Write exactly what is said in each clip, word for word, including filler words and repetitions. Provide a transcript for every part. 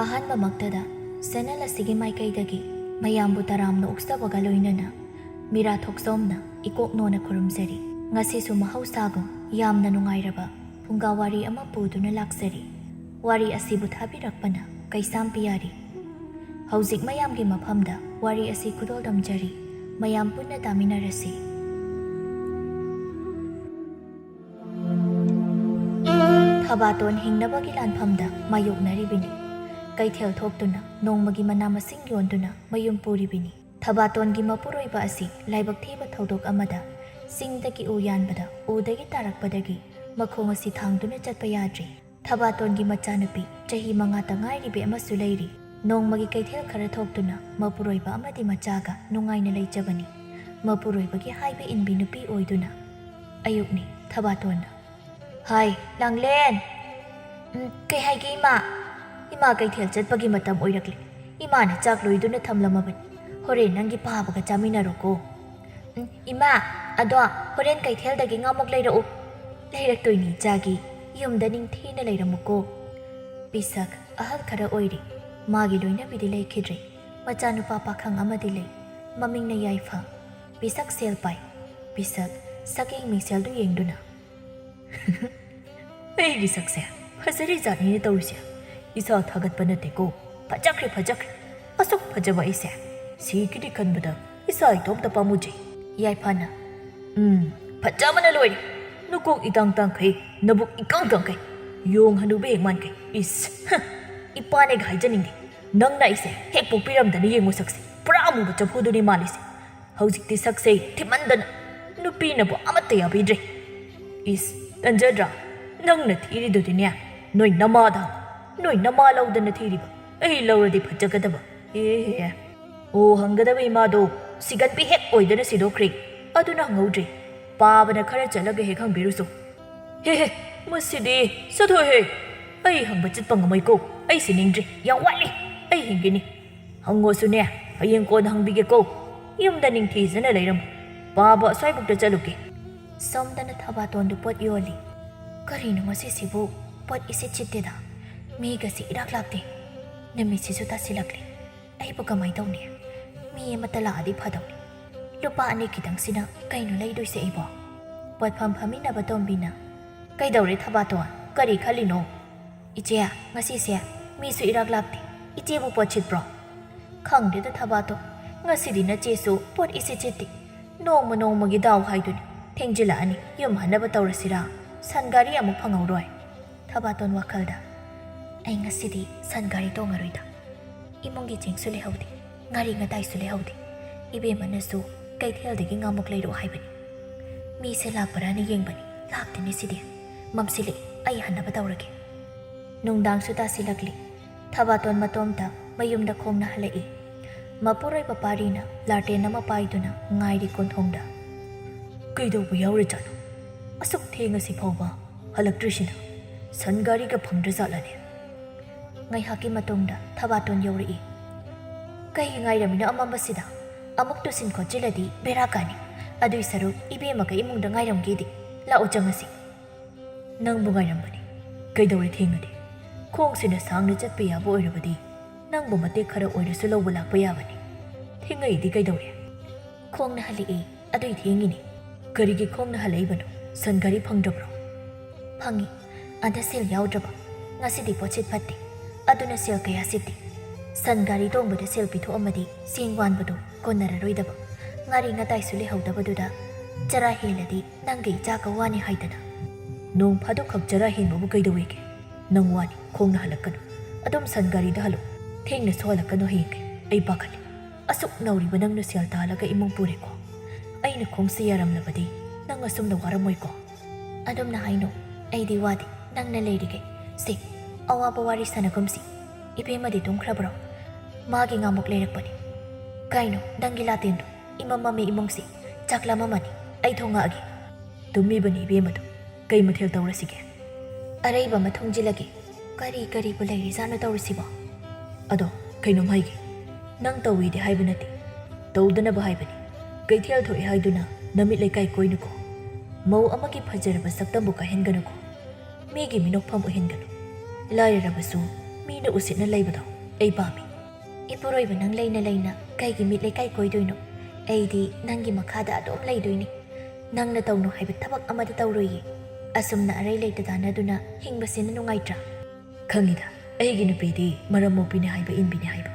ꯑꯍꯥꯟꯕꯃꯛꯇꯗ channel ꯑꯁꯤꯒꯤ ꯃꯥꯏꯀꯩꯗꯒꯤ ꯃꯌꯥꯝꯕꯨ ꯇꯔꯥꯝꯅ ꯑꯣꯛꯆꯕꯒ ꯂꯣꯏꯅꯅ ꯃꯤꯔꯥ ꯊꯣꯛꯆꯣꯝꯅ ꯏꯀꯣꯛ ꯅꯣꯟꯅ ꯈꯨꯔꯨꯝꯖꯔꯤ꯫ ꯉꯁꯤꯁꯨ ꯃꯍꯧꯁꯥꯒꯨꯝ ꯌꯥꯝꯅ ꯅꯨꯡꯉꯥꯏꯔꯕ ꯐꯨꯡꯒꯥ ꯋꯥꯔꯤ ꯑꯃ ꯄꯨꯗꯨꯅ ꯂꯥꯛꯆꯔꯤ꯫ ꯋꯥꯔꯤ ꯑꯁꯤꯕꯨ ꯊꯥꯕꯤꯔꯛꯄꯅ ꯀꯩꯁꯥꯝ ꯄꯤꯌꯥꯔꯤ꯫ ꯍꯧꯖꯤꯛ ꯃꯌꯥꯝꯒꯤ ꯃꯐꯝꯗ ꯋꯥꯔꯤ ꯑꯁꯤ ꯈꯨꯗꯣꯜꯗꯝꯖꯔꯤ꯫ ꯃꯌꯥꯝ ꯄꯨꯟꯅ ꯇꯥꯃꯤꯟꯅꯔꯁꯤ꯫ ꯊꯕꯥꯇꯣꯟ ꯍꯤꯡꯅꯕꯒꯤ ꯂꯥꯟꯐꯝꯗ ꯃꯥꯌꯣꯛꯅꯔꯤꯕꯅꯤ꯫ ꯀꯩꯊꯦꯜ ꯊꯣꯛꯇꯨꯅ ꯅꯣꯡꯃꯒꯤ ꯃꯅꯥ ꯃꯁꯤꯡ ꯌꯣꯟꯗꯨꯅ ꯃꯌꯨꯝ ꯄꯨꯔꯤꯕꯅꯤ꯫ ꯊꯕꯥꯇꯣꯟꯒꯤ ꯃꯄꯨꯔꯣꯏꯕ ꯑꯁꯤ ꯂꯥꯏꯕꯛ ꯊꯤꯕ ꯊꯧꯗꯣꯛ ꯑꯃꯗ ꯆꯤꯡꯗꯒꯤ ꯎ ꯌꯥꯟꯕꯗ ꯎꯗꯒꯤ ꯇꯥꯔꯛꯄꯗꯒꯤ ꯃꯈꯣꯡ ꯑꯁꯤ ꯊꯥꯡꯗꯨꯅ ꯆꯠꯄ ꯌꯥꯗ꯭ꯔꯦ꯫ ꯊꯕꯥꯇꯣꯟꯒꯤ ꯃꯆꯥꯅꯨꯄꯤ ꯆꯍꯤ ꯃꯉꯥꯇ ꯉꯥꯏꯔꯤꯕꯤ ꯑꯃꯁꯨ ꯂꯩꯔꯤ꯫ ꯅꯣꯡꯃꯒꯤ ꯀꯩꯊꯦꯜ ꯈꯔ ꯊꯣꯛꯇꯨꯅ ꯃꯄꯨꯔꯣꯏꯕ ꯑꯃꯗꯤ ꯃꯆꯥꯒ ꯅꯨꯡꯉꯥꯏꯅ ꯂꯩꯖꯕꯅꯤ꯫ ꯃꯄꯨꯔꯣꯏꯕꯒꯤ ꯍꯥꯏꯕ ꯏꯟꯕꯤ ꯅꯨꯄꯤ ꯑꯣꯏꯗꯨꯅ꯫ ꯑꯌꯨꯛꯅꯤ꯫ ꯊꯕꯥꯇꯣꯟꯅ, "ꯍꯥꯏ, ꯂꯥꯡꯂꯦꯟ!" "ꯎꯝ, ꯀꯩ ꯍꯥꯏꯒꯦ, ꯏꯃꯥ?" "ꯏꯃꯥ ꯀꯩꯊꯦꯜ ꯆꯠꯄꯒꯤ ꯃꯇꯝ ꯑꯣꯏꯔꯛꯂꯦ꯫ ꯏꯃꯥꯅ ꯆꯥꯛ ꯂꯣꯏꯗꯨꯅ ꯊꯝꯂꯝꯃꯕꯅꯤ꯫ ꯍꯣꯔꯦꯟ ꯅꯪꯒꯤ ꯄꯥꯕꯒ ꯆꯥꯃꯤꯟꯅꯔꯣꯀꯣ꯫" "ꯎꯝ, ꯏꯃꯥ, ꯑꯗꯣ ꯍꯣꯔꯦꯟ ꯀꯩꯊꯦꯜꯗꯒꯤ ꯉꯥꯃꯨꯛ ꯂꯩꯔꯛꯎ꯫" "ꯂꯩꯔꯛꯇꯣꯏꯅꯤ, ꯏꯆꯥꯒꯤ꯫ ꯌꯨꯝꯗ ꯅꯤꯡꯊꯤꯅ ꯂꯩꯔꯝꯃꯨꯀꯣ꯫" ꯄꯤꯁꯛ ꯑꯍꯜ ꯈꯔ ꯑꯣꯏꯔꯤ꯫ ꯃꯥꯒꯤ ꯂꯣꯏꯅꯕꯤꯗꯤ ꯂꯩꯈꯤꯗ꯭ꯔꯦ꯫ ꯃꯆꯥꯅꯨꯄꯥ ꯄꯥꯈꯪ ꯑꯃꯗꯤ ꯂꯩ꯫ ꯃꯃꯤꯡꯅ ꯌꯥꯏꯐ꯫ ꯄꯤꯁꯛ ꯁꯦꯜ ꯄꯥꯏ꯫ ꯄꯤꯁꯛ ꯁꯛꯌꯦꯡ ꯃꯤꯡꯁꯦꯜꯗꯨ ꯌꯦꯡꯗꯨꯅ, "ꯑꯩꯒꯤ ꯁꯛꯁꯦ ꯐꯖꯔꯤ ꯖꯥꯠꯅꯤꯅꯦ ꯇꯧꯔꯤꯁꯦ꯫ ꯏꯁꯥ ꯊꯥꯒꯠꯄ ꯅꯠꯇꯦꯀꯣ꯫ ꯐꯖꯈ꯭ꯔꯦ, ꯐꯖꯈ꯭ꯔꯦ꯫ ꯑꯁꯨꯛ ꯐꯖꯕ ꯑꯩꯁꯦ ꯁꯤꯒꯤꯗꯤ ꯈꯟꯕꯗ ꯏꯁꯥ ꯏꯇꯣꯝꯇ ꯄꯥꯝꯃꯨꯖꯩ꯫" ꯌꯥꯏꯐꯅ, "ꯎꯝ, ꯐꯖꯕꯅ ꯂꯣꯏꯔꯦ꯫ ꯅꯀꯣꯛ ꯏꯇꯥꯡ ꯇꯥꯡꯈꯩ, ꯅꯕꯨꯛ ꯏꯀꯪ ꯀꯪꯈꯩ, ꯌꯣꯡ ꯍꯅꯨꯕ ꯍꯦꯛ ꯃꯥꯟꯈꯩ꯫ ꯏꯁ, ꯍ, ꯏꯄꯥꯅꯦꯒ ꯍꯥꯏꯖꯅꯤꯡꯗꯦ꯫ ꯅꯪꯅ ꯑꯩꯁꯦ ꯍꯦꯛ ꯄꯣꯛꯄꯤꯔꯝꯗꯅ ꯌꯦꯡꯉꯨ ꯁꯛꯁꯦ꯫ ꯄꯨꯔꯥ ꯑꯃꯨꯕ ꯆꯐꯨꯗꯨꯅꯤ ꯃꯥꯜꯂꯤꯁꯦ꯫ ꯍꯧꯖꯤꯛꯇꯤ ꯁꯛꯁꯦ ꯊꯤꯃꯟꯗꯅ ꯅꯨꯄꯤꯅꯕꯨ ꯑꯃꯠꯇ ꯌꯥꯕꯤꯗ꯭ꯔꯦ꯫" "ꯏꯁ, ꯇꯟꯖꯗ꯭ꯔꯥ? ꯅꯪꯅ ꯊꯤꯔꯤꯗꯨꯗꯤꯅꯦ ꯅꯣꯏ ꯅꯃꯥꯗ ꯍꯪꯉꯨ꯫ ꯅꯣꯏ ꯅꯃꯥ ꯂꯧꯗꯅ ꯊꯤꯔꯤꯕ꯫ ꯑꯩ ꯂꯧꯔꯗꯤ ꯐꯖꯒꯗꯕ꯫ ꯑꯦ, ꯑꯣ, ꯍꯪꯒꯗꯕ ꯏꯃꯥꯗꯣ ꯁꯤꯒꯟꯕꯤ ꯍꯦꯛ ꯑꯣꯏꯗꯅ ꯁꯤꯗꯣꯛꯈ꯭ꯔꯦ꯫ ꯑꯗꯨꯅ ꯍꯪꯍꯧꯗ꯭ꯔꯦ꯫ ꯄꯥꯕꯅ ꯈꯔ ꯆꯠꯂꯒ ꯍꯦꯛ ꯍꯪꯕꯤꯔꯨꯆꯣ꯫" "ꯍꯦ ꯍꯦ, ꯃꯁꯤꯗꯤ ꯆꯠꯊꯣꯛꯍꯦ꯫ ꯑꯩ ꯍꯪꯕ ꯆꯠꯄ ꯉꯝꯃꯣꯏꯀꯣ꯫ ꯑꯩ ꯁꯤꯅꯤꯡꯗ꯭ꯔꯤ꯫ ꯌꯥꯝ ꯋꯥꯠꯂꯤ꯫ ꯑꯩ ꯍꯤꯡꯒꯅꯤ꯫ ꯍꯪꯉꯣꯁꯨꯅꯦ, ꯍꯌꯦꯡ ꯀꯣꯟꯅ ꯍꯪꯕꯤꯒꯦꯀꯣ꯫ ꯌꯨꯝꯗ ꯅꯤꯡꯊꯤꯖꯅ ꯂꯩꯔꯝꯃꯨ꯫ ꯄꯥꯕ ꯑꯁ꯭ꯋꯥꯏꯕꯨꯛꯇ ꯆꯠꯂꯨꯒꯦ꯫" ꯁꯣꯝꯗꯅ ꯊꯕꯥꯇꯣꯟꯗꯨ ꯄꯣꯠ ꯌꯣꯜꯂꯤ꯫ "ꯀꯔꯤꯅꯣ ꯉꯁꯤꯁꯤꯕꯨ? ꯄꯣꯠ ꯏꯁꯤꯠ ꯁꯤꯠꯇꯦꯗ꯫ ꯃꯤꯒꯁꯤ ꯏꯔꯥꯛ ꯂꯥꯛꯇꯦ꯫ ꯅꯨꯃꯤꯠꯁꯤꯁꯨ ꯇꯥꯁꯤꯜꯂꯛꯂꯦ꯫ ꯑꯩꯕꯨ ꯀꯃꯥꯏ ꯇꯧꯅꯤ? ꯃꯤ ꯑꯃꯠꯇ ꯂꯥꯛꯑꯗꯤ ꯐꯗꯧꯅꯤ꯫ ꯂꯨꯄꯥ ꯑꯅꯤ ꯈꯤꯇꯪꯁꯤꯅ ꯀꯩꯅꯣ ꯂꯩꯗꯣꯏꯁꯦ ꯑꯩꯕꯣ? ꯄꯣꯠꯐꯝ ꯐꯝꯃꯤꯟꯅꯕ ꯇꯣꯝꯕꯤꯅ, "ꯀꯩꯗꯧꯔꯦ ꯊꯕꯥꯇꯣꯟ? ꯀꯔꯤ ꯈꯜꯂꯤꯅꯣ?" "ꯏꯆꯦ, ꯉꯁꯤꯁꯦ ꯃꯤꯁꯨ ꯏꯔꯥꯛ ꯂꯥꯛꯇꯦ꯫ ꯏꯆꯦꯕꯨ ꯄꯣꯠ ꯁꯤꯠꯄ꯭ꯔꯣ?" "ꯈꯪꯗꯦꯗ ꯊꯕꯥꯇꯣꯟ, ꯉꯁꯤꯗꯤ ꯅꯆꯦꯁꯨ ꯄꯣꯠ ꯏꯁꯤꯠ ꯁꯤꯠꯇꯦ꯫ ꯅꯣꯡꯃ ꯅꯣꯡꯃꯒꯤ ꯗꯥꯎ ꯍꯥꯏꯗꯨꯅꯤ꯫ ꯊꯦꯡꯖꯤꯜꯂꯛꯑꯅꯤ, ꯌꯨꯝ ꯍꯟꯅꯕ ꯇꯧꯔꯁꯤꯔꯥ? ꯁꯟ ꯒꯥꯔꯤ ꯑꯃꯨꯛ ꯐꯪꯍꯧꯔꯣꯏ꯫" ꯊꯕꯥꯇꯣꯟ ꯋꯥꯈꯜꯗ, "ꯑꯩ ꯉꯁꯤꯗꯤ ꯁꯟ ꯒꯥꯔꯤ ꯇꯣꯡꯉꯔꯣꯏꯗ꯫ ꯏꯃꯨꯡꯒꯤ ꯆꯦꯡꯁꯨ ꯂꯩꯍꯧꯗꯦ, ꯉꯥꯔꯤ ꯉꯇꯥꯏꯁꯨ ꯂꯩꯍꯧꯗꯦ꯫ ꯏꯕꯦꯝꯃꯅꯁꯨ ꯀꯩꯊꯦꯜꯗꯒꯤ ꯉꯥꯃꯨꯛ ꯂꯩꯔꯛꯑꯣ ꯍꯥꯏꯕꯅꯤ꯫ ꯃꯤꯁꯦ ꯂꯥꯛꯄ꯭ꯔꯥꯅ ꯌꯦꯡꯕꯅꯤ, ꯂꯥꯛꯇꯦꯅꯦ ꯁꯤꯗꯤ꯫ ꯃꯝꯁꯤꯜꯂꯛꯏ, ꯑꯩ ꯍꯟꯅꯕ ꯇꯧꯔꯒꯦ꯫" ꯅꯨꯡꯗꯥꯡꯁꯨ ꯇꯥꯁꯤꯜꯂꯛꯂꯤ꯫ ꯊꯕꯥꯇꯣꯟ ꯃꯇꯣꯝꯇ ꯃꯌꯨꯝꯗ ꯈꯣꯡꯅ ꯍꯜꯂꯛꯏ꯫ ꯃꯄꯨꯔꯣꯏꯕ ꯄꯥꯔꯤꯅ ꯂꯥꯇꯦꯟ ꯑꯃ ꯄꯥꯏꯗꯨꯅ ꯉꯥꯏꯔꯤ ꯀꯣꯟꯊꯣꯡꯗ꯫ "ꯀꯩꯗꯧꯕ ꯌꯥꯎꯔꯖꯥꯠꯅꯣ? ꯑꯁꯨꯛ ꯊꯦꯡꯉꯁꯤ ꯐꯥꯎꯕ ꯍꯜꯂꯛꯇ꯭ꯔꯤꯁꯤꯅ? ꯁꯟ ꯒꯥꯔꯤꯒ ꯐꯪꯗ꯭ꯔꯖꯥꯠꯂꯅꯦ?" ꯉꯥꯏꯍꯥꯛꯀꯤ ꯃꯇꯨꯡꯗ ꯊꯕꯥꯇꯣꯟ ꯌꯧꯔꯛꯏ꯫ "ꯀꯩꯒꯤ ꯉꯥꯏꯔꯝꯃꯤꯅꯣ ꯑꯃꯝꯕꯁꯤꯗ? ꯑꯃꯨꯛ ꯇꯨꯁꯤꯟ ꯈꯣꯠꯆꯤꯜꯂꯗꯤ ꯕꯦꯔꯥ ꯀꯥꯅꯤ꯫ ꯑꯗꯨꯏ ꯁꯔꯨꯛ ꯏꯕꯦꯝꯃꯒ ꯏꯃꯨꯡꯗ ꯉꯥꯏꯔꯝꯒꯦꯗꯤ꯫ ꯂꯥꯛꯑꯣ ꯆꯪꯉꯁꯤ꯫" "ꯅꯪꯕꯨ ꯉꯥꯏꯔꯝꯕꯅꯤ꯫ ꯀꯩꯗꯧꯔꯦ ꯊꯦꯡꯉꯗꯤ? ꯈꯣꯡꯁꯤꯅ ꯁꯥꯡꯅ ꯆꯠꯄ ꯌꯥꯕ ꯑꯣꯏꯔꯕꯗꯤ ꯅꯪꯕꯨ ꯃꯇꯦꯛ ꯈꯔ ꯑꯣꯏꯔꯁꯨ ꯂꯧꯕ ꯂꯥꯛꯄ ꯌꯥꯕꯅꯤ꯫ ꯊꯦꯡꯉꯛꯏꯗꯤ ꯀꯩꯗꯧꯔꯦ?" "ꯈꯣꯡꯅ ꯍꯜꯂꯛꯏ, ꯑꯗꯨꯏ ꯊꯦꯡꯉꯤꯅꯤ꯫" "ꯀꯔꯤꯒꯤ ꯈꯣꯡꯅ ꯍꯜꯂꯛꯏꯕꯅꯣ? ꯁꯟ ꯒꯥꯔꯤ ꯐꯪꯗ꯭ꯔꯕ꯭ꯔꯣ?" "ꯐꯪꯉꯤ, ꯑꯗ ꯁꯦꯜ ꯌꯥꯎꯗ꯭ꯔꯕ꯫ ꯉꯁꯤꯗꯤ ꯄꯣꯠꯁꯤꯠ ꯐꯠꯇꯦ, ꯑꯗꯨꯅ ꯁꯦꯜ ꯀꯌꯥ ꯁꯤꯠꯇꯦ꯫ ꯁꯟ ꯒꯥꯔꯤ ꯇꯣꯡꯕꯗ ꯁꯦꯜ ꯄꯤꯊꯣꯛꯑꯝꯃꯗꯤ ꯆꯦꯡ ꯋꯥꯟꯕꯗꯣ ꯀꯣꯟꯅꯔꯔꯣꯏꯗꯕ꯫ ꯉꯥꯔꯤ ꯉꯇꯥꯏꯁꯨ ꯂꯩꯍꯧꯗꯕꯗꯨꯗ ꯆꯔꯥ ꯍꯦꯜꯂꯗꯤ ꯅꯪꯒ ꯏꯆꯥꯒ ꯋꯥꯅꯤ ꯍꯥꯏꯗꯅ꯫" "ꯅꯣꯡ ꯐꯥꯗꯣꯛꯈꯛ ꯆꯔꯥ ꯍꯦꯟꯕꯕꯨ ꯀꯩꯗꯧꯋꯦꯒꯦ? ꯅꯪ ꯋꯥꯅꯤ, ꯈꯣꯡꯅ ꯍꯜꯂꯛꯀꯅꯨ꯫ ꯑꯗꯨꯝ ꯁꯟ ꯒꯥꯔꯤꯗ ꯍꯜꯂꯣ꯫ ꯊꯦꯡꯅꯁꯨ ꯍꯜꯂꯛꯀꯅꯨ ꯍꯌꯦꯡꯈꯩ꯫ ꯑꯩ ꯄꯥꯈꯠꯂꯤ꯫ ꯑꯁꯨꯛ ꯅꯧꯔꯤꯕ ꯅꯪꯅ ꯁꯦꯜ ꯇꯥꯜꯂꯒ ꯏꯃꯨꯡ ꯄꯨꯔꯦꯀꯣ꯫ ꯑꯩꯅ ꯈꯣꯡꯁꯦ ꯌꯥꯔꯝꯂꯕꯗꯤ ꯅꯪ ꯑꯁꯨꯝꯅ ꯋꯥꯔꯝꯃꯣꯏꯀꯣ꯫" "ꯑꯗꯨꯝꯅ ꯍꯥꯏꯅꯣ, ꯑꯩꯗꯤ ꯋꯥꯗꯦ, ꯅꯪꯅ ꯂꯩꯔꯤꯈꯩ꯫ ꯁꯦ, ꯑꯋꯥꯕ ꯋꯥꯔꯤ ꯁꯥꯟꯅꯒꯨꯝꯁꯤ꯫ ꯏꯕꯦꯝꯃꯗꯤ ꯇꯨꯝꯈ꯭ꯔꯕ꯭ꯔꯣ?" "ꯃꯥꯒꯤ ꯉꯥꯃꯨꯛ ꯂꯩꯔꯛꯄꯅꯤ꯫" "ꯀꯩꯅꯣ, ꯅꯪꯒꯤ ꯂꯥꯇꯦꯟꯗꯣ? ꯏꯃꯝ ꯃꯝꯃꯤ ꯏꯃꯨꯡꯁꯤ꯫ ꯆꯥꯛ ꯂꯥꯝꯃꯝꯃꯅꯤ, ꯑꯩ ꯊꯣꯡꯉꯛꯑꯒꯦ꯫" "ꯇꯨꯝꯃꯤꯕꯅꯤ ꯏꯕꯦꯝꯃꯗꯣ꯫ ꯀꯩ ꯃꯊꯦꯜ ꯇꯧꯔꯁꯤꯒꯦ?" "ꯑꯔꯩꯕ ꯑꯃ ꯊꯣꯡꯖꯤꯜꯂꯒꯦ꯫ ꯀꯔꯤ ꯀꯔꯤꯕꯨ ꯂꯩꯔꯤꯖꯥꯠꯅꯣ ꯇꯧꯔꯤꯁꯤꯕꯣ?" "ꯑꯗꯣ ꯀꯩꯅꯣꯝ ꯍꯥꯏꯒꯦ, ꯅꯪ ꯇꯧꯏꯗꯤ ꯍꯥꯏꯕ ꯅꯠꯇꯦ, ꯇꯧꯗꯅꯕ ꯍꯥꯏꯕꯅꯤ꯫ ꯀꯩꯊꯦꯜ ꯊꯣꯛꯑꯦ ꯍꯥꯏꯗꯨꯅ ꯅꯃꯤꯠ ꯂꯩꯀꯥꯏ ꯀꯣꯏꯅꯨꯀꯣ꯫ ꯃꯧ ꯑꯃꯒꯤ ꯐꯖꯔꯕ ꯁꯛꯇꯝꯕꯨ ꯀꯥꯏꯍꯟꯒꯅꯨꯀꯣ꯫ ꯃꯤꯒꯤ ꯃꯤꯅꯣꯛꯐꯝ ꯑꯣꯏꯍꯟꯒꯅꯨ꯫ ꯂꯥꯏꯔꯔꯕꯁꯨ ꯃꯤꯅ ꯎꯁꯤꯠꯅ ꯂꯩꯕꯗꯣ ꯑꯩ ꯄꯥꯝꯃꯤ꯫ ꯏꯄꯨꯔꯣꯏꯕ, ꯅꯪ ꯂꯩꯅ ꯂꯩꯅ ꯀꯩꯒꯤ ꯃꯤꯠ ꯂꯩꯀꯥꯏ ꯀꯣꯏꯗꯣꯏꯅꯣ? ꯑꯩꯗꯤ ꯅꯪꯒꯤ ꯃꯈꯥꯗ ꯑꯗꯨꯝ ꯂꯩꯗꯣꯏꯅꯤ꯫ ꯅꯪꯅ ꯇꯧꯅꯨ ꯍꯥꯏꯕ ꯊꯕꯛ ꯑꯃꯗ ꯇꯧꯔꯣꯏꯌꯦ꯫ ꯑꯁꯨꯝꯅ ꯑꯔꯩ ꯂꯩꯇ ꯇꯥꯟꯅꯗꯨꯅ ꯍꯤꯡꯕꯁꯤꯅ ꯅꯨꯡꯉꯥꯏꯇ꯭ꯔꯥ? ꯈꯪꯉꯤꯗ, ꯑꯩꯒꯤ ꯅꯨꯄꯤꯗꯤ ꯃꯔꯝ ꯃꯣꯛꯄꯤꯅꯤ ꯍꯥꯏꯕ ꯏꯟꯕꯤꯅꯤ ꯍꯥꯏꯕ꯫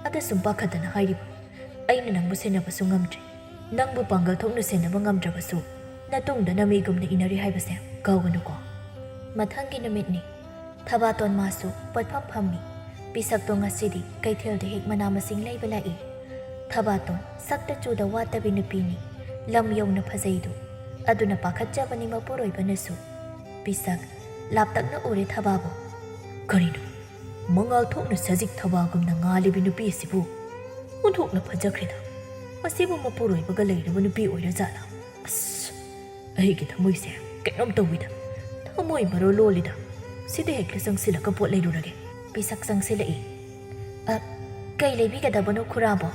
ꯑꯗ ꯁꯨꯝ ꯄꯥꯈꯠꯇꯅ ꯍꯥꯏꯔꯤꯕ꯫ ꯑꯩꯅ ꯅꯪꯕꯨ ꯁꯦꯟꯅꯕꯁꯨ ꯉꯝꯗ꯭ꯔꯦ꯫ ꯅꯪꯕꯨ ꯄꯥꯡꯒꯜ ꯊꯣꯛꯅ ꯁꯦꯟꯅꯕ ꯉꯝꯗ꯭ꯔꯕꯁꯨ, ꯅꯇꯨꯡꯗ ꯅꯃꯤꯒꯨꯝꯅ ꯏꯟꯅꯔꯤ ꯍꯥꯏꯕꯁꯦ ꯀꯥꯎꯒꯅꯨꯀꯣ꯫ ꯃꯊꯪꯒꯤ ꯅꯨꯃꯤꯠꯅꯤ꯫ ꯊꯕꯥꯇꯣꯟ ꯃꯥꯁꯨ ꯄꯣꯠꯐꯝ ꯐꯝꯃꯤ꯫ ꯄꯤꯁꯛꯇꯣ ꯉꯁꯤꯗꯤ ꯀꯩꯊꯦꯜꯗ ꯍꯦꯛ ꯃꯅꯥ ꯃꯁꯤꯡ ꯂꯩꯕ ꯂꯥꯛꯏ꯫ ꯊꯕꯥꯇꯣꯟ ꯁꯛꯇ ꯆꯨꯗ ꯋꯥꯠꯇꯕꯤ ꯅꯨꯄꯤꯅꯤ꯫ ꯂꯝ ꯌꯧꯅ ꯐꯖꯩꯗꯣ꯫ ꯑꯗꯨꯅ ꯄꯥꯈꯠꯆꯕꯅꯤ ꯃꯄꯨꯔꯣꯏꯕꯅꯁꯨ꯫ ꯄꯤꯁꯛ ꯂꯥꯞꯇꯛꯅ ꯎꯔꯦ ꯊꯕꯥꯕꯨ꯫ ꯀꯔꯤꯅꯣ? ꯃꯉꯥꯜ ꯊꯣꯛꯅ ꯁꯖꯤꯛ ꯊꯕꯥꯒꯨꯝꯅ ꯉꯥꯜꯂꯤꯕꯤ ꯅꯨꯄꯤ ꯑꯁꯤꯕꯨ ꯑꯣꯟꯊꯣꯛꯅ ꯐꯖꯈ꯭ꯔꯦꯗ꯫ ꯃꯁꯤꯕꯨ ꯃꯄꯨꯔꯣꯏꯕꯒ ꯂꯩꯔꯕ ꯅꯨꯄꯤ ꯑꯣꯏꯔꯖꯥꯠꯂꯥ? ꯑꯁ, ꯑꯩꯒꯤ ꯊꯃꯣꯏꯁꯦ ꯀꯩꯅꯣꯝ ꯇꯧꯋꯤꯗ꯫ ꯊꯃꯣꯏ ꯃꯔꯣ ꯂꯣꯜꯂꯤꯗ꯫ ꯁꯤꯗ ꯍꯦꯛꯇ ꯆꯪꯁꯤꯜꯂꯒ ꯄꯣꯠ ꯂꯩꯔꯨꯔꯒꯦ꯫ ꯄꯤꯁꯛ ꯆꯪꯁꯤꯜꯂꯛꯏ꯫ "ꯑ, ꯀꯩ ꯂꯩꯕꯤꯒꯗꯕꯅꯣ ꯈꯨꯔꯥꯕꯣ?"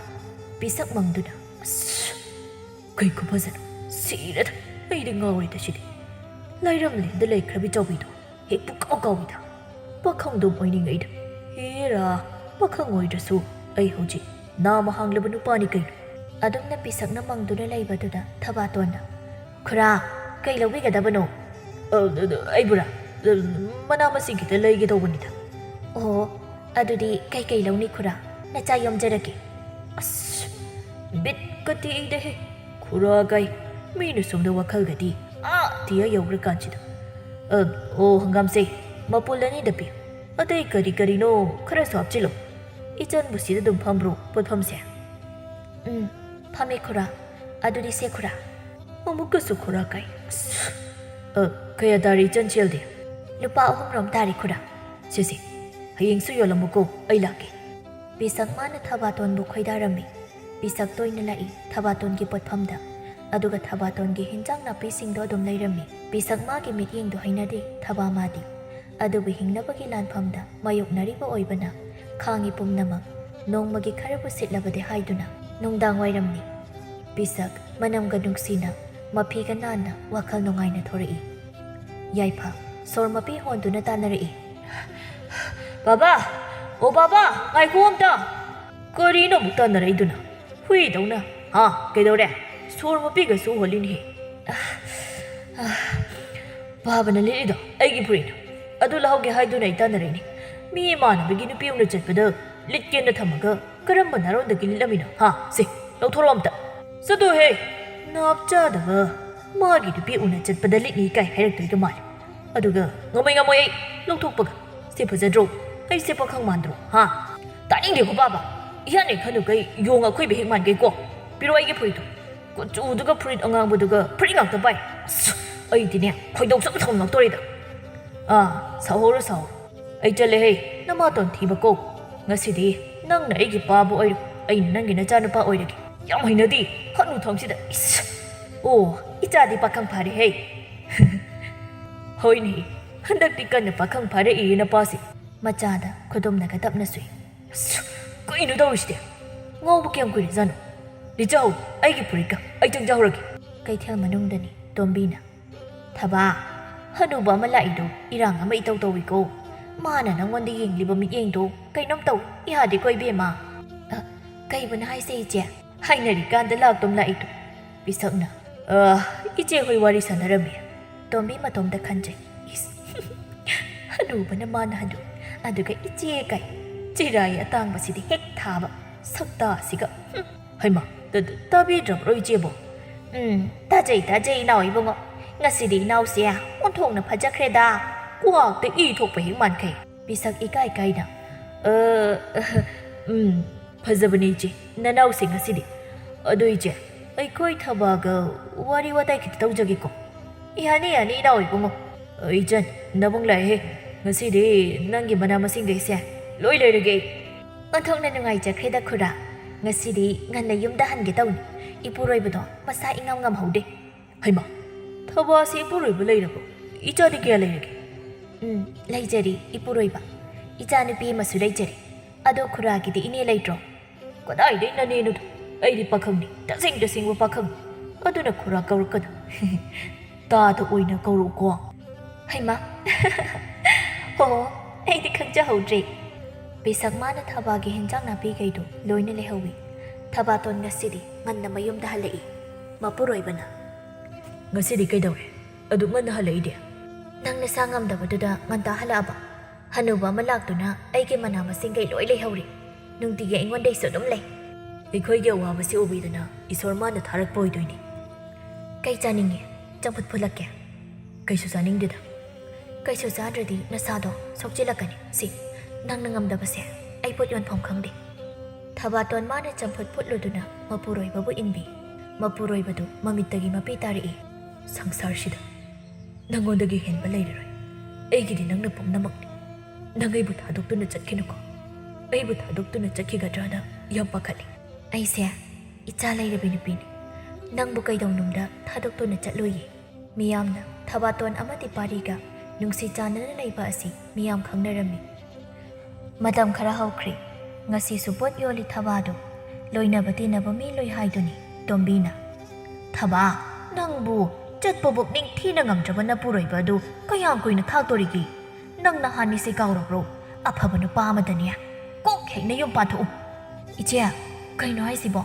ꯄꯤꯁꯛ ꯃꯪꯗꯨꯅ꯫ ꯑꯁ, ꯀꯩ ꯈꯨꯐꯖꯅꯣ! ꯁꯤꯔꯦꯗ! ꯑꯩꯗꯤ ꯉꯥꯎꯔꯦꯗ ꯁꯤꯗꯤ꯫ ꯂꯥꯏꯔꯝꯂꯦꯟꯗ ꯂꯩꯈ꯭ꯔꯕꯤ ꯆꯥꯎꯕꯤꯗꯣ ꯍꯦꯛ ꯄꯨꯀꯥꯎ ꯀꯥꯎꯏꯗ꯫ ꯄꯥꯈꯪꯗꯨꯝ ꯑꯣꯏꯅꯤꯡꯉꯛꯏꯗ꯫ ꯍꯦꯔꯥ, ꯄꯥꯈꯪ ꯑꯣꯏꯗ꯭ꯔꯁꯨ ꯑꯩ ꯍꯧꯖꯤꯛ ꯅꯥꯃ ꯍꯥꯡꯂꯕ ꯅꯨꯄꯥꯅꯤ ꯀꯩꯅꯣ꯫ ꯑꯗꯨꯝꯅ ꯄꯤꯁꯛꯅ ꯃꯪꯗꯨꯅ ꯂꯩꯕꯗꯨꯗ ꯊꯕꯥꯇꯣꯟꯅ, "ꯈꯨꯔꯥ, ꯀꯩ ꯂꯧꯕꯤꯒꯗꯕꯅꯣ?" "ꯑ, ꯑ, ꯑ, ꯑꯩꯕꯨꯔꯥ? ꯑ, ꯃꯅꯥ ꯃꯁꯤꯡ ꯈꯤꯇ ꯂꯩꯒꯦ ꯇꯧꯕꯅꯤꯗ꯫" "ꯑꯣ, ꯑꯗꯨꯗꯤ ꯀꯩꯀꯩ ꯂꯧꯅꯤ ꯈꯨꯔꯥ? ꯅꯆꯥ ꯌꯣꯝꯖꯔꯒꯦ꯫" ꯑꯁ, ꯕꯤꯠꯀ ꯇꯦꯛꯏꯗꯍꯦ꯫ ꯈꯨꯔꯥ ꯀꯥꯏ, ꯃꯤꯅ ꯁꯣꯝꯗ ꯋꯥꯈꯜꯒꯗꯤ ꯑꯥ ꯇꯤꯌꯥ ꯌꯧꯈ꯭ꯔꯀꯥꯟꯁꯤꯗ꯫ "ꯑ, ꯑꯣ, ꯍꯪꯒꯥꯝꯁꯦ ꯃꯄꯨꯜ ꯑꯅꯤꯗ ꯄꯤꯌꯨ꯫ ꯑꯇꯩ ꯀꯔꯤ ꯀꯔꯤꯅꯣ ꯈꯔꯁꯨ ꯍꯥꯞꯆꯤꯜꯂꯣ꯫ ꯏꯆꯟꯕꯨ ꯁꯤꯗ ꯑꯗꯨꯝ ꯐꯝꯕ꯭ꯔꯣ ꯄꯣꯠꯐꯝꯁꯦ?" "ꯎꯝ, ꯐꯝꯃꯦ ꯈꯨꯔꯥ꯫ ꯑꯗꯨꯗꯤ ꯁꯦ ꯈꯨꯔꯥ꯫" ꯑꯃꯨꯛꯀꯁꯨ ꯈꯨꯔꯥ ꯀꯥꯏ꯫ ꯑꯁ, ꯑ, ꯀꯌꯥ ꯇꯥꯔꯤ ꯏꯆꯟ ꯁꯦꯜꯗꯤ? "ꯂꯨꯄꯥ ꯑꯍꯨꯝ ꯔꯣꯝ ꯇꯥꯔꯦ ꯈꯨꯔꯥ꯫" "ꯁꯦ, ꯁꯦ, ꯍꯌꯦꯡꯁꯨ ꯌꯣꯜꯂꯝꯃꯨꯀꯣ, ꯑꯩ ꯂꯥꯛꯀꯦ꯫" ꯄꯤꯁꯛ ꯃꯥꯅ ꯊꯕꯥꯇꯣꯟꯕꯨ ꯈꯣꯏꯗꯥꯔꯝꯃꯤ꯫ ꯄꯤꯁꯛ ꯇꯣꯏꯅ ꯂꯥꯛꯏ ꯊꯕꯥꯇꯣꯟꯒꯤ ꯄꯣꯠꯐꯝꯗ꯫ ꯑꯗꯨꯒ ꯊꯕꯥꯇꯣꯟꯒꯤ ꯍꯤꯟꯖꯥꯡ ꯅꯥꯄꯤꯁꯤꯡꯗꯣ ꯑꯗꯨꯝ ꯂꯩꯔꯝꯃꯤ꯫ ꯄꯤꯁꯛ ꯃꯥꯒꯤ ꯃꯤꯠꯌꯦꯡꯗꯣ ꯍꯩꯅꯗꯦ ꯊꯕꯥ ꯃꯥꯗꯤ꯫ ꯑꯗꯨꯕꯨ ꯍꯤꯡꯅꯕꯒꯤ ꯂꯥꯟꯐꯝꯗ ꯃꯥꯌꯣꯛꯅꯔꯤꯕ ꯑꯣꯏꯕꯅ ꯈꯥꯡꯉꯤ ꯄꯨꯝꯅꯃꯛ꯫ ꯅꯣꯡꯃꯒꯤ ꯈꯔꯕꯨ ꯁꯤꯠꯂꯕꯗꯤ ꯍꯥꯏꯗꯨꯅ ꯅꯨꯡꯗꯥꯡ ꯋꯥꯏꯔꯝꯅꯤ꯫ ꯄꯤꯁꯛ ꯃꯅꯝꯒ ꯅꯨꯡꯁꯤꯅ, ꯃꯐꯤꯒ ꯅꯥꯟꯅ ꯋꯥꯈꯜ ꯅꯨꯡꯉꯥꯏꯅ ꯊꯣꯔꯛꯏ꯫ ꯌꯥꯏꯐ ꯁꯣꯔ ꯃꯄꯤ ꯍꯣꯟꯗꯨꯅ ꯇꯥꯟꯅꯔꯛꯏ꯫ "ꯕꯥꯕꯥ! ꯑꯣ ꯕꯥꯕꯥ, ꯉꯥꯏꯈꯣ ꯑꯝꯇ꯫ ꯀꯔꯤꯅꯣ ꯑꯃꯨꯛ ꯇꯥꯟꯅꯔꯛꯏꯗꯨꯅ? ꯍꯨꯏꯗꯧꯅ꯫ ꯍꯥ, ꯀꯩꯗꯧꯔꯦ? ꯁꯣꯔ ꯃꯄꯤꯒꯁꯨ ꯍꯣꯜꯂꯤꯅꯦꯍꯦ꯫ ꯑ, ꯑ, ꯕꯥꯕꯅ ꯂꯤꯠꯂꯤꯗꯣ ꯑꯩꯒꯤ ꯐꯨꯔꯤꯠꯅ꯫ ꯑꯗꯨ ꯂꯧꯍꯧꯒꯦ ꯍꯥꯏꯗꯨꯅ ꯑꯩ ꯇꯥꯟꯅꯔꯛꯏꯅꯤ꯫ ꯃꯤ ꯏꯃꯥꯟꯅꯕꯒꯤ ꯅꯨꯄꯤ ꯎꯅ ꯆꯠꯄꯗ ꯂꯤꯠꯀꯦꯅ ꯊꯝꯃꯒ ꯀꯔꯝꯕ ꯅꯥꯔꯣꯟꯗꯒꯤ ꯂꯤꯠꯂꯝꯃꯤꯅꯣ? ꯍꯥ, ꯁꯦ, ꯂꯧꯊꯣꯔꯛꯑꯣ ꯑꯝꯇ꯫ ꯆꯠꯂꯣꯍꯦ, ꯅꯥꯞ ꯆꯥꯗꯕ꯫ ꯃꯥꯒꯤ ꯅꯨꯄꯤ ꯎꯅ ꯆꯠꯄꯗ ꯂꯤꯠꯅꯤ ꯀꯥꯏ ꯍꯥꯏꯔꯛꯇꯣꯏꯒ ꯃꯥꯜꯂꯦ꯫ ꯑꯗꯨꯒ ꯉꯝꯃꯣꯏ ꯉꯝꯃꯣꯏ ꯑꯩ ꯂꯧꯊꯣꯛꯄꯒ꯫ ꯁꯤ ꯐꯖꯗ꯭ꯔꯣ? ꯑꯩꯁꯦ ꯄꯥꯈꯪ ꯃꯥꯟꯗ꯭ꯔꯣ? ꯍꯥ? ꯇꯥꯅꯤꯡꯗꯦꯀꯣ ꯕꯥꯕꯥ꯫ ꯏꯍꯥꯟ ꯍꯦꯛ ꯈꯜꯂꯨꯈꯩ ꯌꯣꯡ ꯑꯈꯣꯏꯕ ꯍꯦꯛ ꯃꯥꯟꯒꯩꯀꯣ꯫ ꯄꯤꯔꯛꯑꯣ ꯑꯩꯒꯤ ꯐꯨꯔꯤꯠꯇꯣ꯫ ꯀꯨꯆꯨꯗꯨꯒ ꯐꯨꯔꯤꯠ ꯑꯉꯥꯡꯕꯗꯨꯒ ꯐꯨꯔꯤꯠ ꯉꯥꯛꯇ ꯄꯥꯏ꯫ ꯑꯁ, ꯑꯩꯗꯤꯅꯦ ꯈꯣꯏꯗꯧ ꯁꯨꯝ ꯁꯥꯎꯅꯤꯡꯉꯛꯇꯣꯔꯦꯗ꯫ ꯑꯥ, ꯁꯥꯎꯍꯧꯔꯣ, ꯁꯥꯎꯍꯧꯔꯣ꯫ ꯑꯩ ꯆꯠꯂꯦꯍꯦ, ꯅꯃꯥꯇꯣꯟ ꯊꯤꯕ ꯀꯣ꯫ ꯉꯁꯤꯗꯤ ꯅꯪꯅ ꯑꯩꯒꯤ ꯄꯥꯕꯨ ꯑꯣꯏꯔꯣ, ꯑꯩꯅ ꯅꯪꯒꯤ ꯅꯆꯥꯅꯨꯄꯥ ꯑꯣꯏꯔꯒꯦ꯫ ꯌꯥꯝ ꯍꯩꯅꯗꯦ, ꯍꯅꯨꯊꯪꯁꯤꯗ꯫ ꯏꯁ! ꯑꯣ, ꯏꯆꯥꯗꯤ ꯄꯥꯈꯪ ꯐꯥꯔꯦꯍꯦ꯫ ꯍꯣꯏꯅꯦ, ꯍꯟꯗꯛꯇꯤ ꯀꯟꯅ ꯄꯥꯈꯪ ꯐꯥꯔꯛꯏꯌꯦ ꯅꯄꯥꯁꯦ꯫ ꯃꯆꯥꯗ ꯈꯨꯗꯣꯝꯅꯒ ꯇꯞꯅ ꯁꯨꯏ꯫ ꯑꯁ, ꯀꯩꯅꯣ ꯇꯧꯔꯤꯁꯤꯗꯤ? ꯉꯥꯎꯕ ꯀꯌꯥꯝ ꯀꯨꯏꯔꯖꯥꯠꯅꯣ? ꯂꯤꯆꯥꯎ, ꯑꯩꯒꯤ ꯐꯨꯔꯤꯠꯀ ꯑꯩ ꯆꯪꯖꯍꯧꯔꯒꯦ꯫ ꯀꯩꯊꯦꯜ ꯃꯅꯨꯡꯗꯅꯤ ꯇꯣꯝꯕꯤꯅ꯫ ꯊꯕꯥ, ꯍꯅꯨꯕ ꯑꯃ ꯂꯥꯛꯏꯗꯣ ꯏꯔꯥꯡ ꯑꯃ ꯏꯇꯧ ꯇꯧꯏꯀꯣ꯫ ꯃꯥꯅ ꯅꯪꯉꯣꯟꯗ ꯌꯦꯡꯂꯤꯕ ꯃꯤꯠꯌꯦꯡꯗꯣ ꯀꯩꯅꯣꯝ ꯇꯧꯏ꯫ ꯏꯍꯥꯗꯤꯀꯣ ꯏꯕꯦꯝꯃ꯫ ꯑ, ꯀꯩꯕꯨꯅꯣ ꯍꯥꯏꯁꯦ ꯏꯆꯦ? ꯍꯥꯏꯅꯔꯤꯀꯥꯟꯗ ꯂꯥꯛꯇꯨꯝ ꯂꯥꯛꯏꯗꯣ꯫ ꯄꯤꯁꯛꯅ, "ꯑ, ꯏꯆꯦ ꯍꯣꯏ ꯋꯥꯔꯤ ꯁꯥꯟꯅꯔꯝꯃꯤ꯫" ꯇꯣꯝꯕꯤ ꯃꯇꯣꯝꯇ ꯈꯟꯖꯩ꯫ ꯏꯁ, ꯍꯅꯨꯕꯅ ꯃꯥꯅ ꯍꯟꯗꯣꯛ, ꯑꯗꯨꯒ ꯏꯆꯦ ꯀꯥꯏ꯫ ꯆꯤꯔꯥꯏ ꯑꯇꯥꯡꯕꯁꯤꯗꯤ ꯍꯦꯛ ꯊꯥꯕ꯫ ꯁꯛꯇꯥꯁꯤꯒ꯫ ꯍꯨꯝ꯫ ꯍꯩꯃꯥ, ꯇ-, ꯇ-, ꯇꯥꯕꯤꯗ꯭ꯔꯕ꯭ꯔꯣ ꯏꯆꯦꯕꯣ? ꯎꯝ, ꯇꯥꯖꯩ, ꯇꯥꯖꯩ, ꯏꯅꯥꯎ ꯏꯕꯨꯡꯉꯣ꯫ ꯉꯁꯤꯗꯤ ꯏꯅꯥꯎꯁꯦ ꯑꯣꯟꯊꯣꯛꯅ ꯐꯖꯈ꯭ꯔꯦꯗ꯫ ꯀ꯭ꯋꯥꯛꯇ ꯏ ꯊꯣꯛꯄ ꯍꯦꯛ ꯃꯥꯟꯈꯩ꯫ ꯄꯤꯁꯛ ꯏꯀꯥꯏ ꯀꯥꯏꯅ꯫ "ꯑ, ꯎꯝ, ꯐꯖꯕꯅꯤ ꯏꯆꯦ, ꯅꯅꯥꯎꯁꯦ ꯉꯁꯤꯗꯤ꯫ ꯑꯗꯨ ꯏꯆꯦ, ꯑꯩꯈꯣꯏ ꯊꯕꯥꯒ ꯋꯥꯔꯤ ꯋꯥꯇꯥꯏ ꯈꯤꯇ ꯇꯧꯖꯒꯦꯀꯣ꯫" "ꯌꯥꯅꯤ, ꯌꯥꯅꯤ, ꯏꯅꯥꯎ ꯏꯕꯨꯡꯉꯣ꯫" "ꯑ, ꯏꯆꯟ, ꯅꯕꯨꯡ ꯂꯥꯛꯑꯦꯍꯦ꯫ ꯉꯁꯤꯗꯤ ꯅꯪꯒꯤ ꯃꯅꯥ ꯃꯁꯤꯡꯈꯩꯁꯦ ꯂꯣꯏ ꯂꯩꯔꯒꯦ ꯑꯩ꯫" "ꯑꯣꯟꯊꯣꯛꯅ ꯅꯨꯡꯉꯥꯏꯖꯈ꯭ꯔꯦꯗ ꯈꯨꯔꯥ꯫ ꯉꯁꯤꯗꯤ ꯉꯟꯅ ꯌꯨꯝꯗ ꯍꯟꯒꯦ ꯇꯧꯅꯤ꯫ ꯏꯄꯨꯔꯣꯏꯕꯗꯣ ꯃꯁꯥ ꯏꯉꯝ ꯉꯝꯍꯧꯗꯦ꯫" "ꯍꯩꯃꯥ, ꯊꯕꯥꯁꯤ ꯏꯄꯨꯔꯣꯏꯕ ꯂꯩꯔꯕꯣ? ꯏꯆꯥꯗꯤ ꯀꯌꯥ ꯂꯩꯔꯒꯦ?" "ꯎꯝ, ꯂꯩꯖꯔꯤ ꯏꯄꯨꯔꯣꯏꯕ꯫ ꯏꯆꯥꯅꯨꯄꯤ ꯑꯃꯁꯨ ꯂꯩꯖꯔꯤ꯫ ꯑꯗꯣ ꯈꯨꯔꯥꯒꯤꯗꯤ ꯏꯅꯦ ꯂꯩꯇ꯭ꯔꯣ?" "ꯀꯗꯥꯏꯗꯩ ꯅꯅꯦꯅꯣꯗ? ꯑꯩꯗꯤ ꯄꯥꯈꯪꯅꯤ, ꯇꯁꯦꯡ ꯇꯁꯦꯡꯕ ꯄꯥꯈꯪꯅꯤ꯫ ꯑꯗꯨꯅ ꯈꯨꯔꯥ ꯀꯧꯔꯛꯀꯅꯨ꯫ ꯇꯥꯗ ꯑꯣꯏꯅ ꯀꯧꯔꯛꯎꯀꯣ꯫" "ꯍꯩꯃꯥ꯫ ꯍꯣ, ꯑꯩꯗꯤ ꯈꯪꯖꯍꯧꯗ꯭ꯔꯦ꯫" ꯄꯤꯁꯛ ꯃꯥꯅ ꯊꯕꯥꯒꯤ ꯍꯤꯟꯖꯥꯡ ꯅꯥꯄꯤꯈꯩꯗꯨ ꯂꯣꯏꯅ ꯂꯩꯍꯧꯏ꯫ ꯊꯕꯥꯇꯣꯟ ꯉꯁꯤꯗꯤ ꯉꯟꯅ ꯃꯌꯨꯝꯗ ꯍꯜꯂꯛꯏ꯫ ꯃꯄꯨꯔꯣꯏꯕꯅ, "ꯉꯁꯤꯗꯤ ꯀꯩꯗꯧꯔꯦ? ꯑꯗꯨꯛ ꯉꯟꯅ ꯍꯜꯂꯛꯏꯗꯤ?" "ꯅꯪ ꯅꯁꯥ ꯉꯝꯗꯕꯗꯨꯗ ꯉꯟꯇꯥ ꯍꯜꯂꯛꯑꯕ? ꯍꯅꯨꯕ ꯑꯃ ꯂꯥꯛꯇꯨꯅ ꯑꯩꯒꯤ ꯃꯅꯥ ꯃꯁꯤꯡꯈꯩ ꯂꯣꯏ ꯂꯩꯍꯧꯔꯤ꯫ ꯅꯨꯡꯇꯤꯒꯤ ꯑꯩꯉꯣꯟꯗꯩꯁꯨ ꯑꯗꯨꯝ ꯂꯩ꯫" "ꯑꯩꯈꯣꯏꯒꯤ ꯑꯋꯥꯕꯁꯤ ꯎꯕꯤꯗꯅ ꯏꯁꯣꯔ ꯃꯥꯅ ꯊꯥꯔꯛꯄ ꯑꯣꯏꯗꯣꯏꯅꯤ꯫" "ꯀꯩ ꯆꯥꯅꯤꯡꯉꯤ? ꯆꯝꯐꯨꯠ ꯐꯨꯠꯂꯛꯀꯦ꯫" "ꯀꯩꯁꯨ ꯆꯥꯅꯤꯡꯗꯦꯗ꯫" "ꯀꯩꯁꯨ ꯆꯥꯗ꯭ꯔꯗꯤ ꯅꯁꯥꯗꯣ ꯁꯣꯛꯆꯤꯜꯂꯛꯀꯅꯤ꯫ ꯁꯤ, ꯅꯪꯅ ꯉꯝꯗꯕꯁꯦ ꯑꯩ ꯄꯣꯠ ꯌꯣꯟꯐꯝ ꯈꯪꯗꯦ꯫" ꯊꯕꯥꯇꯣꯟ ꯃꯥꯅ ꯆꯝꯐꯨꯠ ꯐꯨꯠꯂꯨꯗꯨꯅ ꯃꯄꯨꯔꯣꯏꯕꯕꯨ ꯏꯟꯕꯤ꯫ ꯃꯄꯨꯔꯣꯏꯕꯗꯨ ꯃꯃꯤꯠꯇꯒꯤ ꯃꯄꯤ ꯇꯥꯔꯛꯏ꯫ "ꯁꯪꯁꯥꯔꯁꯤꯗ ꯅꯪꯉꯣꯟꯗꯒꯤ ꯍꯦꯟꯕ ꯂꯩꯔꯔꯣꯏ꯫ ꯑꯩꯒꯤꯗꯤ ꯅꯪꯅ ꯄꯨꯝꯅꯃꯛꯅꯤ꯫ ꯅꯪ ꯑꯩꯕꯨ ꯊꯥꯗꯣꯛꯇꯨꯅ ꯆꯠꯈꯤꯅꯨꯀꯣ꯫ ꯑꯩꯕꯨ ꯊꯥꯗꯣꯛꯇꯨꯅ ꯆꯠꯈꯤꯒꯗ꯭ꯔꯥꯅ ꯌꯥꯝ ꯄꯥꯈꯠꯂꯤ꯫" "ꯑꯩꯁꯦ ꯏꯆꯥ ꯂꯩꯔꯕꯤ ꯅꯨꯄꯤꯅꯤ꯫ ꯅꯪꯕꯨ ꯀꯩꯗꯧꯅꯨꯡꯗ ꯊꯥꯗꯣꯛꯇꯨꯅ ꯆꯠꯂꯣꯏꯌꯦ꯫" ꯃꯤꯌꯥꯝꯅ ꯊꯕꯥꯇꯣꯟ ꯑꯃꯗꯤ ꯄꯥꯔꯤꯒ ꯅꯨꯡꯁꯤ ꯆꯥꯟꯅꯅ ꯂꯩꯕ ꯑꯁꯤ ꯃꯤꯌꯥꯝ ꯈꯪꯅꯔꯝꯃꯤ꯫ ꯃꯇꯝ ꯈꯔ ꯍꯧꯈ꯭ꯔꯦ꯫ ꯉꯁꯤꯁꯨ ꯄꯣꯠ ꯌꯣꯜꯂꯤ ꯊꯕꯥꯗꯨ꯫ ꯂꯣꯏꯅꯕ ꯇꯤꯟꯅꯕ ꯃꯤ ꯂꯣꯏ ꯍꯥꯏꯗꯨꯅꯤ ꯇꯣꯝꯕꯤꯅ꯫ "ꯊꯕꯥ, ꯅꯪꯕꯨ ꯆꯠꯄꯕꯨ ꯅꯤꯡꯊꯤꯅ ꯉꯝꯗ꯭ꯔꯕ ꯅꯄꯨꯔꯣꯏꯕ ꯑꯗꯨ ꯀꯌꯥꯝ ꯀꯨꯏꯅ ꯊꯥꯛꯇꯣꯔꯤꯒꯦ? ꯅꯪ ꯅꯍꯥꯟꯅꯤꯁꯦ ꯀꯥꯎꯔꯕ꯭ꯔꯣ? ꯑꯐꯕ ꯅꯨꯄꯥ ꯑꯃꯗꯅꯦ ꯀꯣꯛ ꯍꯦꯛ ꯅꯌꯨꯝ ꯄꯥꯟꯊꯣꯛꯎ꯫" "ꯏꯆꯦ, ꯀꯩꯅꯣ ꯍꯥꯏꯁꯤꯕꯣ?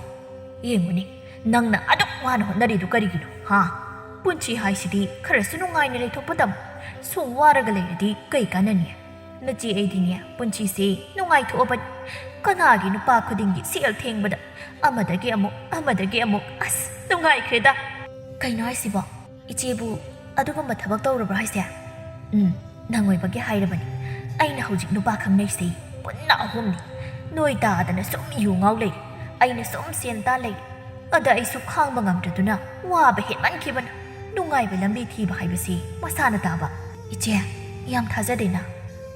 ꯌꯦꯡꯉꯨꯅꯦ, ꯅꯪꯅ ꯑꯗꯨꯛ ꯋꯥꯅ ꯍꯣꯠꯅꯔꯤꯗꯨ ꯀꯔꯤꯒꯤꯅꯣ, ꯍꯥ? ꯄꯨꯟꯁꯤ ꯍꯥꯏꯁꯤꯗꯤ ꯈꯔꯁꯨ ꯅꯨꯡꯉꯥꯏꯅ ꯂꯩꯊꯣꯛꯄ ꯇꯝꯃꯨ꯫ ꯁꯨꯝ ꯋꯥꯔꯒ ꯂꯩꯔꯗꯤ ꯀꯩ ꯀꯥꯟꯅꯅꯤ? ꯅꯆꯦ ꯑꯩꯗꯤꯅꯦ, ꯄꯨꯟꯁꯤꯁꯦ ꯅꯨꯡꯉꯥꯏꯊꯣꯛꯑꯕꯅꯤ꯫ ꯀꯅꯥꯒꯤ ꯅꯨꯄꯥ ꯈꯨꯗꯤꯡꯒꯤ ꯁꯦꯜ ꯊꯦꯡꯕꯗ ꯑꯃꯗꯒꯤ ꯑꯃꯨꯛ, ꯑꯃꯗꯒꯤ ꯑꯃꯨꯛ, ꯑꯁ, ꯅꯨꯡꯉꯥꯏꯈ꯭ꯔꯦꯗ꯫" "ꯀꯩꯅꯣ ꯍꯥꯏꯁꯤꯕꯣ? ꯏꯆꯦꯕꯨ ꯑꯗꯨꯒꯨꯝꯕ ꯊꯕꯛ ꯇꯧꯔꯕ꯭ꯔꯣ ꯍꯥꯏꯁꯦ?" "ꯎꯝ, ꯅꯪ ꯑꯣꯏꯕꯒꯤ ꯍꯥꯏꯔꯕꯅꯤ꯫ ꯑꯩꯅ ꯍꯧꯖꯤꯛ ꯅꯨꯄꯥ ꯈꯪꯅꯩꯁꯦ ꯄꯨꯟꯅ ꯑꯍꯨꯝꯅꯤ꯫ ꯅꯣꯏ ꯇꯥꯗꯅ ꯁꯨꯝ ꯌꯨ ꯉꯥꯎ ꯂꯩ, ꯑꯩꯅ ꯁꯨꯝ ꯁꯦꯟ ꯇꯥ ꯂꯩ꯫ ꯑꯗ ꯑꯩꯁꯨ ꯈꯥꯡꯕ ꯉꯝꯗ꯭ꯔꯗꯨꯅ ꯋꯥꯕ ꯍꯦꯟꯃꯟꯈꯤꯕꯅ ꯅꯨꯡꯉꯥꯏꯕ ꯂꯝꯕꯤ ꯊꯤꯕ ꯍꯥꯏꯕꯁꯤ ꯃꯁꯥꯅ ꯇꯥꯕ꯫" "ꯏꯆꯦ, ꯌꯥꯝ ꯊꯥꯖꯗꯦꯅ꯫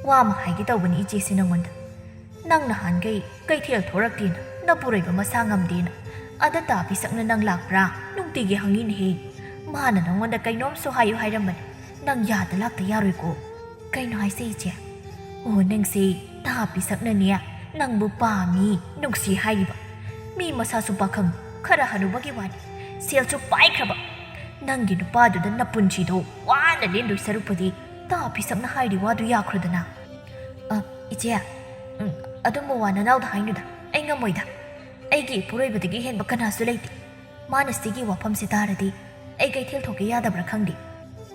ꯋꯥ ꯑꯃ ꯍꯥꯏꯒꯦ ꯇꯧꯕꯅꯤ ꯏꯆꯦꯁꯦ ꯅꯪꯉꯣꯟꯗ꯫ ꯅꯪ ꯅꯍꯥꯟꯈꯩ ꯀꯩꯊꯦꯜ ꯊꯣꯔꯛꯇꯦꯅ, ꯅꯄꯨꯔꯣꯏꯕ ꯃꯁꯥ ꯉꯝꯗꯦꯅ ꯑꯗ ꯇꯥ ꯄꯤꯁꯛꯅ ꯅꯪ ꯂꯥꯛꯄ꯭ꯔꯥ ꯅꯨꯡꯇꯤꯒꯤ ꯍꯪꯉꯤꯅꯦꯍꯦ꯫ ꯃꯥꯅ ꯅꯪꯉꯣꯟꯗ ꯀꯩꯅꯣꯝꯁꯨ ꯍꯥꯏꯌꯨ ꯍꯥꯏꯔꯝꯕꯅꯤ, ꯅꯪ ꯌꯥꯗ ꯂꯥꯛꯇ ꯌꯥꯔꯣꯏꯀꯣ꯫" "ꯀꯩꯅꯣ ꯍꯥꯏꯁꯦ ꯏꯆꯦ?" "ꯑꯣ, ꯅꯪꯁꯦ ꯇꯥ ꯄꯤꯁꯛꯅꯅꯦ ꯅꯪꯕꯨ ꯄꯥꯝꯃꯤ, ꯅꯨꯡꯁꯤ ꯍꯥꯏꯔꯤꯕ꯫ ꯃꯤ ꯃꯁꯥꯁꯨ ꯄꯥꯈꯪ ꯈꯔ ꯍꯅꯨꯕꯒꯤ ꯋꯥꯅꯤ, ꯁꯦꯜꯁꯨ ꯄꯥꯏꯈ꯭ꯔꯕ꯫ ꯅꯪꯒꯤ ꯅꯨꯄꯥꯗꯨꯗ ꯅꯄꯨꯟꯁꯤꯗꯣ ꯋꯥꯅ ꯂꯦꯟꯗꯣꯏ ꯁꯔꯨꯛꯄꯨꯗꯤ ꯇꯥ ꯄꯤꯁꯛꯅ ꯍꯥꯏꯔꯤ ꯋꯥꯗꯨ ꯌꯥꯈ꯭ꯔꯣꯗꯅ꯫" "ꯑ, ꯏꯆꯦ, ꯎꯝ, ꯑꯗꯨꯝꯕ ꯋꯥ ꯅꯅꯥꯎꯗ ꯍꯥꯏꯅꯨꯗ꯫ ꯑꯩ ꯉꯝꯃꯣꯏꯗ꯫ ꯑꯩꯒꯤ ꯏꯄꯨꯔꯣꯏꯕꯗꯒꯤ ꯍꯦꯟꯕ ꯀꯅꯥꯁꯨ ꯂꯩꯇꯦ꯫ ꯃꯥꯅ ꯁꯤꯒꯤ ꯋꯥꯐꯝꯁꯦ ꯇꯥꯔꯗꯤ ꯑꯩ ꯀꯩꯊꯦꯜ ꯊꯣꯛꯀꯦ ꯌꯥꯗꯕ꯭ꯔꯥ ꯈꯪꯗꯦ꯫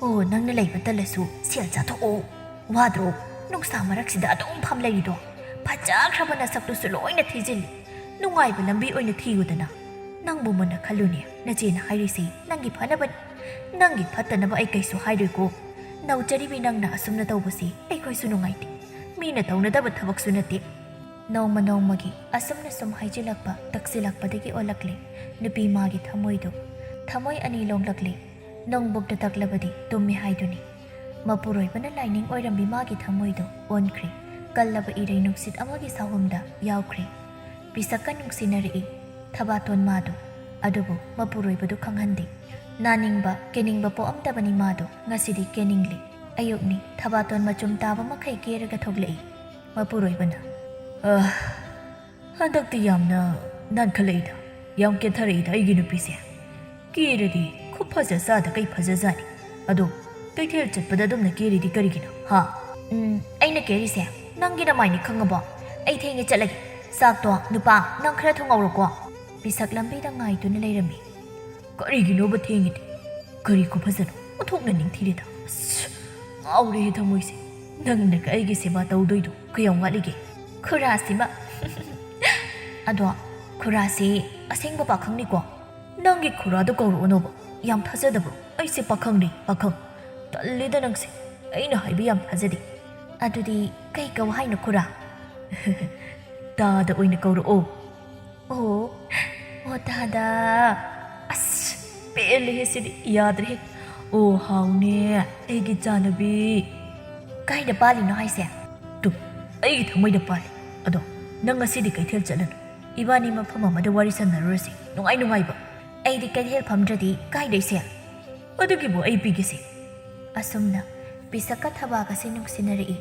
ꯑꯣ, ꯅꯪꯅ ꯂꯩꯕ ꯇꯜꯂꯁꯨ ꯁꯦꯜ ꯆꯥꯊꯣꯛꯑꯣ꯫ ꯋꯥꯗ꯭ꯔꯣ? ꯅꯨꯡꯁꯥ ꯃꯔꯛꯁꯤꯗ ꯑꯗꯨꯝ ꯐꯝ ꯂꯩꯔꯤꯗꯣ? ꯐꯖꯈ꯭ꯔꯕ ꯅꯁꯛꯇꯨꯁꯨ ꯂꯣꯏꯅ ꯊꯤꯖꯤꯜꯂꯤ꯫ ꯅꯨꯡꯉꯥꯏꯕ ꯂꯝꯕꯤ ꯑꯣꯏꯅ ꯊꯤꯌꯨꯗꯅ꯫ ꯅꯪꯕꯨ ꯃꯨꯟꯅ ꯈꯜꯂꯨꯅꯦ, ꯅꯆꯦꯅ ꯍꯥꯏꯔꯤꯁꯦ ꯅꯪꯒꯤ ꯐꯅꯕꯅꯤ꯫ ꯅꯪꯒꯤ ꯐꯠꯇꯅꯕ ꯑꯩ ꯀꯩꯁꯨ ꯍꯥꯏꯔꯣꯏꯀꯣ꯫ ꯅꯧꯖꯔꯤꯕꯤ ꯅꯪꯅ ꯑꯁꯨꯝꯅ ꯇꯧꯕꯁꯤ ꯑꯩꯈꯣꯏꯁꯨ ꯅꯨꯡꯉꯥꯏꯇꯦ꯫ ꯃꯤꯅ ꯇꯧꯅꯗꯕ ꯊꯕꯛꯁꯨ ꯅꯠꯇꯦ꯫ ꯅꯣꯡꯃ ꯅꯣꯡꯃꯒꯤ ꯑꯁꯨꯝꯅ ꯁꯨꯝ ꯍꯥꯏꯖꯤꯜꯂꯛꯄ ꯇꯛꯁꯤꯜꯂꯛꯄꯗꯒꯤ ꯑꯣꯜꯂꯛꯂꯦ ꯅꯨꯄꯤ ꯃꯥꯒꯤ ꯊꯃꯣꯏꯗꯣ꯫ ꯊꯃꯣꯏ ꯑꯅꯤ ꯂꯣꯡꯂꯛꯂꯦ꯫ ꯅꯣꯡꯕꯨꯛꯇ ꯇꯛꯂꯕꯗꯤ ꯇꯨꯝꯃꯤ ꯍꯥꯏꯗꯨꯅꯤ꯫ ꯃꯄꯨꯔꯣꯏꯕꯅ ꯂꯥꯏꯅꯤꯡ ꯑꯣꯏꯔꯝꯕꯤ ꯃꯥꯒꯤ ꯊꯃꯣꯏꯗꯣ ꯑꯣꯟꯈ꯭ꯔꯦ꯫ ꯀꯜꯂꯕ ꯏꯔꯩ ꯅꯨꯡꯁꯤꯠ ꯑꯃꯒꯤ ꯁꯥꯍꯨꯝꯗ ꯌꯥꯎꯈ꯭ꯔꯦ꯫ ꯄꯤꯁꯛꯀ ꯅꯨꯡꯁꯤꯅꯔꯛꯏ꯫ ꯊꯕꯥꯇꯣꯟ ꯃꯥꯗꯣ꯫ ꯑꯗꯨꯕꯨ ꯃꯄꯨꯔꯣꯏꯕꯗꯨ ꯈꯪꯍꯟꯗꯦ꯫ ꯅꯥꯅꯤꯡꯕ, ꯀꯦꯅꯤꯡꯕ ꯄꯣꯛꯑꯝꯗꯕꯅꯤ ꯃꯥꯗꯣ꯫ ꯉꯁꯤꯗꯤ ꯀꯦꯅꯤꯡꯂꯦ꯫ ꯑꯌꯨꯛꯅꯤ, ꯊꯕꯥꯇꯣꯟ ꯃꯆꯨꯝ ꯇꯥꯕ ꯃꯈꯩ ꯀꯦꯔꯒ ꯊꯣꯛꯂꯛꯏ꯫ ꯃꯄꯨꯔꯣꯏꯕꯅ, "ꯑꯥ, ꯍꯟꯗꯛꯇꯤ ꯌꯥꯝꯅ ꯅꯥꯟꯈꯠꯂꯛꯏꯗ, ꯌꯥꯝ ꯀꯦꯊꯔꯛꯏꯗ ꯑꯩꯒꯤ ꯅꯨꯄꯤꯁꯦ꯫ ꯀꯦꯔꯗꯤ ꯈꯨꯐꯖ ꯆꯥꯗ ꯀꯩ ꯐꯖꯖꯥꯠꯅꯤ꯫ ꯑꯗꯣ ꯀꯩꯊꯦꯜ ꯆꯠꯄꯗ ꯑꯗꯨꯝꯅ ꯀꯦꯔꯤꯗꯤ ꯀꯔꯤꯒꯤꯅꯣ, ꯍꯥ?" "ꯎꯝ, ꯑꯩꯅ ꯀꯦꯔꯤꯁꯦ ꯅꯪꯒꯤ ꯅꯃꯥꯏꯅꯤ ꯈꯪꯉꯕꯣ? ꯑꯩ ꯊꯦꯡꯉꯦ ꯆꯠꯂꯒꯦ꯫ ꯆꯥꯛꯇꯣ, ꯅꯨꯄꯥ, ꯅꯪ ꯈꯔ ꯊꯣꯡꯍꯧꯔꯣꯀꯣ꯫" ꯄꯤꯁꯛ ꯂꯝꯕꯤꯗ ꯉꯥꯏꯗꯨꯅ ꯂꯩꯔꯝꯃꯤ꯫ "ꯀꯔꯤꯒꯤꯅꯣꯕ ꯊꯦꯡꯉꯤꯗꯤ? ꯀꯔꯤ ꯈꯨꯐꯖꯅꯣ? ꯑꯣꯟꯊꯣꯛꯅ ꯅꯤꯡꯊꯤꯔꯦꯗ꯫ ꯑꯁ, ꯉꯥꯎꯔꯦꯍꯦ ꯊꯃꯣꯏꯁꯦ꯫ ꯅꯪꯅꯒ ꯑꯩꯒꯤ ꯁꯦꯕꯥ ꯇꯧꯗꯣꯏꯗꯣ ꯀꯌꯥꯝ ꯋꯥꯠꯂꯤꯒꯦ?" "ꯈꯨꯔꯥꯁꯤꯃ꯫" "ꯑꯗꯣ ꯈꯨꯔꯥꯁꯤ ꯑꯁꯦꯡꯕ ꯄꯥꯈꯪꯅꯤꯀꯣ?" "ꯅꯪꯒꯤ ꯈꯨꯔꯥꯗꯣ ꯀꯧꯔꯛꯑꯣꯅꯣꯕ꯫ ꯌꯥꯝ ꯊꯥꯖꯗꯕ꯭ꯔꯣ? ꯑꯩꯁꯦ ꯄꯥꯈꯪꯅꯤ, ꯄꯥꯈꯪ꯫ ꯇꯜꯂꯤꯗ ꯅꯪꯁꯦ꯫ ꯑꯩꯅ ꯍꯥꯏꯕ ꯌꯥꯝ ꯊꯥꯖꯗꯦ꯫" "ꯑꯗꯨꯗꯤ ꯀꯩ ꯀꯧ ꯍꯥꯏꯅꯣ ꯈꯨꯔꯥ?" "ꯇꯥꯗ ꯑꯣꯏꯅ ꯀꯧꯔꯛꯑꯣ꯫" "ꯑꯣ, ꯑꯣ ꯇꯥꯗ꯫" "ꯑꯁ, ꯄꯦꯜꯂꯦꯍꯦ ꯁꯤꯗꯤ, ꯌꯥꯗ꯭ꯔꯦꯍꯦ꯫ ꯑꯣ ꯍꯥꯎꯅꯦ, ꯑꯩꯒꯤ ꯆꯥꯅꯕꯤ꯫" "ꯀꯥꯏꯗ ꯄꯥꯜꯂꯤꯅꯣ ꯍꯥꯏꯁꯦ?" "ꯇꯨ, ꯑꯩꯒꯤ ꯊꯃꯣꯏꯗ ꯄꯥꯜꯂꯤ꯫ ꯑꯗꯣ ꯅꯪ ꯉꯁꯤꯗꯤ ꯀꯩꯊꯦꯜ ꯆꯠꯂꯅꯨ꯫ ꯏꯕꯥꯅꯤ ꯃꯐꯝ ꯑꯃꯗ ꯋꯥꯔꯤ ꯁꯥꯟꯅꯔꯨꯔꯁꯤ, ꯅꯨꯡꯉꯥꯏ ꯅꯨꯡꯉꯥꯏꯕ꯫" "ꯑꯩꯗꯤ ꯀꯩꯊꯦꯜ ꯐꯝꯗ꯭ꯔꯗꯤ ꯀꯥꯏꯗꯩ ꯁꯦꯜ?" "ꯑꯗꯨꯒꯤꯕꯨ ꯑꯩ ꯄꯤꯒꯦꯁꯦ꯫" ꯑꯁꯨꯝꯅ ꯄꯤꯁꯛꯀ ꯊꯕꯥꯒꯁꯦ ꯅꯨꯡꯁꯤꯅꯔꯛꯏ꯫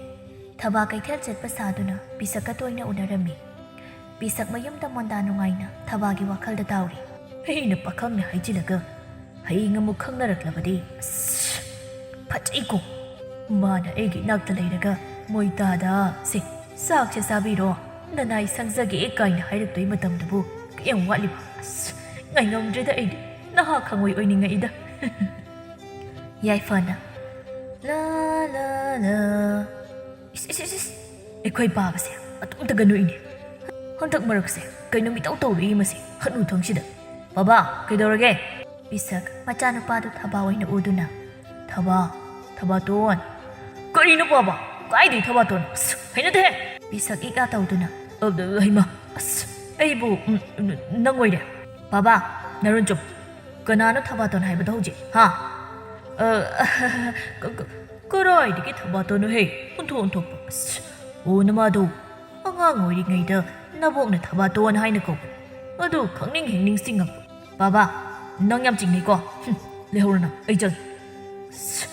ꯊꯕꯥ ꯀꯩꯊꯦꯜ ꯆꯠꯄ ꯁꯥꯗꯨꯅ ꯄꯤꯁꯛꯀ ꯇꯣꯏꯅ ꯎꯅꯔꯝꯃꯤ꯫ ꯄꯤꯁꯛ ꯃꯌꯨꯝꯗ ꯃꯣꯟꯗꯥ ꯅꯨꯡꯉꯥꯏꯅ ꯊꯕꯥꯒꯤ ꯋꯥꯈꯜꯗ ꯇꯥꯎꯔꯤ꯫ "ꯑꯩꯅ ꯄꯥꯈꯪꯅꯦ ꯍꯥꯏꯖꯤꯜꯂꯒ ꯍꯌꯦꯡ ꯑꯃꯨꯛ ꯈꯪꯅꯔꯛꯂꯕꯗꯤ, ꯑꯁ, ꯐꯖꯩꯀꯣ꯫ ꯃꯥꯅ ꯑꯩꯒꯤ ꯏꯅꯥꯛꯇ ꯂꯩꯔꯒ ꯃꯣꯏ ꯇꯥꯗ ꯁꯦ "ꯆꯥꯛꯁꯦ ꯆꯥꯕꯤꯔꯣ, ꯅꯅꯥꯏ ꯁꯪꯖꯒꯦ" ꯀꯥꯏꯅ ꯍꯥꯏꯔꯛꯇꯣꯏ ꯃꯇꯝꯗꯕꯨ ꯀꯌꯥꯝ ꯋꯥꯠꯂꯤꯕ? ꯑꯁ, ꯉꯥꯏꯉꯝꯗ꯭ꯔꯦꯗ ꯑꯩꯗꯤ꯫ ꯅꯍꯥ ꯈꯪꯑꯣꯏ ꯑꯣꯏꯅꯤꯡꯉꯛꯏꯗ꯫ ꯌꯥꯏꯐꯅ, "ꯂꯥ, ꯂꯥ, ꯂꯥ"꯫ ꯏꯁ, ꯏꯁ, ꯏꯁ, ꯏꯁ꯫ ꯑꯩꯈꯣꯏ ꯄꯥꯕꯁꯦ ꯃꯇꯣꯝꯇꯒ ꯅꯣꯛꯏꯅꯦ꯫ ꯍꯟꯗꯛ ꯃꯔꯛꯁꯦ ꯀꯩꯅꯣ ꯃꯤꯇꯧ ꯇꯧꯔꯛꯏ ꯃꯁꯤ ꯍꯅꯨꯊꯪꯁꯤꯗ꯫ "ꯕꯥꯕꯥ, ꯀꯩꯗꯧꯔꯒꯦ?" ꯄꯤꯁꯛ ꯃꯆꯥꯅꯨꯄꯥꯗꯨ ꯊꯕꯥ ꯑꯣꯏꯅ ꯎꯗꯨꯅ, "ꯊꯕꯥ, ꯊꯕꯥꯇꯣꯟ"꯫ "ꯀꯔꯤꯅꯣ ꯄꯥꯕ? ꯀꯥꯏꯗꯩ ꯊꯕꯥꯇꯣꯟ? ꯑꯁ, ꯍꯩꯅꯗꯦꯍꯦ!" ꯄꯤꯁꯛ ꯏꯛ ꯏꯛ ꯇꯧꯗꯨꯅ, "ꯑ, ꯍꯩꯃꯥ, ꯑꯁ, ꯑꯩꯕꯨ, ꯎꯝ, ꯎꯝ, ꯅꯪ ꯑꯣꯏꯔꯦ꯫ ꯕꯥꯕꯥ, ꯅꯔꯨꯟꯆꯨꯞ, ꯀꯅꯥꯅꯣ ꯊꯕꯥꯇꯣꯟ ꯍꯥꯏꯕꯗꯣ ꯍꯧꯖꯤꯛ, ꯍꯥ?" "ꯑ, ꯀ-, ꯀ-, ꯀꯔꯥꯏꯗꯒꯤ ꯊꯕꯥꯇꯣꯟꯅꯣꯍꯦ? ꯑꯣꯟꯊꯣꯛ ꯑꯣꯟꯊꯣꯛꯄ꯫ ꯑꯁ, ꯑꯣ, ꯅꯃꯥꯗꯣ ꯑꯉꯥꯡ ꯑꯣꯏꯔꯤꯉꯩꯗ ꯅꯕꯣꯛꯅ ꯊꯕꯥꯇꯣꯟ ꯍꯥꯏꯅ ꯀꯧꯕꯅꯤ꯫ ꯑꯗꯨ ꯈꯪꯅꯤꯡ ꯍꯦꯛ ꯅꯤꯡꯁꯤꯡꯉꯛꯄ꯫ ꯕꯥꯕꯥ, ꯅꯪ ꯌꯥꯝ ꯆꯤꯡꯅꯩꯀꯣ꯫ ꯍꯨꯝ, ꯂꯩꯍꯧꯔꯣ ꯅꯪ, ꯑꯩ ꯆꯠꯂꯦ꯫ ꯑꯁ,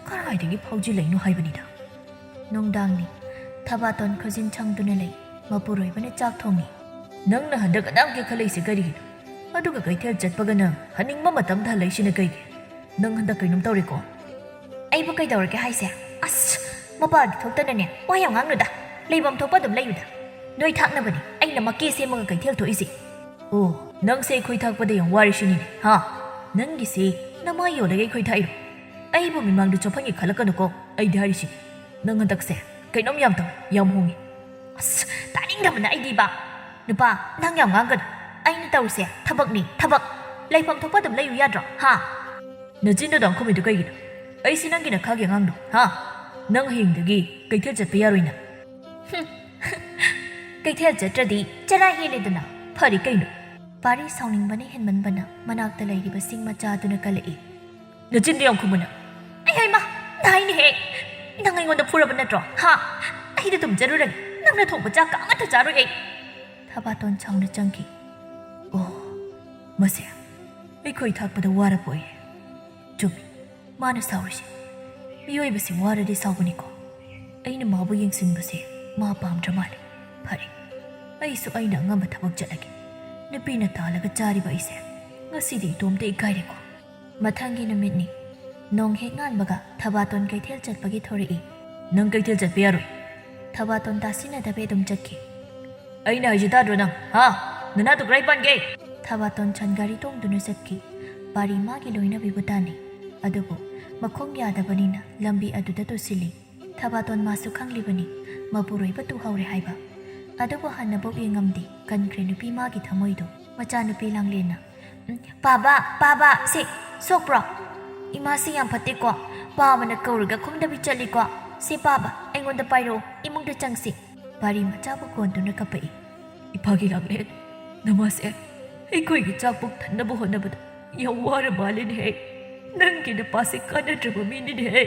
ꯀꯔꯥꯏꯗꯒꯤ ꯐꯥꯎꯖꯤꯜꯂꯛꯏꯅꯣ ꯍꯥꯏꯕꯅꯤꯗ"꯫ ꯅꯨꯡꯗꯥꯡꯅꯤ꯫ ꯊꯕꯥꯇꯣꯟ ꯈꯨꯖꯤꯟ ꯁꯪꯗꯨꯅ ꯂꯩ꯫ ꯃꯄꯨꯔꯣꯏꯕꯅ ꯆꯥꯛ ꯊꯣꯡꯉꯤ꯫ "ꯅꯪꯅ ꯍꯟꯗꯛ ꯑꯗꯥꯝ ꯀꯦꯈꯠꯂꯛꯏꯁꯦ ꯀꯔꯤꯒꯤꯅꯣ? ꯑꯗꯨꯒ ꯀꯩꯊꯦꯜ ꯆꯠꯄꯒꯅ ꯍꯟꯅꯤꯡꯕ ꯃꯇꯝꯗ ꯍꯜꯂꯛꯏꯁꯤꯅ ꯀꯩꯒꯤ? ꯅꯪ ꯍꯟꯗꯛ ꯀꯩꯅꯣꯝ ꯇꯧꯔꯦꯀꯣ?" "ꯑꯩꯕꯨ ꯀꯩꯗꯧꯔꯒꯦ ꯍꯥꯏꯁꯦ? ꯑꯁ, ꯃꯄꯥꯟꯗ ꯊꯣꯛꯇꯅꯅꯦ, ꯋꯥ ꯌꯥꯝ ꯉꯥꯡꯅꯨꯗ꯫ ꯂꯩꯐꯝ ꯊꯣꯛꯄ ꯑꯗꯨꯝ ꯂꯩꯌꯨꯗ꯫ ꯅꯣꯏ ꯊꯥꯛꯅꯕꯅꯦ ꯑꯩꯅ ꯃꯀꯦ ꯁꯦꯝꯃꯒ ꯀꯩꯊꯦꯜ ꯊꯣꯛꯏꯁꯦ"꯫ "ꯑꯣ, ꯅꯪꯁꯦ ꯑꯩꯈꯣꯏ ꯊꯥꯛꯄꯗ ꯌꯥꯝ ꯋꯥꯔꯤꯁꯤꯅꯤꯅꯦ, ꯍꯥ? ꯅꯪꯒꯤꯁꯦ ꯅꯃꯥꯏ ꯌꯣꯜꯂꯒ ꯑꯩꯈꯣꯏ ꯊꯥꯛꯏꯔꯣ? ꯑꯩꯕꯨ ꯃꯤꯃꯥꯡꯗ ꯆꯣꯞꯍꯟꯒꯦ ꯈꯜꯂꯛꯀꯅꯨꯀꯣ, ꯑꯩꯗꯤ ꯍꯥꯏꯔꯤꯁꯤ꯫ ꯅꯪ ꯍꯟꯗꯛꯁꯦ ꯀꯩꯅꯣꯝ ꯌꯥꯝ ꯇꯧꯔꯦ, ꯌꯥꯝ ꯍꯣꯡꯉꯦ"꯫ ꯑꯁ, ꯇꯥꯅꯤꯡꯗꯕꯅ ꯑꯩꯗꯤꯕ꯫ "ꯅꯨꯄꯥ, ꯅꯪ ꯌꯥꯝ ꯉꯥꯡꯒꯅꯨ꯫ ꯑꯩꯅ ꯇꯧꯔꯤꯁꯦ ꯊꯕꯛꯅꯤ, ꯊꯕꯛ꯫ ꯂꯩꯐꯝ ꯊꯣꯛꯄ ꯑꯗꯨꯝ ꯂꯩꯌꯨ ꯌꯥꯗ꯭ꯔꯣ, ꯍꯥ?" "ꯅꯆꯤꯟꯗꯣ ꯑꯗꯨꯝ ꯈꯨꯝꯃꯤꯗꯣ ꯀꯩꯒꯤꯅꯣ? ꯑꯩꯁꯦ ꯅꯪꯒꯤ ꯅꯈꯥꯒꯤ ꯑꯉꯥꯡꯗꯣ, ꯍꯥ? ꯅꯪ ꯍꯌꯦꯡꯗꯒꯤ ꯀꯩꯊꯦꯜ ꯆꯠꯄ ꯌꯥꯔꯣꯏ ꯅꯪ"꯫ "ꯍꯨꯝ, ꯀꯩꯊꯦꯜ ꯆꯠꯇ꯭ꯔꯗꯤ ꯆꯔꯥ ꯍꯦꯜꯂꯦꯗꯅ꯫ ꯐꯔꯦ ꯀꯩꯅꯣ"꯫ ꯄꯥꯔꯤ ꯁꯥꯎꯅꯤꯡꯕꯅ ꯍꯦꯟꯃꯟꯕꯅ ꯃꯅꯥꯛꯇ ꯂꯩꯔꯤꯕ ꯁꯤꯡ ꯃꯆꯥꯗꯨꯅ ꯀꯜꯂꯛꯏ꯫ "ꯅꯆꯤꯟꯗꯣ ꯌꯥꯝ ꯈꯨꯝꯃꯨꯅ"꯫ "ꯑꯩ ꯍꯩꯃꯥ, ꯅꯥꯏꯅꯦꯍꯦ! ꯅꯪ ꯑꯩꯉꯣꯟꯗ ꯐꯨꯔꯕ ꯅꯠꯇ꯭ꯔꯣ? ꯍꯥ? ꯑꯩꯗꯤ ꯑꯗꯨꯝ ꯆꯠꯂꯨꯔꯒꯦ꯫ ꯅꯪꯅ ꯊꯣꯡꯕ ꯆꯥꯛꯀ ꯑꯃꯠꯇ ꯆꯥꯔꯣꯏ ꯑꯩ"꯫ ꯊꯕꯥꯇꯣꯟ ꯁꯥꯎꯅ ꯆꯪꯈꯤ꯫ "ꯑꯣ, ꯃꯁꯦ ꯑꯩꯈꯣꯏ ꯊꯥꯛꯄꯗ ꯋꯥꯔꯕ ꯑꯣꯏꯔꯦ꯫ ꯆꯨꯝꯃꯤ, ꯃꯥꯅ ꯁꯥꯎꯔꯤꯁꯦ꯫ ꯃꯤꯑꯣꯏꯕꯁꯤ ꯋꯥꯔꯗꯤ ꯁꯥꯎꯕꯅꯤꯀꯣ꯫ ꯑꯩꯅ ꯃꯥꯕꯨ ꯌꯦꯡꯁꯤꯟꯕꯁꯦ ꯃꯥ ꯄꯥꯝꯗ꯭ꯔ ꯃꯥꯜꯂꯦ꯫ ꯐꯔꯦ, ꯑꯩꯁꯨ ꯑꯩꯅ ꯑꯉꯝꯕ ꯊꯕꯛ ꯆꯠꯂꯒꯦ꯫ ꯅꯨꯄꯤꯅ ꯇꯥꯜꯂꯒ ꯆꯥꯔꯤꯕ ꯑꯩꯁꯦ ꯉꯁꯤꯗꯤ ꯏꯇꯣꯝꯇ ꯏꯀꯥꯏꯔꯦꯀꯣ"꯫ ꯃꯊꯪꯒꯤ ꯅꯨꯃꯤꯠꯅꯤ꯫ ꯅꯣꯡ ꯍꯦꯛ ꯉꯥꯟꯕꯒ ꯊꯕꯥꯇꯣꯟ ꯀꯩꯊꯦꯜ ꯆꯠꯄꯒꯤ ꯊꯣꯔꯛꯏ꯫ "ꯅꯪ ꯀꯩꯊꯦꯜ ꯆꯠꯄ ꯌꯥꯔꯣꯏ꯫ ꯊꯕꯥꯇꯣꯟ ꯇꯥꯁꯤꯟꯅꯗꯕꯤ ꯑꯗꯨꯝ ꯆꯠꯈꯤ꯫ "ꯑꯩꯅ ꯍꯥꯏꯁꯤ ꯇꯥꯗ꯭ꯔꯣ ꯅꯪ? ꯍꯥ? ꯅꯅꯥꯗꯣ ꯀꯗꯥꯏ ꯄꯥꯟꯒꯦ?" ꯊꯕꯥꯇꯣꯟ ꯁꯟ ꯒꯥꯔꯤ ꯇꯣꯡꯗꯨꯅ ꯆꯠꯈꯤ꯫ ꯄꯥꯔꯤ ꯃꯥꯒꯤ ꯂꯣꯏꯅꯕꯤꯕꯨ ꯇꯥꯟꯅꯩ꯫ ꯑꯗꯨꯕꯨ ꯃꯈꯣꯡ ꯌꯥꯗꯕꯅꯤꯅ ꯂꯝꯕꯤ ꯑꯗꯨꯗ ꯇꯨꯁꯤꯜꯂꯤ꯫ ꯊꯕꯥꯇꯣꯟ ꯃꯥꯁꯨ ꯈꯪꯂꯤꯕꯅꯤ ꯃꯄꯨꯔꯣꯏꯕ ꯇꯨꯍꯧꯔꯦ ꯍꯥꯏꯕ꯫ ꯑꯗꯨꯕꯨ ꯍꯟꯅꯕꯨꯛ ꯌꯦꯡꯉꯝꯗꯦ꯫ ꯀꯟꯈ꯭ꯔꯦ ꯅꯨꯄꯤ ꯃꯥꯒꯤ ꯊꯃꯣꯏꯗꯣ꯫ ꯃꯆꯥꯅꯨꯄꯤ ꯂꯥꯡꯂꯦꯟꯅ, "ꯎꯝ, ꯄꯥꯕ, ꯄꯥꯕ, ꯁꯦ, ꯁꯣꯛꯄ꯭ꯔꯣ? ꯏꯃꯥꯁꯤ ꯌꯥꯝ ꯐꯠꯇꯦꯀꯣ꯫ ꯄꯥꯕꯅ ꯀꯧꯔꯒ ꯈꯨꯝꯗꯕꯤ ꯆꯠꯂꯤꯀꯣ꯫ ꯁꯦ ꯄꯥꯕ, ꯑꯩꯉꯣꯟꯗ ꯄꯥꯏꯔꯛꯑꯣ, ꯏꯃꯨꯡꯗ ꯆꯪꯁꯤ꯫" ꯄꯥꯔꯤ ꯃꯆꯥꯕꯨ ꯀꯣꯟꯗꯨꯅ ꯀꯞꯄꯛꯏ꯫ "ꯏꯄꯥꯒꯤ ꯂꯥꯡꯂꯦꯟ, ꯅꯃꯥꯁꯦ ꯑꯩꯈꯣꯏꯒꯤ ꯆꯥꯛ ꯄꯨꯛ ꯊꯟꯅꯕ ꯍꯣꯠꯅꯕꯗ ꯌꯥꯝ ꯋꯥꯔ ꯃꯥꯜꯂꯦꯅꯦꯍꯦ꯫ ꯅꯪꯒꯤ ꯅꯄꯥꯁꯦ ꯀꯥꯟꯅꯗ꯭ꯔꯕ ꯃꯤꯅꯤꯅꯦꯍꯦ꯫"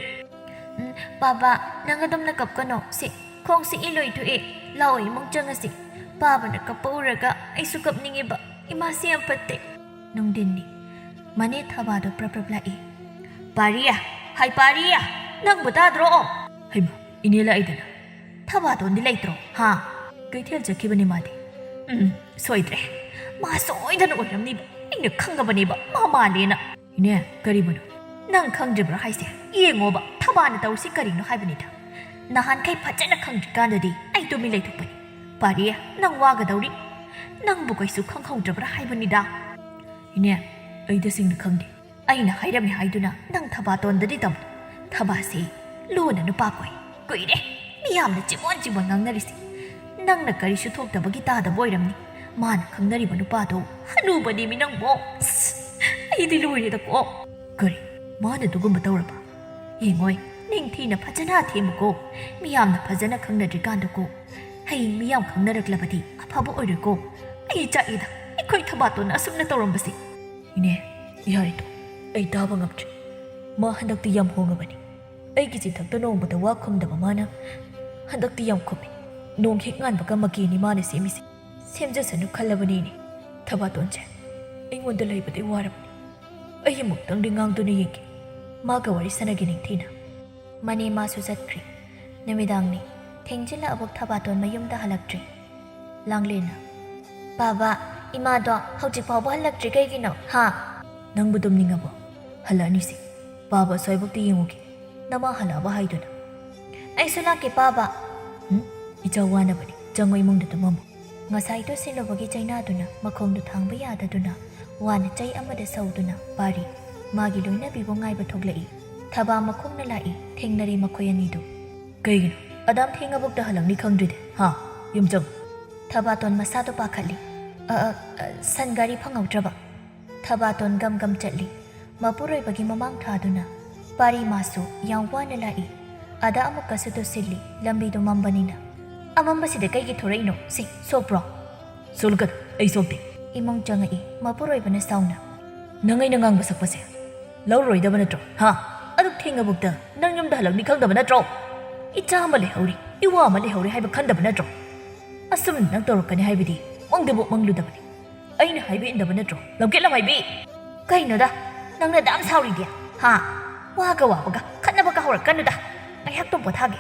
"ꯎꯝ, ꯄꯥꯕ, ꯅꯪ ꯑꯗꯨꯝꯅ ꯀꯞꯀꯅꯣ꯫ ꯁꯦ, ꯈꯣꯡꯁꯦ ꯏ ꯂꯣꯏ ꯊꯣꯛꯑꯦ꯫ ꯂꯥꯛꯑꯣ, ꯏꯃꯨꯡ ꯆꯪꯉꯁꯤ꯫ ꯄꯥꯕꯅ ꯀꯞꯄ ꯎꯔꯒ ꯑꯩꯁꯨ ꯀꯞꯅꯤꯡꯉꯦꯕ꯫ ꯏꯃꯥꯁꯦ ꯌꯥꯝ ꯐꯠꯇꯦ꯫" ꯅꯨꯡꯊꯤꯟꯅꯤ꯫ ꯃꯅꯦ ꯊꯕꯥꯗꯣ ꯄ꯭ꯔꯞ ꯄ꯭ꯔꯞ ꯂꯥꯛꯏ꯫ "ꯄꯥꯔꯤ, ꯍꯥꯏ ꯄꯥꯔꯤ, ꯅꯪꯕꯨ ꯇꯥꯗ꯭ꯔꯣ?" "ꯍꯩꯃꯥ, ꯏꯅꯦ ꯂꯥꯛꯏꯗꯅ꯫ ꯊꯕꯥꯇꯣꯟꯗꯤ ꯂꯩꯇ꯭ꯔꯣ? ꯍꯥ?" "ꯀꯩꯊꯦꯜ ꯆꯠꯈꯤꯕꯅꯤ ꯃꯥꯗꯤ꯫" "ꯎꯝ, ꯁꯣꯏꯗ꯭ꯔꯦ꯫ ꯃꯥ ꯁꯣꯏꯗꯅ ꯑꯣꯏꯔꯝꯅꯤꯕ꯫ ꯑꯩꯅ ꯈꯪꯉꯕꯅꯦꯕ ꯃꯥ ꯃꯥꯜꯂꯦꯅ꯫" "ꯏꯅꯦ, ꯀꯔꯤꯕꯨꯅꯣ?" "ꯅꯪ ꯈꯪꯗ꯭ꯔꯤꯕ꯭ꯔꯥ ꯍꯥꯏꯁꯦ? ꯌꯦꯡꯉꯣꯕ, ꯊꯕꯥꯅ ꯇꯧꯔꯤꯁꯤ ꯀꯔꯤꯅꯣ ꯍꯥꯏꯕꯅꯤꯗ꯫ ꯅꯍꯥꯟꯈꯩ ꯐꯖꯅ ꯈꯪꯗ꯭ꯔꯤꯀꯥꯟꯗꯗꯤ ꯑꯩ ꯇꯨꯃꯤꯟ ꯂꯩꯊꯣꯛꯄꯅꯤ꯫ ꯄꯥꯔꯤ, ꯅꯪ ꯋꯥꯒꯗꯧꯔꯤ꯫ ꯅꯪꯕꯨ ꯀꯩꯁꯨ ꯈꯪꯍꯧꯗ꯭ꯔꯕ꯭ꯔꯥ ꯍꯥꯏꯕꯅꯤꯗ꯫" "ꯏꯅꯦ, ꯑꯩ ꯇꯁꯦꯡꯅ ꯈꯪꯗꯦ꯫ ꯑꯩꯅ ꯍꯥꯏꯔꯝꯃꯤ ꯍꯥꯏꯗꯨꯅ ꯅꯪ ꯊꯕꯥꯇꯣꯟꯗꯗꯤ ꯇꯝꯃꯨ꯫ ꯊꯕꯥꯁꯤ ꯂꯨꯅ ꯅꯨꯄꯥ ꯀꯣꯏ꯫ ꯀꯨꯏꯔꯦ꯫ ꯃꯤꯌꯥꯝꯅ ꯆꯤꯕꯣꯟ ꯆꯤꯕꯣꯟ ꯉꯥꯡꯅꯔꯤꯁꯤ꯫ ꯅꯪꯅ ꯀꯔꯤꯁꯨ ꯊꯣꯛꯇꯕꯒꯤ ꯇꯥꯗꯕ ꯑꯣꯏꯔꯝꯅꯤ꯫ ꯃꯥꯅ ꯈꯪꯅꯔꯤꯕ ꯅꯨꯄꯥꯗꯣ ꯍꯅꯨꯕꯅꯦꯃꯤ ꯅꯪꯕꯣ꯫ ꯑꯁ, ꯑꯩꯗꯤ ꯂꯣꯏꯔꯦꯗꯀꯣ꯫" "ꯀꯔꯤ? ꯃꯥꯅ ꯑꯗꯨꯒꯨꯝꯕ ꯇꯧꯔꯕ? ꯌꯦꯡꯉꯣꯏ, ꯅꯤꯡꯊꯤꯅ ꯐꯖꯅ ꯊꯦꯝꯃꯨꯀꯣ꯫ ꯃꯤꯌꯥꯝꯅ ꯐꯖꯅ ꯈꯪꯅꯗ꯭ꯔꯤꯀꯥꯟꯗꯀꯣ꯫ ꯍꯌꯦꯡ ꯃꯤꯌꯥꯝ ꯈꯪꯅꯔꯛꯂꯕꯗꯤ ꯑꯐꯕ ꯑꯣꯏꯔꯣꯏꯀꯣ꯫ ꯑꯩ ꯆꯥꯛꯏꯗ, ꯑꯩꯈꯣꯏ ꯊꯕꯥꯇꯣꯟꯅ ꯑꯁꯨꯝꯅ ꯇꯧꯔꯝꯕꯁꯦ꯫" "ꯏꯅꯦ, ꯌꯥꯔꯦꯗꯣ, ꯑꯩ ꯇꯥꯕ ꯉꯝꯗ꯭ꯔꯦ꯫ ꯃꯥ ꯍꯟꯗꯛꯇꯤ ꯌꯥꯝ ꯍꯣꯡꯉꯕꯅꯤ꯫ ꯑꯩꯒꯤ ꯆꯤꯊꯛꯇ ꯅꯣꯡꯃꯇ ꯋꯥ ꯈꯨꯝꯗꯕ ꯃꯥꯅ ꯍꯟꯗꯛꯇꯤ ꯌꯥꯝ ꯈꯨꯝꯃꯤ꯫ ꯅꯣꯡ ꯍꯦꯛ ꯉꯥꯟꯕꯒ ꯃꯀꯤꯅꯤ ꯃꯥꯅ ꯁꯦꯝꯃꯤꯁꯦ꯫ ꯁꯦꯝꯖꯁꯅꯨ ꯈꯜꯂꯕꯅꯤꯅꯦ꯫ ꯊꯕꯥꯇꯣꯟꯁꯦ ꯑꯩꯉꯣꯟꯗ ꯂꯩꯕꯗꯤ ꯋꯥꯔꯕꯅꯤ꯫ ꯑꯩ ꯑꯃꯨꯛꯇꯪꯗꯤ ꯉꯥꯡꯗꯨꯅ ꯌꯦꯡꯒꯦ꯫ ꯃꯥꯒ ꯋꯥꯔꯤ ꯁꯥꯟꯅꯒꯦ ꯅꯤꯡꯊꯤꯅ꯫" ꯃꯅꯦ ꯃꯥꯁꯨ ꯆꯠꯈ꯭ꯔꯦ꯫ ꯅꯨꯃꯤꯗꯥꯡꯅꯤ꯫ ꯊꯦꯡꯖꯤꯜꯂꯛꯑꯕꯣꯛ ꯊꯕꯥꯇꯣꯟ ꯃꯌꯨꯝꯗ ꯍꯜꯂꯛꯇ꯭ꯔꯤ꯫ ꯂꯥꯡꯂꯦꯟꯅ, "ꯄꯥꯕ, ꯏꯃꯥꯗꯣ ꯍꯧꯖꯤꯛ ꯐꯥꯎꯕ ꯍꯜꯂꯛꯇ꯭ꯔꯤ ꯀꯩꯒꯤꯅꯣ, ꯍꯥ?" "ꯅꯪꯕꯨ ꯇꯨꯝꯅꯤꯡꯉꯕꯣ? ꯍꯜꯂꯛꯑꯅꯤꯁꯦ꯫ ꯄꯥꯕ ꯑꯁ꯭ꯋꯥꯏꯕꯣꯛꯇꯤ ꯌꯦꯡꯉꯨꯒꯦ꯫ ꯅꯃꯥ ꯍꯜꯂꯛꯑꯕ ꯍꯥꯏꯗꯨꯅ꯫" "ꯑꯩꯁꯨ ꯂꯥꯛꯀꯦ, ꯄꯥꯕ꯫" "ꯎꯝ? ꯖꯋꯥꯅꯕꯅꯤ, ꯆꯪꯉꯣ ꯏꯃꯨꯡꯗ ꯇꯨꯝꯃꯝꯃꯣ꯫ ꯉꯁꯥꯏꯗꯣ ꯁꯤꯜꯂꯨꯕꯒꯤ ꯆꯩꯅꯥꯗꯨꯅ ꯃꯈꯣꯡꯗꯨ ꯊꯥꯡꯕ ꯌꯥꯗꯗꯨꯅ ꯋꯥꯅ ꯆꯩ ꯑꯃꯗ ꯁꯧꯗꯨꯅ ꯄꯥꯔꯤ ꯃꯥꯒꯤ ꯂꯣꯏꯅꯕꯤꯕꯨ ꯉꯥꯏꯕ ꯊꯣꯛꯂꯛꯏ꯫ ꯊꯕꯥ ꯃꯈꯣꯡꯅ ꯂꯥꯛꯏ, ꯊꯦꯡꯅꯔꯦ ꯃꯈꯣꯏ ꯑꯅꯤꯗꯨ꯫ "ꯀꯩꯒꯤꯅꯣ ꯑꯗꯥꯝ ꯊꯦꯡꯉꯕꯨꯛꯇ ꯍꯜꯂꯛꯅꯤ ꯈꯪꯗ꯭ꯔꯤꯗꯤ, ꯍꯥ? ꯌꯨꯝ ꯆꯪꯉꯨ꯫" ꯊꯕꯥꯇꯣꯟ ꯃꯁꯥꯗꯣ ꯄꯥꯈꯠꯂꯤ꯫ "ꯑ, ꯑ, ꯑ, ꯁꯟ ꯒꯥꯔꯤ ꯐꯪꯍꯧꯗ꯭ꯔꯕ?" ꯊꯕꯥꯇꯣꯟ ꯒꯝ ꯒꯝ ꯆꯠꯂꯤ꯫ ꯃꯄꯨꯔꯣꯏꯕꯒꯤ ꯃꯃꯥꯡ ꯊꯥꯗꯨꯅ ꯄꯥꯔꯤ ꯃꯥꯁꯨ ꯌꯥꯝ ꯋꯥꯅ ꯂꯥꯛꯏ꯫ ꯑꯗ ꯑꯃꯨꯛꯀꯁꯨ ꯇꯨꯁꯤꯜꯂꯤ, ꯂꯝꯕꯤꯗꯨ ꯃꯝꯕꯅꯤꯅ꯫ "ꯑꯃꯝꯕꯁꯤꯗ ꯀꯩꯒꯤ ꯊꯣꯔꯛꯏꯅꯣ? ꯁꯤ ꯁꯣꯛꯄ꯭ꯔꯣ?" "ꯁꯣꯛꯂꯛꯀꯅꯨ, ꯑꯩ ꯁꯣꯛꯇꯦ꯫" ꯏꯃꯨꯡ ꯆꯪꯉꯛꯏ ꯃꯄꯨꯔꯣꯏꯕꯅ ꯁꯥꯎꯅ꯫ "ꯅꯪ ꯑꯩꯅ ꯉꯥꯡꯕ ꯁꯛꯄꯁꯦ ꯂꯧꯔꯣꯏꯗꯕ ꯅꯠꯇ꯭ꯔꯣ? ꯍꯥ? ꯑꯗꯨꯛ ꯊꯦꯡꯉꯕꯨꯛꯇ ꯅꯪ ꯌꯨꯝꯗ ꯍꯜꯂꯛꯅꯤ ꯈꯪꯗꯕ ꯅꯠꯇ꯭ꯔꯣ? ꯏꯆꯥ ꯑꯃ ꯂꯩꯍꯧꯔꯤ, ꯏꯋꯥ ꯑꯃ ꯂꯩꯍꯧꯔꯤ ꯍꯥꯏꯕ ꯈꯟꯗꯕ ꯅꯠꯇ꯭ꯔꯣ? ꯑꯁꯨꯝꯅ ꯅꯪ ꯇꯧꯔꯛꯀꯅꯤ ꯍꯥꯏꯕꯗꯤ ꯃꯪꯗꯕꯨ ꯃꯪꯂꯨꯗꯕꯅꯤ꯫ ꯑꯩꯅ ꯍꯥꯏꯕ ꯏꯟꯗꯕ ꯅꯠꯇ꯭ꯔꯣ, ꯂꯝꯀꯦꯠ ꯂꯝꯍꯥꯏꯕꯤ?" "ꯀꯩꯅꯣꯗ, ꯅꯪꯅ ꯑꯗꯥꯝ ꯁꯥꯎꯔꯤꯗꯤ? ꯍꯥ? ꯋꯥꯒ ꯋꯥꯕꯒ ꯈꯠꯅꯕꯒ ꯍꯧꯔꯛꯀꯅꯨꯗ꯫ ꯉꯥꯏꯍꯥꯛꯇꯪ ꯄꯣꯊꯥꯒꯦ꯫"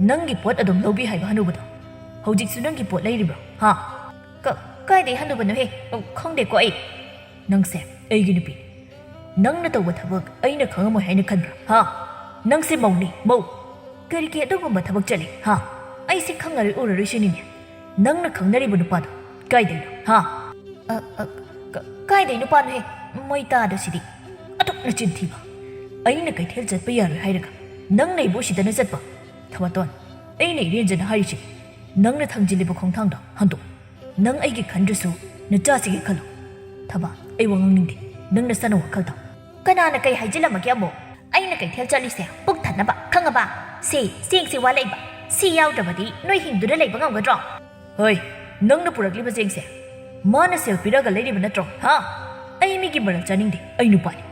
"ꯅꯪꯒꯤ ꯄꯣꯠ ꯑꯗꯨꯝ ꯂꯧꯕꯤ ꯍꯥꯏꯕ ꯍꯅꯨꯕꯗꯣ ꯍꯧꯖꯤꯛꯁꯨ ꯅꯪꯒꯤ ꯄꯣꯠ ꯂꯩꯔꯤꯕ꯭ꯔꯣ? ꯍꯥ?" "ꯀ-, ꯀꯥꯏꯗꯩ ꯍꯅꯨꯕꯅꯣꯍꯦ? ꯑ, ꯈꯪꯗꯦꯀꯣ ꯑꯩ꯫" "ꯅꯪꯁꯦ ꯑꯩꯒꯤ ꯅꯨꯄꯤꯅꯤ꯫ ꯅꯪꯅ ꯇꯧꯕ ꯊꯕꯛ ꯑꯩꯅ ꯈꯪꯉꯝꯃꯣꯏ ꯍꯥꯏꯅ ꯈꯟꯕ꯭ꯔꯥ? ꯍꯥ? ꯅꯪꯁꯦ ꯃꯧꯅꯤ, ꯃꯧ꯫ ꯀꯔꯤꯒꯤ ꯑꯗꯨꯒꯨꯝꯕ ꯊꯕꯛ ꯆꯠꯂꯤ? ꯍꯥ? ꯑꯩꯁꯦ ꯈꯪꯉꯔꯣꯏ ꯎꯔꯔꯣꯏ ꯁꯤꯅꯤꯅꯦ꯫ ꯅꯪꯅ ꯈꯪꯅꯔꯤꯕ ꯅꯨꯄꯥꯗꯣ ꯀꯥꯏꯗꯩꯅꯣ? ꯍꯥ?" "ꯑ, ꯑ, ꯀ-, ꯀꯥꯏꯗꯩ ꯅꯨꯄꯥꯅꯣꯍꯦ? ꯃꯩ ꯇꯥꯗ ꯁꯤꯗꯤ꯫ ꯑꯗꯨꯛ ꯅꯆꯤꯟ ꯊꯤꯕ꯫ ꯑꯩꯅ ꯀꯩꯊꯦꯜ ꯆꯠꯄ ꯌꯥꯔꯣꯏ ꯍꯥꯏꯔꯒ ꯅꯪꯅ ꯑꯩꯕꯨ ꯎꯁꯤꯠꯇꯅ ꯆꯠꯄ? ꯊꯕꯥꯇꯣꯟ, ꯑꯩꯅ ꯏꯔꯦꯟꯖꯅ ꯍꯥꯏꯔꯤꯁꯤ, ꯅꯪꯅ ꯊꯥꯡꯖꯤꯜꯂꯤꯕ ꯈꯣꯡꯊꯥꯡꯗꯣ ꯍꯟꯗꯣꯛ꯫ ꯅꯪ ꯑꯩꯒꯤ ꯈꯟꯗ꯭ꯔꯁꯨ ꯅꯆꯥꯁꯤꯒꯤ ꯈꯜꯂꯨ꯫" "ꯊꯕꯥ, ꯑꯩ ꯋꯥ ꯉꯥꯡꯅꯤꯡꯗꯦ꯫ ꯅꯪ ꯅꯁꯥꯅ ꯋꯥꯈꯜ ꯊꯥꯎ꯫" "ꯀꯅꯥꯅ ꯀꯩ ꯍꯥꯏꯖꯤꯜꯂꯝꯃꯒꯦ ꯑꯃꯨꯛ? ꯑꯩꯅ ꯀꯩꯊꯦꯜ ꯆꯠꯂꯤꯁꯦ ꯄꯨꯛ ꯊꯟꯅꯕ, ꯈꯪꯉꯕ? ꯁꯤ ꯆꯦꯡꯁꯤ ꯋꯥꯠꯂꯛꯏꯕ꯫ ꯁꯤ ꯌꯥꯎꯗ꯭ꯔꯕꯗꯤ ꯅꯣꯏ ꯍꯤꯡꯗꯨꯅ ꯂꯩꯕ ꯉꯝꯒꯗ꯭ꯔꯣ?" "ꯍꯣꯏ, ꯅꯪꯅ ꯄꯨꯔꯛꯂꯤꯕ ꯆꯦꯡꯁꯦ ꯃꯥꯅ ꯁꯦꯜ ꯄꯤꯔꯒ ꯂꯩꯔꯤꯕ ꯅꯠꯇ꯭ꯔꯣ? ꯍꯥ? ꯑꯩ ꯃꯤꯒꯤ ꯃꯔꯜ ꯆꯥꯅꯤꯡꯗꯦ, ꯑꯩ ꯅꯨꯄꯥꯅꯤ꯫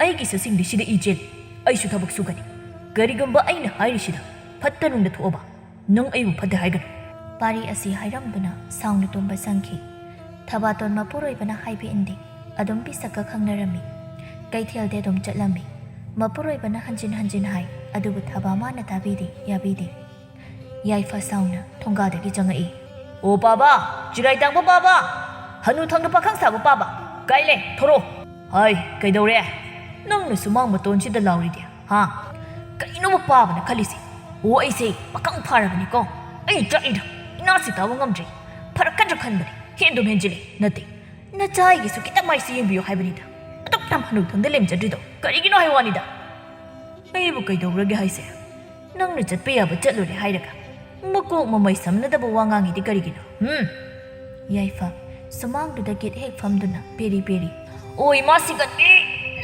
ꯑꯩꯒꯤ ꯁꯨꯁꯤꯡꯗꯤ ꯁꯤꯗ ꯏ ꯆꯦꯜꯂꯤ꯫ ꯑꯩꯁꯨ ꯊꯕꯛ ꯁꯨꯒꯅꯤ꯫ ꯀꯔꯤꯒꯨꯝꯕ ꯑꯩꯅ ꯍꯥꯏꯔꯤꯁꯤꯗ ꯐꯠꯇ ꯅꯨꯡꯗ ꯊꯣꯛꯑꯕ, ꯅꯪ ꯑꯩꯕꯨ ꯐꯠꯇꯦ ꯍꯥꯏꯒꯅꯨ꯫" ꯄꯥꯔꯤ ꯑꯁꯤ ꯍꯥꯏꯔꯝꯗꯨꯅ ꯁꯥꯎꯅ ꯇꯨꯝꯕ ꯆꯪꯈꯤ꯫ ꯊꯕꯥꯇꯣꯟ ꯃꯄꯨꯔꯣꯏꯕꯅ ꯍꯥꯏꯕ ꯏꯟꯗꯦ꯫ ꯑꯗꯨꯝ ꯄꯤꯁꯛꯀ ꯈꯪꯅꯔꯝꯃꯤ꯫ ꯀꯩꯊꯦꯜꯗꯤ ꯑꯗꯨꯝ ꯆꯠꯂꯝꯃꯤ꯫ ꯃꯄꯨꯔꯣꯏꯕꯅ ꯍꯟꯖꯤꯟ ꯍꯟꯖꯤꯟ ꯍꯥꯏ, ꯑꯗꯨꯕꯨ ꯊꯕꯥ ꯃꯥꯅ ꯇꯥꯕꯤꯗꯦ, ꯌꯥꯕꯤꯗꯦ꯫ ꯌꯥꯏꯐ ꯁꯥꯎꯅ ꯊꯣꯡꯒꯥꯗꯒꯤ ꯆꯪꯉꯛꯏ꯫ "ꯑꯣ ꯄꯥꯕ, ꯆꯤꯔꯥꯏ ꯇꯥꯡꯕ ꯄꯥꯕ, ꯍꯅꯨ ꯊꯪꯗ ꯄꯥꯈꯪ ꯁꯥꯕ ꯄꯥꯕ, ꯀꯥꯏ ꯂꯩ? ꯊꯣꯔꯛꯑꯣ꯫" "ꯍꯥꯏ, ꯀꯩꯗꯧꯔꯦ? ꯅꯪꯅ ꯁꯨꯃꯥꯡ ꯃꯇꯣꯟꯁꯤꯗ ꯂꯥꯎꯔꯤꯗꯤ, ꯍꯥ? ꯀꯩꯅꯣꯕ ꯄꯥꯕꯅ ꯈꯜꯂꯤꯁꯤ? ꯑꯣ, ꯑꯩꯁꯦ ꯄꯥꯈꯪ ꯐꯥꯔꯕꯅꯤꯀꯣ꯫ ꯑꯩ ꯆꯥꯛꯏꯗ, ꯏꯅꯥꯁꯤ ꯇꯥꯕ ꯉꯝꯗ꯭ꯔꯦ꯫ ꯐꯔꯛꯀꯗ꯭ꯔꯥ ꯈꯟꯕꯅꯦ, ꯍꯦꯟꯗꯨꯝ ꯍꯦꯟꯖꯤꯜꯂꯦ꯫ ꯅꯠꯇꯦ, ꯅꯆꯥꯒꯤ ꯁꯨ ꯈꯤꯇꯪ ꯃꯥꯏꯁꯦ ꯌꯦꯡꯕꯤꯌꯨ ꯍꯥꯏꯕꯅꯤꯗ꯫ ꯑꯗꯨꯛ ꯌꯥꯝ ꯍꯅꯨꯊꯪꯗ ꯂꯦꯝꯖꯗ꯭ꯔꯤꯗꯣ ꯀꯔꯤꯒꯤꯅꯣ ꯍꯥꯏ ꯋꯥꯅꯤꯗ꯫ ꯑꯩꯕꯨ ꯀꯩꯗꯧꯔꯒꯦ ꯍꯥꯏꯁꯦ? ꯅꯪꯅ ꯆꯠꯄ ꯌꯥꯕ ꯆꯠꯂꯨꯔꯦ ꯍꯥꯏꯔꯒ ꯃꯀꯣꯛ ꯃꯃꯩ ꯁꯝꯅꯗꯕ ꯋꯥ ꯉꯥꯡꯉꯤꯗꯤ ꯀꯔꯤꯒꯤꯅꯣ? ꯍꯨꯝ? ꯌꯥꯏꯐ, ꯁꯨꯃꯥꯡꯗꯨꯗ ꯒꯦꯠ ꯍꯦꯛ ꯐꯝꯗꯨꯅ ꯄꯦꯔꯤ ꯄꯦꯔꯤ꯫ ꯑꯣꯏ ꯃꯥ ꯁꯤꯒꯠꯂꯤ!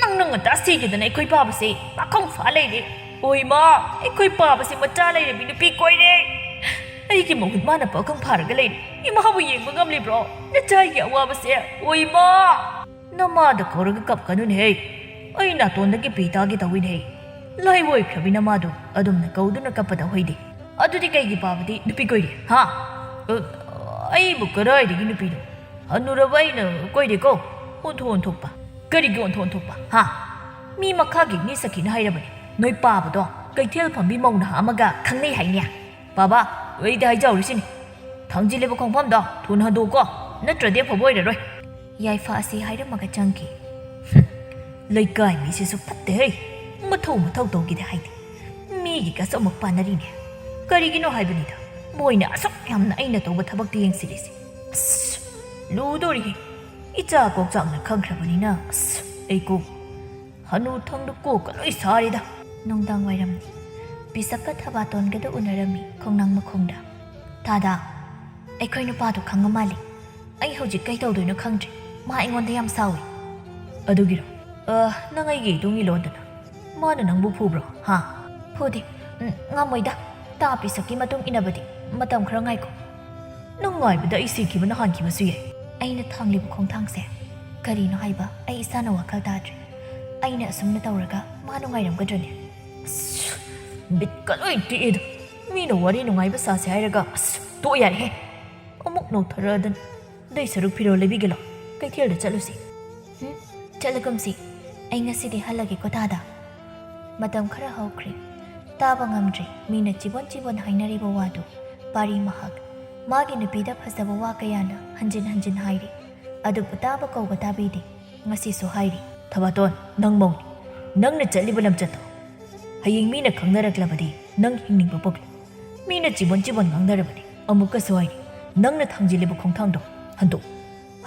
ꯅꯪꯅ ꯉꯟꯇꯥ ꯁꯤꯈꯤꯗꯅ ꯑꯩꯈꯣꯏ ꯄꯥꯕꯁꯦ ꯄꯥꯈꯪ ꯐꯥ ꯂꯩꯔꯦ꯫ ꯑꯣꯏ ꯃꯥ, ꯑꯩꯈꯣꯏ ꯄꯥꯕꯁꯦ ꯃꯆꯥ ꯂꯩꯔꯕꯤ ꯅꯨꯄꯤ ꯀꯣꯏꯔꯦ꯫ ꯑꯩꯒꯤ ꯃꯍꯨꯠ ꯃꯥꯅ ꯄꯥꯈꯪ ꯐꯥꯔꯒ ꯂꯩꯔꯦ꯫ ꯏꯃꯥꯕꯨ ꯌꯦꯡꯕ ꯉꯝꯂꯤꯕ꯭ꯔꯣ? ꯅꯆꯥꯒꯤ ꯑꯋꯥꯕꯁꯦ, ꯑꯣꯏ ꯃꯥ! ꯅꯃꯥꯗ ꯀꯧꯔꯒ ꯀꯞꯀꯅꯨꯅꯦꯍꯦ꯫ ꯑꯩ ꯅꯥꯇꯣꯟꯗꯒꯤ ꯄꯤ ꯇꯥꯒꯦ ꯇꯧꯏꯅꯦꯍꯦ꯫ ꯂꯥꯏ ꯑꯣꯏꯈ꯭ꯔꯕꯤ ꯅꯃꯥꯗꯣ ꯑꯗꯨꯝꯅ ꯀꯧꯗꯨꯅ ꯀꯞꯄꯗ ꯍꯣꯏꯗꯦ꯫ ꯑꯗꯨꯗꯤ ꯀꯩꯒꯤ ꯄꯥꯕꯗꯤ ꯅꯨꯄꯤ ꯀꯣꯏꯔꯤ, ꯍꯥ? ꯑ, ꯑꯩꯕꯨ ꯀꯗꯥꯏꯗꯒꯤ ꯅꯨꯄꯤꯅꯣ? ꯍꯟꯅꯨꯔꯕ ꯑꯩꯅ ꯀꯣꯏꯗꯦꯀꯣ꯫ ꯑꯣꯟꯊꯣꯛ ꯑꯣꯟꯊꯣꯛꯄ꯫ ꯀꯔꯤꯒꯤ ꯑꯣꯟꯊꯣꯛ ꯑꯣꯟꯊꯣꯛꯄ, ꯍꯥ? ꯃꯤ ꯃꯈꯥꯒꯤ ꯏꯅꯦ ꯁꯈꯤꯅ ꯍꯥꯏꯔꯕꯅꯤ, ꯅꯣꯏ ꯄꯥꯕꯗꯣ ꯀꯩꯊꯦꯜ ꯐꯝꯕꯤ ꯃꯧ ꯅꯍꯥ ꯑꯃꯒ ꯈꯪꯅꯩ ꯍꯥꯏꯅꯦ꯫ ꯄꯥꯕ, ꯑꯩꯗꯤ ꯍꯥꯏꯖꯍꯧꯔꯤꯁꯤꯅꯤ꯫ ꯊꯥꯡꯖꯤꯜꯂꯤꯕ ꯈꯣꯡꯐꯝꯗꯣ ꯊꯨꯅ ꯍꯟꯗꯣꯛꯀꯣ, ꯅꯠꯇ꯭ꯔꯗꯤ ꯑꯐꯕ ꯑꯣꯏꯔꯔꯣꯏ꯫ ꯌꯥꯏꯐ ꯑꯁꯤ ꯍꯥꯏꯔꯝꯃꯒ ꯆꯪꯈꯤ꯫ ꯍꯨꯝ, ꯂꯩꯀꯥꯏ ꯃꯤꯁꯤꯁꯨ ꯐꯠꯇꯦꯍꯦ, ꯃꯊꯧ ꯃꯊꯧ ꯇꯧꯈꯤꯗꯦ ꯍꯥꯏꯗꯦ꯫ ꯃꯤꯒꯤꯒꯁꯨ ꯑꯃꯨꯛ ꯄꯥꯟꯅꯔꯤꯅꯦ꯫ ꯀꯔꯤꯒꯤꯅꯣ ꯍꯥꯏꯕꯅꯤꯗ, ꯃꯣꯏꯅ ꯑꯁꯨꯛ ꯌꯥꯝꯅ ꯑꯩꯅ ꯇꯧꯕ ꯊꯕꯛꯇ ꯌꯦꯡꯁꯤꯜꯂꯤꯁꯦ꯫ ꯑꯁ, ꯂꯨꯗꯣꯔꯤꯍꯦ꯫ ꯏꯆꯥ ꯀꯣꯛꯆꯥꯛꯅ ꯈꯪꯈ꯭ꯔꯕꯅꯤꯅ, ꯑꯁ, ꯑꯩ ꯀꯣꯛ ꯍꯅꯨꯊꯪꯗꯨ ꯀꯣꯛꯀ ꯂꯣꯏ ꯁꯥꯔꯤꯗ꯫ ꯅꯨꯡꯗꯥꯡ ꯋꯥꯏꯔꯝꯅꯤ꯫ ꯕꯤꯁꯞꯀ ꯊꯕꯥꯇꯣꯟꯒꯗ ꯎꯅꯔꯝꯃꯤ ꯈꯣꯡꯅꯥꯡ ꯃꯈꯣꯡꯗ꯫ "ꯗꯥꯗꯥ, ꯑꯩꯈꯣꯏ ꯅꯨꯄꯥꯗꯣ ꯈꯪꯉ ꯃꯥꯜꯂꯤ꯫ ꯑꯩ ꯍꯧꯖꯤꯛ ꯀꯩ ꯇꯧꯗꯣꯏꯅꯣ ꯈꯪꯗ꯭ꯔꯦ꯫ ꯃꯥ ꯑꯩꯉꯣꯟꯗ ꯌꯥꯝ ꯁꯥꯎꯏ꯫" "ꯑꯗꯨꯒꯤꯔꯣ? ꯑ, ꯅꯪ ꯑꯩꯒꯤ ꯏꯇꯨꯡ ꯏꯜꯂꯣꯗꯅ꯫ ꯃꯥꯅ ꯅꯪꯕꯨ ꯐꯨꯕ꯭ꯔꯣ, ꯍꯥ?" "ꯐꯨꯗꯦ꯫ ꯎꯝ, ꯉꯝꯃꯣꯏꯗ꯫ ꯇꯥ ꯕꯤꯁꯞꯀꯤ ꯃꯇꯨꯡ ꯏꯟꯅꯕꯗꯤ꯫ ꯃꯇꯝ ꯈꯔ ꯉꯥꯏꯈꯣ꯫" "ꯅꯪ ꯉꯥꯏꯕꯗ ꯑꯩ ꯁꯤꯈꯤꯕꯅ ꯍꯥꯟꯈꯤꯕꯁꯨ ꯌꯥꯏ꯫" "ꯑꯩꯅ ꯊꯥꯡꯂꯤꯕ ꯈꯣꯡꯊꯥꯡꯁꯦ ꯀꯔꯤꯅꯣ ꯍꯥꯏꯕ ꯑꯩ ꯏꯁꯥꯅ ꯋꯥꯈꯜ ꯇꯥꯗ꯭ꯔꯦ꯫ ꯑꯩꯅ ꯑꯁꯨꯝꯅ ꯇꯧꯔꯒ ꯃꯥ ꯅꯨꯡꯉꯥꯏꯔꯝꯒꯗ꯭ꯔꯅꯦ?" ꯑꯁ, ꯕꯤꯠꯀ ꯂꯣꯏ ꯇꯦꯛꯑꯦꯗ꯫ ꯃꯤꯅ ꯋꯥꯔꯤ ꯅꯨꯡꯉꯥꯏꯕ ꯁꯥꯁꯦ ꯍꯥꯏꯔꯒ, ꯑꯁ, ꯇꯣꯛꯑꯣ ꯌꯥꯔꯦꯍꯦ꯫ ꯑꯃꯨꯛ ꯅꯣꯛꯊꯔꯛꯑꯗꯅ꯫ ꯑꯗꯨꯏ ꯁꯔꯨꯛ ꯐꯤꯔꯣꯜ ꯂꯩꯕꯤꯒꯦ ꯂꯥꯎ, ꯀꯩꯊꯦꯜꯗ ꯆꯠꯂꯨꯁꯤ꯫ "ꯍꯨꯝ, ꯆꯠꯂꯒꯨꯝꯁꯤ꯫ ꯑꯩ ꯉꯁꯤꯗꯤ ꯍꯜꯂꯒꯦꯀꯣ ꯗꯥꯗꯥ꯫ ꯃꯇꯝ ꯈꯔ ꯍꯧꯈ꯭ꯔꯦ꯫ ꯇꯥꯕ ꯉꯝꯗ꯭ꯔꯦ ꯃꯤꯅ ꯆꯤꯕꯣꯟ ꯆꯤꯕꯣꯟ ꯍꯥꯏꯅꯔꯤꯕ ꯋꯥꯗꯨ꯫ ꯄꯥꯔꯤ ꯃꯍꯥꯛ ꯃꯥꯒꯤ ꯅꯨꯄꯤꯗ ꯐꯖꯕ ꯋꯥ ꯀꯌꯥꯅ ꯍꯟꯖꯤꯟ ꯍꯟꯖꯤꯟ ꯍꯥꯏꯔꯤ꯫ ꯑꯗꯨꯕꯨ ꯇꯥꯕ ꯀꯧꯕ ꯇꯥꯕꯤꯗꯦ꯫ ꯉꯁꯤꯁꯨ ꯍꯥꯏꯔꯤ꯫ "ꯊꯕꯥꯇꯣꯟ, ꯅꯪ ꯃꯧꯅꯤ꯫ ꯅꯪꯅ ꯆꯠꯂꯤꯕ ꯂꯝꯆꯠꯇꯣ ꯍꯌꯦꯡ ꯃꯤꯅ ꯈꯪꯅꯔꯛꯂꯕꯗꯤ ꯅꯪ ꯍꯤꯡꯅꯤꯡꯕ ꯄꯣꯛꯂꯣꯏ꯫ ꯃꯤꯅ ꯆꯤꯕꯣꯟ ꯆꯤꯕꯣꯟ ꯉꯥꯡꯅꯔꯕꯅꯤ꯫ ꯑꯃꯨꯛꯀꯁꯨ ꯍꯥꯏꯔꯤ, ꯅꯪꯅ ꯊꯥꯡꯖꯤꯜꯂꯤꯕ ꯈꯣꯡꯊꯥꯡꯗꯣ ꯍꯟꯗꯣꯛ꯫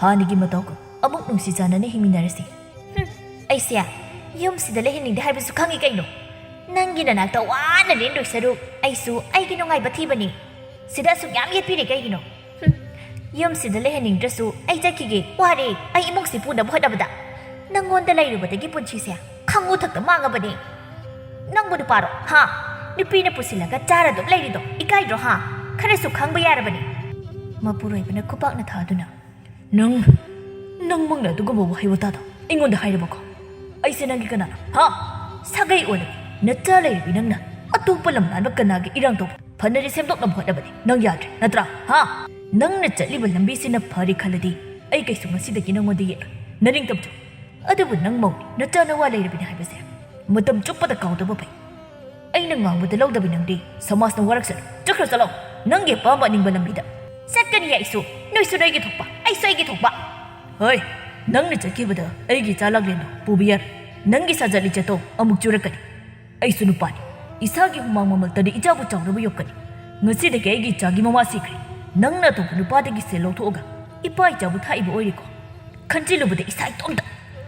ꯍꯥꯟꯅꯒꯤ ꯃꯇꯧꯒꯨꯝ ꯑꯃꯨꯛ ꯅꯨꯡꯁꯤ ꯆꯥꯟꯅꯅ ꯍꯤꯡꯃꯤꯟꯅꯔꯁꯤ꯫ ꯍꯨꯝ, ꯑꯩꯁꯦ ꯌꯨꯝꯁꯤꯗ ꯂꯩꯍꯟꯅꯤꯡꯗꯦ ꯍꯥꯏꯕꯁꯨ ꯈꯪꯉꯤ ꯀꯩꯅꯣ꯫ ꯅꯪꯒꯤ ꯅꯅꯥꯛꯇ ꯋꯥꯅ ꯂꯦꯟꯗꯣꯏ ꯁꯔꯨꯛ ꯑꯩꯁꯨ ꯑꯩꯒꯤ ꯅꯨꯡꯉꯥꯏꯕ ꯊꯤꯕꯅꯤ꯫ ꯁꯤꯗ ꯑꯁꯨꯛ ꯌꯥꯝ ꯌꯦꯠꯄꯤꯔꯤ ꯀꯩꯒꯤꯅꯣ? ꯍꯨꯝ, ꯌꯨꯝꯁꯤꯗ ꯂꯩꯍꯟꯅꯤꯡꯗ꯭ꯔꯁꯨ ꯑꯩ ꯆꯠꯈꯤꯒꯦ꯫ ꯋꯥꯔꯦ ꯑꯩ ꯏꯃꯨꯡꯁꯤ ꯄꯨꯅꯕ ꯍꯣꯠꯅꯕꯗ꯫ ꯅꯪꯉꯣꯟꯗ ꯂꯩꯔꯨꯕꯗꯒꯤ ꯄꯨꯟꯁꯤꯁꯦ ꯈꯪꯉꯨ ꯊꯛꯇ ꯃꯥꯡꯉꯕꯅꯦ꯫ ꯅꯪꯕꯨ ꯅꯨꯄꯥꯔꯣ? ꯍꯥ? ꯅꯨꯄꯤꯅ ꯄꯨꯁꯤꯜꯂꯒ ꯆꯥꯔ ꯑꯗꯨꯝ ꯂꯩꯔꯤꯗꯣ ꯏꯀꯥꯏꯗ꯭ꯔꯣ? ꯍꯥ? ꯈꯔꯁꯨ ꯈꯪꯕ ꯌꯥꯔꯕꯅꯦ꯫ ꯃꯄꯨꯔꯣꯏꯕꯅ ꯈꯨꯄꯥꯛꯅ ꯊꯥꯗꯨꯅ, "ꯅꯪ, ꯅꯪꯃꯛꯅ ꯑꯗꯨꯒꯨꯝꯕ ꯋꯥꯍꯩ ꯋꯥꯇꯥꯗꯣ ꯑꯩꯉꯣꯟꯗ ꯍꯥꯏꯔꯕꯀꯣ? ꯑꯩꯁꯦ ꯅꯪꯒꯤ ꯀꯅꯥꯅꯣ? ꯍꯥ? ꯁꯥꯒꯩ ꯑꯣꯜꯂꯕꯤ, ꯅꯆꯥ ꯂꯩꯔꯕꯤ ꯅꯪꯅ ꯑꯇꯣꯞꯄ ꯂꯝ ꯂꯥꯟꯕ ꯀꯅꯥꯒꯤ ꯏꯔꯥꯡ ꯇꯧꯕ? ꯐꯅꯗꯤ ꯁꯦꯝꯗꯣꯛꯅꯕ ꯍꯣꯠꯅꯕꯅꯤ, ꯅꯪ ꯌꯥꯗ꯭ꯔꯦ ꯅꯠꯇ꯭ꯔꯥ? ꯍꯥ? ꯅꯪꯅ ꯆꯠꯂꯤꯕ ꯂꯝꯕꯤꯁꯤꯅ ꯐꯔꯦ ꯈꯜꯂꯗꯤ ꯑꯩ ꯀꯩꯁꯨ ꯉꯁꯤꯗꯒꯤ ꯅꯪꯉꯣꯟꯗ ꯌꯦꯠꯂꯣꯏ꯫ ꯅꯅꯤꯡꯇꯝꯖꯧ꯫ ꯑꯗꯨꯕꯨ ꯅꯪ ꯃꯧꯅꯤ, ꯅꯆꯥ ꯅꯋꯥ ꯂꯩꯔꯕꯅꯤ ꯍꯥꯏꯕꯁꯦ ꯃꯇꯝ ꯆꯨꯞꯄꯗ ꯀꯥꯎꯗꯕ ꯐꯩ꯫ ꯑꯩꯅ ꯉꯥꯡꯕꯗ ꯂꯧꯗꯕꯤ ꯅꯪꯗꯤ ꯁꯃꯥꯖꯅ ꯋꯥꯔꯛꯁꯅꯨ꯫ ꯆꯠꯈ꯭ꯔꯣ ꯆꯠꯂꯣ, ꯅꯪꯒꯤ ꯑꯄꯥꯝꯕ ꯑꯅꯤꯡꯕ ꯂꯝꯕꯤꯗ꯫ ꯆꯠꯀꯅꯤ ꯑꯩꯁꯨ, ꯅꯣꯏꯁꯨ ꯅꯣꯏꯒꯤ ꯊꯣꯛꯄ, ꯑꯩꯁꯨ ꯑꯩꯒꯤ ꯊꯣꯛꯄ꯫ ꯍꯣꯏ, ꯅꯪꯅ ꯆꯠꯈꯤꯕꯗ ꯑꯩꯒꯤ ꯏꯆꯥ ꯂꯥꯡꯂꯦꯟꯗꯣ ꯄꯨꯕ ꯌꯥꯔꯣꯏ꯫ ꯅꯪꯒꯤ ꯁꯥꯖꯠ ꯂꯤꯆꯠꯇꯣ ꯑꯃꯨꯛ ꯆꯨꯔꯛꯀꯅꯤ꯫ ꯑꯩꯁꯨ ꯅꯨꯄꯥꯅꯤ, ꯏꯁꯥꯒꯤ ꯍꯨꯃꯥꯡ ꯃꯃꯜꯇꯗꯤ ꯏꯆꯥꯕꯨ ꯆꯥꯎꯅꯕ ꯌꯣꯛꯀꯅꯤ꯫ ꯉꯁꯤꯗꯒꯤ ꯑꯩꯒꯤ ꯏꯆꯥꯒꯤ ꯃꯃꯥ ꯁꯤꯈ꯭ꯔꯦ꯫ ꯅꯪꯅ ꯑꯇꯣꯞꯄ ꯅꯨꯄꯥꯗꯒꯤ ꯁꯦꯜ ꯂꯧꯊꯣꯛꯑꯒ ꯏꯄꯥ ꯏꯆꯥꯕꯨ ꯊꯥꯛꯏꯕ ꯑꯣꯏꯔꯦꯀꯣ꯫ ꯈꯟꯖꯤꯜꯂꯨꯕꯗ ꯏꯁꯥ ꯏꯇꯣꯝꯇ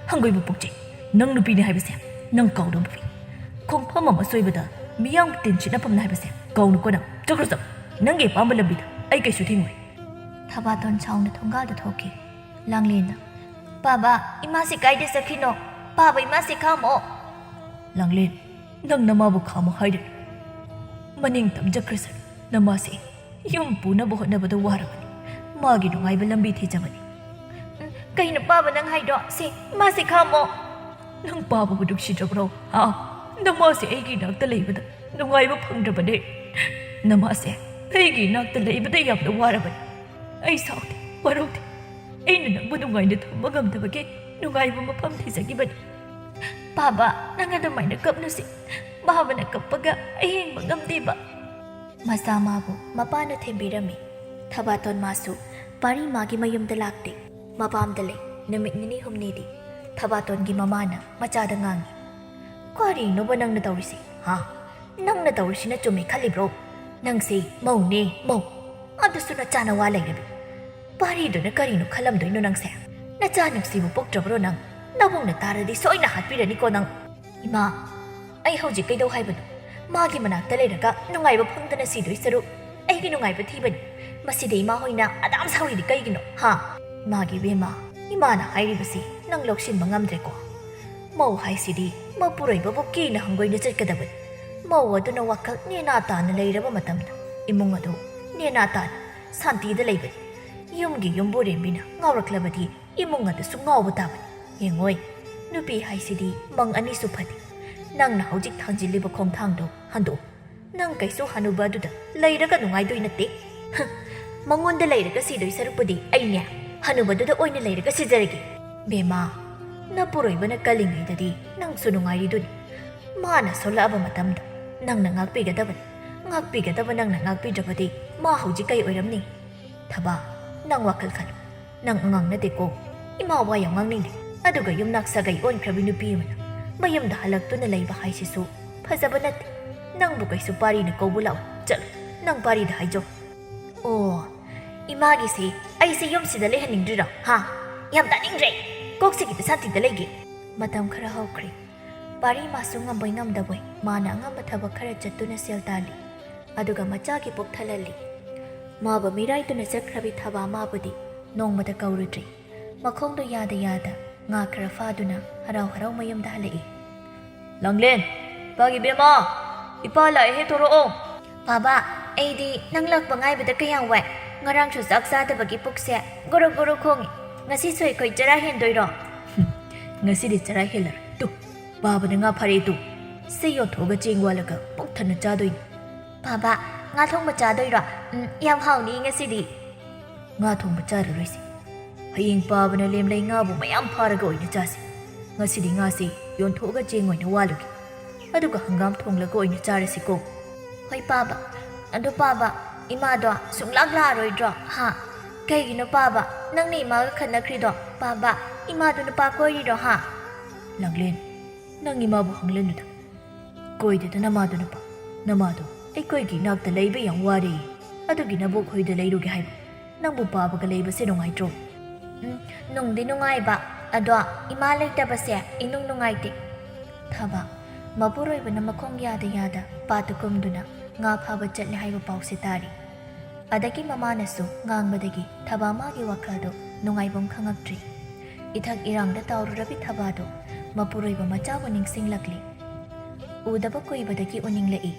ꯍꯪꯒꯣꯏꯕ ꯄꯣꯛꯆꯩ꯫ ꯅꯪ ꯅꯨꯄꯤꯅꯤ ꯍꯥꯏꯕꯁꯦ ꯅꯪ ꯀꯥꯎꯗꯕ ꯐꯩ꯫ ꯈꯣꯡꯐꯝ ꯑꯃ ꯁꯣꯏꯕꯗ ꯃꯤꯌꯥꯝ ꯇꯤꯟꯁꯤꯠꯅꯐꯝꯅ ꯍꯥꯏꯕꯁꯦ ꯀꯥꯎꯅꯨꯀꯣ ꯅꯪ꯫ ꯆꯠꯈ꯭ꯔꯣ ꯆꯠꯂꯣ꯫ ꯅꯪꯒꯤ ꯑꯄꯥꯝꯕ ꯂꯝꯕꯤꯗ ꯑꯩ ꯀꯩꯁꯨ ꯊꯤꯡꯉꯣꯏ꯫ ꯊꯕꯥꯇꯣꯟ ꯁꯥꯎꯅ ꯊꯣꯡꯒꯥꯜꯗ ꯊꯣꯛꯈꯤ꯫ ꯂꯥꯡꯂꯦꯟꯅ, "ꯄꯥꯕ, ꯏꯃꯥꯁꯤ ꯀꯥꯏꯗ ꯆꯠꯈꯤꯅꯣ? ꯄꯥꯕ, ꯏꯃꯥꯁꯤ ꯈꯥꯝꯃꯣ!" ꯂꯥꯡꯂꯦꯟ, ꯅꯪ ꯅꯃꯥꯕꯨ ꯈꯥꯝꯃꯣ ꯍꯥꯏꯔꯤꯕ꯭ꯔꯥ? ꯃꯅꯤꯡ ꯇꯝꯖꯈ꯭ꯔꯁꯅꯨ, ꯅꯃꯥꯁꯦ ꯌꯨꯝ ꯄꯨꯅꯕ ꯍꯣꯠꯅꯕꯗ ꯋꯥꯔꯕꯅꯤ꯫ ꯃꯥꯒꯤ ꯅꯨꯡꯉꯥꯏꯕ ꯂꯝꯕꯤ ꯊꯤꯖꯕꯅꯤ꯫ ꯎꯝ, ꯀꯩꯅꯣ ꯄꯥꯕ ꯅꯪ ꯍꯥꯏꯗꯣ? ꯁꯦ, ꯏꯃꯥꯁꯦ ꯈꯥꯝꯃꯣ꯫ ꯅꯪ ꯄꯥꯕꯕꯨ ꯅꯨꯡꯁꯤꯗ꯭ꯔꯕ꯭ꯔꯣ? ꯍꯥ? ꯅꯃꯥꯁꯦ ꯑꯩꯒꯤ ꯏꯅꯥꯛꯇ ꯂꯩꯕꯗ ꯅꯨꯡꯉꯥꯏꯕ ꯐꯪꯗ꯭ꯔꯕꯅꯦ꯫ ꯅꯃꯥꯁꯦ ꯑꯩꯒꯤ ꯏꯅꯥꯛꯇ ꯂꯩꯕꯗ ꯌꯥꯝꯅ ꯋꯥꯔꯕꯅꯤ꯫ ꯑꯩ ꯁꯥꯎꯗꯦ, ꯋꯥꯔꯧꯗꯦ꯫ ꯑꯩꯅ ꯅꯪꯕꯨ ꯅꯨꯡꯉꯥꯏꯅ ꯊꯝꯕ ꯉꯝꯗꯕꯒꯤ ꯅꯨꯡꯉꯥꯏꯕ ꯃꯐꯝ ꯊꯤꯖꯈꯤꯕꯅꯤ꯫ ꯄꯥꯕ, ꯅꯪ ꯑꯗꯨꯃꯥꯏꯅ ꯀꯞꯅꯨꯁꯦ꯫ ꯄꯥꯕꯅ ꯀꯞꯄꯒ ꯑꯩ ꯌꯦꯡꯕ ꯉꯝꯗꯦꯕ꯫ ꯃꯆꯥ ꯃꯥꯕꯨ ꯃꯄꯥꯅ ꯊꯦꯝꯕꯤꯔꯝꯃꯤ꯫ ꯊꯕꯥꯇꯣꯟ ꯃꯥꯁꯨ ꯄꯥꯔꯤ ꯃꯥꯒꯤ ꯃꯌꯨꯝꯗ ꯂꯥꯛꯇꯦ꯫ ꯃꯄꯥꯝꯗ ꯂꯩ꯫ ꯅꯨꯃꯤꯠ ꯅꯤꯅꯤ ꯍꯨꯝꯅꯤꯗꯤ ꯊꯕꯥꯇꯣꯟꯒꯤ ꯃꯃꯥꯅ ꯃꯆꯥꯗ ꯉꯥꯡꯉꯤ, "ꯀꯔꯤꯅꯣꯕ ꯅꯪꯅ ꯇꯧꯔꯤꯁꯤ? ꯍꯥ? ꯅꯪꯅ ꯇꯧꯔꯤꯁꯤꯅ ꯆꯨꯝꯃꯤ ꯈꯜꯂꯤꯕ꯭ꯔꯣ? "ꯅꯪꯁꯦ ꯃꯧꯅꯦ, ꯃꯧ꯫ ꯑꯗꯨꯁꯨ ꯅꯆꯥ ꯅꯋꯥ ꯂꯩꯔꯕꯤ꯫ ꯄꯥꯔꯤꯗꯨꯅ ꯀꯔꯤꯅꯣ ꯈꯜꯂꯝꯗꯣꯏꯅꯣ ꯅꯪꯁꯦ? ꯅꯆꯥ ꯅꯨꯡꯁꯤꯕ ꯄꯣꯛꯇ꯭ꯔꯕ꯭ꯔꯣ ꯅꯪ? ꯅꯕꯨꯡꯅ ꯇꯥꯔꯗꯤ ꯁꯣꯏꯅ ꯍꯥꯠꯄꯤꯔꯅꯤꯀꯣ ꯅꯪ꯫" "ꯏꯃꯥ, ꯑꯩ ꯍꯧꯖꯤꯛ ꯀꯩꯗꯧ ꯍꯥꯏꯕꯅꯣ? ꯃꯥꯒꯤ ꯃꯅꯥꯛꯇ ꯂꯩꯔꯒ ꯅꯨꯡꯉꯥꯏꯕ ꯐꯪꯗꯅ ꯁꯤꯗꯣꯏ ꯁꯔꯨꯛ ꯑꯩꯒꯤ ꯅꯨꯡꯉꯥꯏꯕ ꯊꯤꯕꯅꯤ꯫ ꯃꯁꯤꯗ ꯏꯃꯥ ꯍꯣꯏꯅ ꯑꯗꯥꯝ ꯁꯥꯎꯔꯤꯗꯤ ꯀꯩꯒꯤꯅꯣ, ꯍꯥ?" "ꯏꯃꯥꯒꯤ ꯏꯕꯦꯝꯃ, ꯏꯃꯥꯅ ꯍꯥꯏꯔꯤꯕꯁꯤ ꯅꯪ ꯂꯧꯁꯤꯟꯕ ꯉꯝꯗ꯭ꯔꯦꯀꯣ꯫ ꯃꯧ ꯍꯥꯏꯁꯤꯗꯤ ꯃꯄꯨꯔꯣꯏꯕꯕꯨ ꯀꯦꯅ ꯍꯪꯒꯣꯏꯅ ꯆꯠꯀꯗꯕꯅꯤ꯫ ꯃꯧ ꯑꯗꯨꯅ ꯋꯥꯈꯜ ꯅꯦꯅꯥ ꯇꯥꯅ ꯂꯩꯔꯕ ꯃꯇꯝꯗ ꯏꯃꯨꯡ ꯑꯗꯨ ꯅꯦꯅꯥ ꯇꯥꯅ ꯁꯥꯟꯇꯤꯗ ꯂꯩꯕꯅꯤ꯫ ꯌꯨꯝꯒꯤ ꯌꯨꯝꯕꯨꯔꯦꯝꯕꯤꯅ ꯉꯥꯎꯔꯛꯂꯕꯗꯤ ꯏꯃꯨꯡ ꯑꯗꯨꯁꯨ ꯉꯥꯎꯕ ꯇꯥꯕꯅꯤ꯫ ꯌꯦꯡꯉꯣꯏ, ꯅꯨꯄꯤ ꯍꯥꯏꯁꯤꯗꯤ ꯃꯪ ꯑꯅꯤꯁꯨ ꯐꯠꯇꯦ꯫ ꯅꯪꯅ ꯍꯧꯖꯤꯛ ꯊꯥꯡꯖꯤꯜꯂꯤꯕ ꯈꯣꯡꯊꯥꯡꯗꯣ ꯍꯟꯗꯣꯛꯎ꯫ ꯅꯪ ꯀꯩꯁꯨ ꯍꯅꯨꯕ ꯑꯗꯨꯗ ꯂꯩꯔꯒ ꯅꯨꯡꯉꯥꯏꯗꯣꯏ ꯅꯠꯇꯦ꯫ ꯍ, ꯃꯉꯣꯟꯗ ꯂꯩꯔꯒ ꯁꯤꯗꯣꯏ ꯁꯔꯨꯛꯄꯨꯗꯤ ꯑꯩꯅꯦ ꯍꯅꯨꯕꯗꯨꯗ ꯑꯣꯏꯅ ꯂꯩꯔꯒ ꯁꯤꯖꯔꯒꯦ꯫" "ꯕꯦꯝꯃ, ꯅꯄꯨꯔꯣꯏꯕꯅ ꯀꯜꯂꯤꯉꯩꯗꯗꯤ ꯅꯪꯁꯨ ꯅꯨꯡꯉꯥꯏꯔꯤꯗꯨꯅꯤ꯫ ꯃꯥꯅ ꯁꯣꯜꯂꯛꯑꯕ ꯃꯇꯝꯗ ꯅꯪꯅ ꯉꯥꯛꯄꯤꯒꯗꯕꯅꯤ꯫ ꯉꯥꯛꯄꯤꯒꯗꯕ ꯅꯪꯅ ꯉꯥꯛꯄꯤꯗ꯭ꯔꯕꯗꯤ ꯃꯥ ꯍꯧꯖꯤꯛ ꯀꯩ ꯑꯣꯏꯔꯝꯅꯤ? ꯊꯕꯥ, ꯅꯪ ꯋꯥꯈꯜ ꯈꯜꯂꯨ꯫ ꯅꯪ ꯑꯉꯥꯡ ꯅꯠꯇꯦꯀꯣ꯫ ꯏꯃꯥ ꯋꯥ ꯌꯥꯝ ꯉꯥꯡꯅꯤꯡꯗꯦ꯫ ꯑꯗꯨꯒ ꯌꯨꯝꯅꯥꯛ ꯁꯥꯒꯩ ꯑꯣꯟꯈ꯭ꯔꯕꯤ ꯅꯨꯄꯤ ꯑꯃꯅ ꯃꯌꯨꯝꯗ ꯍꯜꯂꯛꯇꯨꯅ ꯂꯩꯕ ꯍꯥꯏꯁꯤꯁꯨ ꯐꯖꯕ ꯅꯠꯇꯦ꯫ ꯅꯪꯕꯨ ꯀꯩꯁꯨ ꯄꯥꯔꯤꯅ ꯀꯧꯕ ꯂꯥꯛꯑꯣ꯫ ꯆꯠꯂꯣ, ꯅꯪ ꯄꯥꯔꯤꯗ ꯍꯥꯏꯖꯧ꯫" "ꯑꯣ, ꯏꯃꯥꯒꯤꯁꯦ ꯑꯩꯁꯦ ꯌꯨꯝꯁꯤꯗ ꯂꯩꯍꯟꯅꯤꯡꯗ꯭ꯔꯤꯔꯣ? ꯍꯥ? ꯌꯥꯝ ꯇꯥꯅꯤꯡꯗ꯭ꯔꯦ꯫ ꯀꯣꯛꯁꯦ ꯈꯤꯇ ꯁꯥꯟꯇꯤꯗ ꯂꯩꯒꯦ꯫" ꯃꯇꯝ ꯈꯔ ꯍꯧꯈ꯭ꯔꯦ꯫ ꯄꯥꯔꯤ ꯃꯥꯁꯨ ꯉꯝꯕꯣꯏ ꯉꯝꯗꯕꯣꯏ ꯃꯥꯅ ꯑꯉꯝꯕ ꯊꯕꯛ ꯈꯔ ꯆꯠꯇꯨꯅ ꯁꯦꯜ ꯇꯥꯜꯂꯤ꯫ ꯑꯗꯨꯒ ꯃꯆꯥꯒꯤ ꯄꯨꯛ ꯊꯜꯍꯜꯂꯤ꯫ ꯃꯥꯕꯨ ꯃꯤꯔꯥꯏꯗꯨꯅ ꯆꯠꯈ꯭ꯔꯕꯤ ꯊꯕꯥ ꯃꯥꯕꯨꯗꯤ ꯅꯣꯡꯃꯇ ꯀꯧꯔꯨꯗ꯭ꯔꯤ꯫ ꯃꯈꯣꯡꯗꯣ ꯌꯥꯗ ꯌꯥꯗ ꯉꯥ ꯈꯔ ꯐꯥꯗꯨꯅ ꯍꯔꯥꯎ ꯍꯔꯥꯎ ꯃꯌꯨꯝꯗ ꯍꯜꯂꯛꯏ꯫ "ꯂꯥꯡꯂꯦꯟ, ꯄꯥꯒꯤ ꯕꯦꯝꯃ, ꯏꯄꯥ ꯂꯥꯛꯑꯦꯍꯦ, ꯊꯣꯔꯛꯑꯣ꯫" "ꯄꯥꯕ, ꯑꯩꯗꯤ ꯅꯪ ꯂꯥꯛꯄ ꯉꯥꯏꯕꯗ ꯀꯌꯥꯝ ꯋꯥꯏ꯫ ꯉꯔꯥꯡꯁꯨ ꯆꯥꯛ ꯆꯥꯗꯕꯒꯤ ꯄꯨꯛꯁꯦ ꯒꯣꯔꯣ ꯒꯣꯔꯣ ꯈꯣꯡꯉꯤ꯫ ꯉꯁꯤꯁꯨ ꯑꯩꯈꯣꯏ ꯆꯔꯥ ꯍꯦꯟꯗꯣꯏꯔꯣ?" "ꯍꯨꯝ, ꯉꯁꯤꯗꯤ ꯆꯔꯥ ꯍꯦꯜꯂꯔꯣꯏ꯫ ꯇꯨ, ꯄꯥꯕꯅ ꯉꯥ ꯐꯥꯔꯛꯑꯦ ꯇꯨ꯫ ꯁꯤ ꯌꯣꯟꯊꯣꯛꯑꯒ ꯆꯦꯡ ꯋꯥꯜꯂꯒ ꯄꯨꯛ ꯊꯟꯅ ꯆꯥꯗꯣꯏꯅꯤ꯫" "ꯄꯥꯕ, ꯉꯥ ꯊꯣꯡꯕ ꯆꯥꯗꯣꯏꯔꯣ? ꯎꯝ, ꯌꯥꯝ ꯍꯥꯎꯅꯤ ꯉꯁꯤꯗꯤ꯫" "ꯉꯥ ꯊꯣꯡꯕ ꯆꯥꯔꯔꯣꯏꯁꯦ꯫ ꯍꯌꯦꯡ ꯄꯥꯕꯅ ꯂꯦꯝꯂꯩ ꯉꯥꯕꯨ ꯃꯌꯥꯝ ꯐꯥꯔꯒ ꯑꯣꯏꯅ ꯆꯥꯁꯤ꯫ ꯉꯁꯤꯗꯤ ꯉꯥꯁꯤ ꯌꯣꯟꯊꯣꯛꯑꯒ ꯆꯦꯡ ꯑꯣꯏꯅ ꯋꯥꯜꯂꯨꯒꯦ꯫ ꯑꯗꯨꯒ ꯍꯪꯒꯥꯝ ꯊꯣꯡꯂꯒ ꯑꯣꯏꯅ ꯆꯥꯔꯁꯤꯀꯣ꯫" "ꯍꯣꯏ ꯄꯥꯕ꯫ ꯑꯗꯣ ꯄꯥꯕ, ꯏꯃꯥꯗꯣ ꯁꯨꯡꯂꯥꯛ ꯂꯥꯛꯑꯔꯣꯏꯗ꯭ꯔꯣ, ꯍꯥ? ꯀꯩꯒꯤꯅꯣ ꯄꯥꯕ? ꯅꯪꯅ ꯏꯃꯥꯒ ꯈꯠꯅꯈ꯭ꯔꯤꯗꯣ, ꯄꯥꯕ, ꯏꯃꯥꯗꯣ ꯅꯨꯄꯥ ꯀꯣꯏꯔꯤꯔꯣ, ꯍꯥ?" "ꯂꯥꯡꯂꯦꯟ, ꯅꯪ ꯏꯃꯥꯕꯨ ꯍꯪꯂꯅꯨꯗ꯫ ꯀꯣꯏꯗꯦꯗ ꯅꯃꯥꯗꯣ ꯅꯨꯄꯥ꯫ ꯅꯃꯥꯗꯣ ꯑꯩꯈꯣꯏꯒꯤ ꯏꯅꯥꯛꯇ ꯂꯩꯕ ꯌꯥꯝ ꯋꯥꯔꯦ꯫ ꯑꯗꯨꯒꯤ ꯅꯕꯣꯛ ꯍꯣꯏꯗ ꯂꯩꯔꯨꯒꯦ ꯍꯥꯏꯕ꯫ ꯅꯪꯕꯨ ꯄꯥꯕꯒ ꯂꯩꯕꯁꯦ ꯅꯨꯡꯉꯥꯏꯇ꯭ꯔꯣ? ꯎꯝ, ꯅꯨꯡꯗꯤ ꯅꯨꯡꯉꯥꯏꯕ, ꯑꯗꯣ ꯏꯃꯥ ꯂꯩꯇꯕꯁꯦ ꯏꯅꯨꯡ ꯅꯨꯡꯉꯥꯏꯇꯦ꯫ ꯊꯕꯥ, ꯃꯄꯨꯔꯣꯏꯕꯅ ꯃꯈꯣꯡ ꯌꯥꯗ ꯌꯥꯗ ꯄꯥꯠꯇ ꯀꯨꯝꯗꯨꯅ ꯉꯥ ꯐꯥꯕ ꯆꯠꯂꯦ ꯍꯥꯏꯕ ꯄꯥꯎꯁꯦ ꯇꯥꯔꯤ꯫ ꯑꯗꯒꯤ ꯃꯃꯥꯅꯁꯨ ꯉꯥꯡꯕꯗꯒꯤ ꯊꯕꯥ ꯃꯥꯒꯤ ꯋꯥꯈꯜꯗꯣ ꯅꯨꯡꯉꯥꯏꯐꯝ ꯈꯪꯉꯛꯇ꯭ꯔꯤ꯫ ꯏꯊꯛ ꯏꯔꯥꯡꯗ ꯇꯥꯎꯔꯨꯔꯕꯤ ꯊꯕꯥꯗꯣ ꯃꯄꯨꯔꯣꯏꯕ ꯃꯆꯥꯕꯨ ꯅꯤꯡꯁꯤꯡꯂꯛꯂꯤ꯫ ꯎꯗꯕ ꯀꯨꯏꯕꯗꯒꯤ ꯎꯅꯤꯡꯂꯛꯏ꯫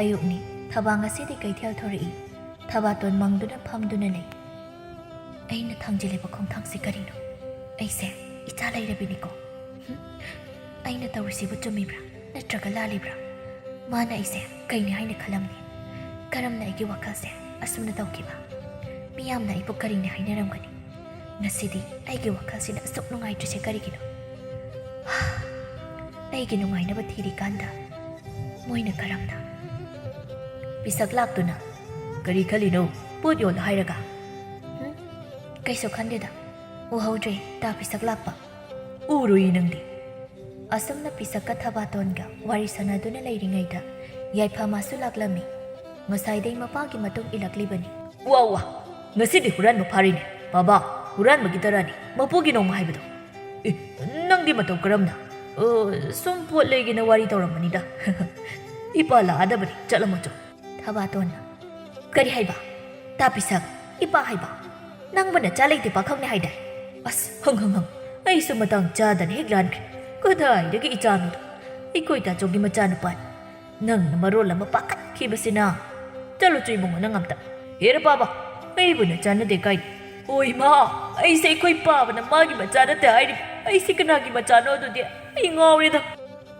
ꯑꯌꯨꯛꯅꯤ, ꯊꯕꯥ ꯉꯁꯤꯗꯤ ꯀꯩꯊꯦꯜ ꯊꯣꯔꯛꯏ꯫ ꯊꯕꯥꯇꯣꯟ ꯃꯪꯗꯨꯅ ꯐꯝꯗꯨꯅ ꯂꯩ꯫ ꯑꯩꯅ ꯊꯥꯡꯖꯤꯜꯂꯤꯕ ꯈꯣꯡꯊꯥꯡꯁꯤ ꯀꯔꯤꯅꯣ? ꯑꯩꯁꯦ ꯏꯆꯥ ꯂꯩꯔꯕꯤꯅꯤꯀꯣ꯫ ꯍꯨꯝ? ꯑꯩꯅ ꯇꯧꯔꯤꯁꯤꯕꯨ ꯆꯨꯝꯃꯤꯕ꯭ꯔꯥ ꯅꯠꯇ꯭ꯔꯒ ꯂꯥꯜꯂꯤꯕ꯭ꯔꯥ? ꯃꯥꯅ ꯑꯩꯁꯦ ꯀꯩꯅꯤ ꯍꯥꯏꯅ ꯈꯜꯂꯝꯅꯤ? ꯀꯔꯝꯅ ꯑꯩꯒꯤ ꯋꯥꯈꯜꯁꯦ ꯑꯁꯨꯝꯅ ꯇꯧꯈꯤꯕ? ꯃꯤꯌꯥꯝꯅ ꯑꯩꯕꯨ ꯀꯔꯤꯅꯤ ꯍꯥꯏꯅꯔꯝꯒꯅꯤ? ꯉꯁꯤꯗꯤ ꯑꯩꯒꯤ ꯋꯥꯈꯜꯁꯤꯅ ꯑꯁꯨꯛ ꯅꯨꯡꯉꯥꯏꯇ꯭ꯔꯤꯁꯦ ꯀꯔꯤꯒꯤꯅꯣ? ꯑꯩꯒꯤ ꯅꯨꯡꯉꯥꯏꯅꯕ ꯊꯤꯔꯤꯀꯥꯟꯗ ꯃꯣꯏꯅ ꯀꯔꯝꯅ? ꯄꯤꯁꯛ ꯂꯥꯛꯇꯨꯅ, "ꯀꯔꯤ ꯈꯜꯂꯤꯅꯣ? ꯄꯣꯠ ꯌꯣꯜꯂꯣ ꯍꯥꯏꯔꯒ?" "ꯍꯨꯝ? ꯀꯩꯁꯨ ꯈꯟꯗꯦꯗ꯫ ꯎꯍꯧꯗ꯭ꯔꯦ ꯇꯥ ꯄꯤꯁꯛ ꯂꯥꯛꯄ꯫" "ꯎꯔꯣꯏꯌꯦ ꯅꯪꯗꯤ꯫" ꯑꯁꯨꯝꯅ ꯄꯤꯁꯛꯀ ꯊꯕꯥꯇꯣꯟꯒ ꯋꯥꯔꯤ ꯁꯥꯟꯅꯗꯨꯅ ꯂꯩꯔꯤꯉꯩꯗ ꯌꯥꯏꯐꯃꯁꯨ ꯂꯥꯛꯂꯝꯃꯤ꯫ ꯉꯁꯥꯏꯗꯩ ꯃꯄꯥꯒꯤ ꯃꯇꯨꯡ ꯏꯜꯂꯛꯂꯤꯕꯅꯤ꯫ "ꯋꯥ ꯋꯥ, ꯉꯁꯤꯗꯤ ꯍꯨꯔꯥꯟꯕ ꯐꯥꯔꯤꯅꯦ꯫ ꯕꯥꯕꯥ, ꯍꯨꯔꯥꯟꯕꯒꯤ ꯇꯔꯥꯅꯤ, ꯃꯄꯨꯒꯤ ꯅꯣꯡꯃ ꯍꯥꯏꯕꯗꯣ꯫ ꯑꯦ, ꯅꯪꯗꯤ ꯃꯇꯧ ꯀꯔꯝꯅ?" "ꯑꯣ, ꯁꯨꯝ ꯄꯣꯠ ꯂꯩꯒꯦꯅ ꯋꯥꯔꯤ ꯇꯧꯔꯝꯕꯅꯤꯗ꯫" "ꯏꯄꯥ ꯂꯥꯛꯑꯗꯕꯅꯤ, ꯆꯠꯂꯝꯃꯣ ꯆꯣ꯫" ꯊꯕꯥꯇꯣꯟꯅ, "ꯀꯔꯤ ꯍꯥꯏꯕ? ꯇꯥ ꯄꯤꯁꯛ, ꯏꯄꯥ ꯍꯥꯏꯕ? ꯅꯪꯕꯨ ꯅꯆꯥ ꯂꯩꯇꯦ ꯄꯥꯈꯪꯅꯦ ꯍꯥꯏꯗꯥꯏ? ꯑꯁ, ꯍꯪ ꯍꯪ ꯍꯪ, ꯑꯩꯁꯨ ꯃꯇꯥꯡ ꯆꯥꯗꯅ ꯍꯦꯛ ꯂꯥꯟꯈ꯭ꯔꯦ꯫ ꯀꯗꯥꯏꯗꯒꯤ ꯏꯆꯥꯅꯣꯗ? ꯑꯩꯈꯣꯏ ꯇꯥꯆꯧꯒꯤ ꯃꯆꯥꯅꯨꯄꯥꯅꯤ꯫ ꯅꯪꯅ ꯃꯔꯣꯜ ꯑꯃ ꯄꯥꯈꯠꯈꯤꯕꯁꯤꯅ꯫ ꯆꯠꯂꯨ ꯆꯣ ꯏꯕꯨꯡꯉꯣ, ꯅꯪ ꯑꯝꯇ꯫ ꯍꯦꯔ ꯄꯥꯕ, ꯑꯩꯕꯨ ꯅꯆꯥ ꯅꯠꯇꯦ ꯀꯥꯏ꯫ ꯑꯣ ꯏꯃꯥ, ꯑꯩꯁꯦ ꯑꯩꯈꯣꯏ ꯄꯥꯕꯅ ꯃꯥꯒꯤ ꯃꯆꯥ ꯅꯠꯇꯦ ꯍꯥꯏꯔꯤꯕ꯫ ꯑꯩꯁꯦ ꯀꯅꯥꯒꯤ ꯃꯆꯥꯅꯣ ꯑꯗꯨꯗꯤ? ꯑꯩ ꯉꯥꯎꯔꯦꯗ꯫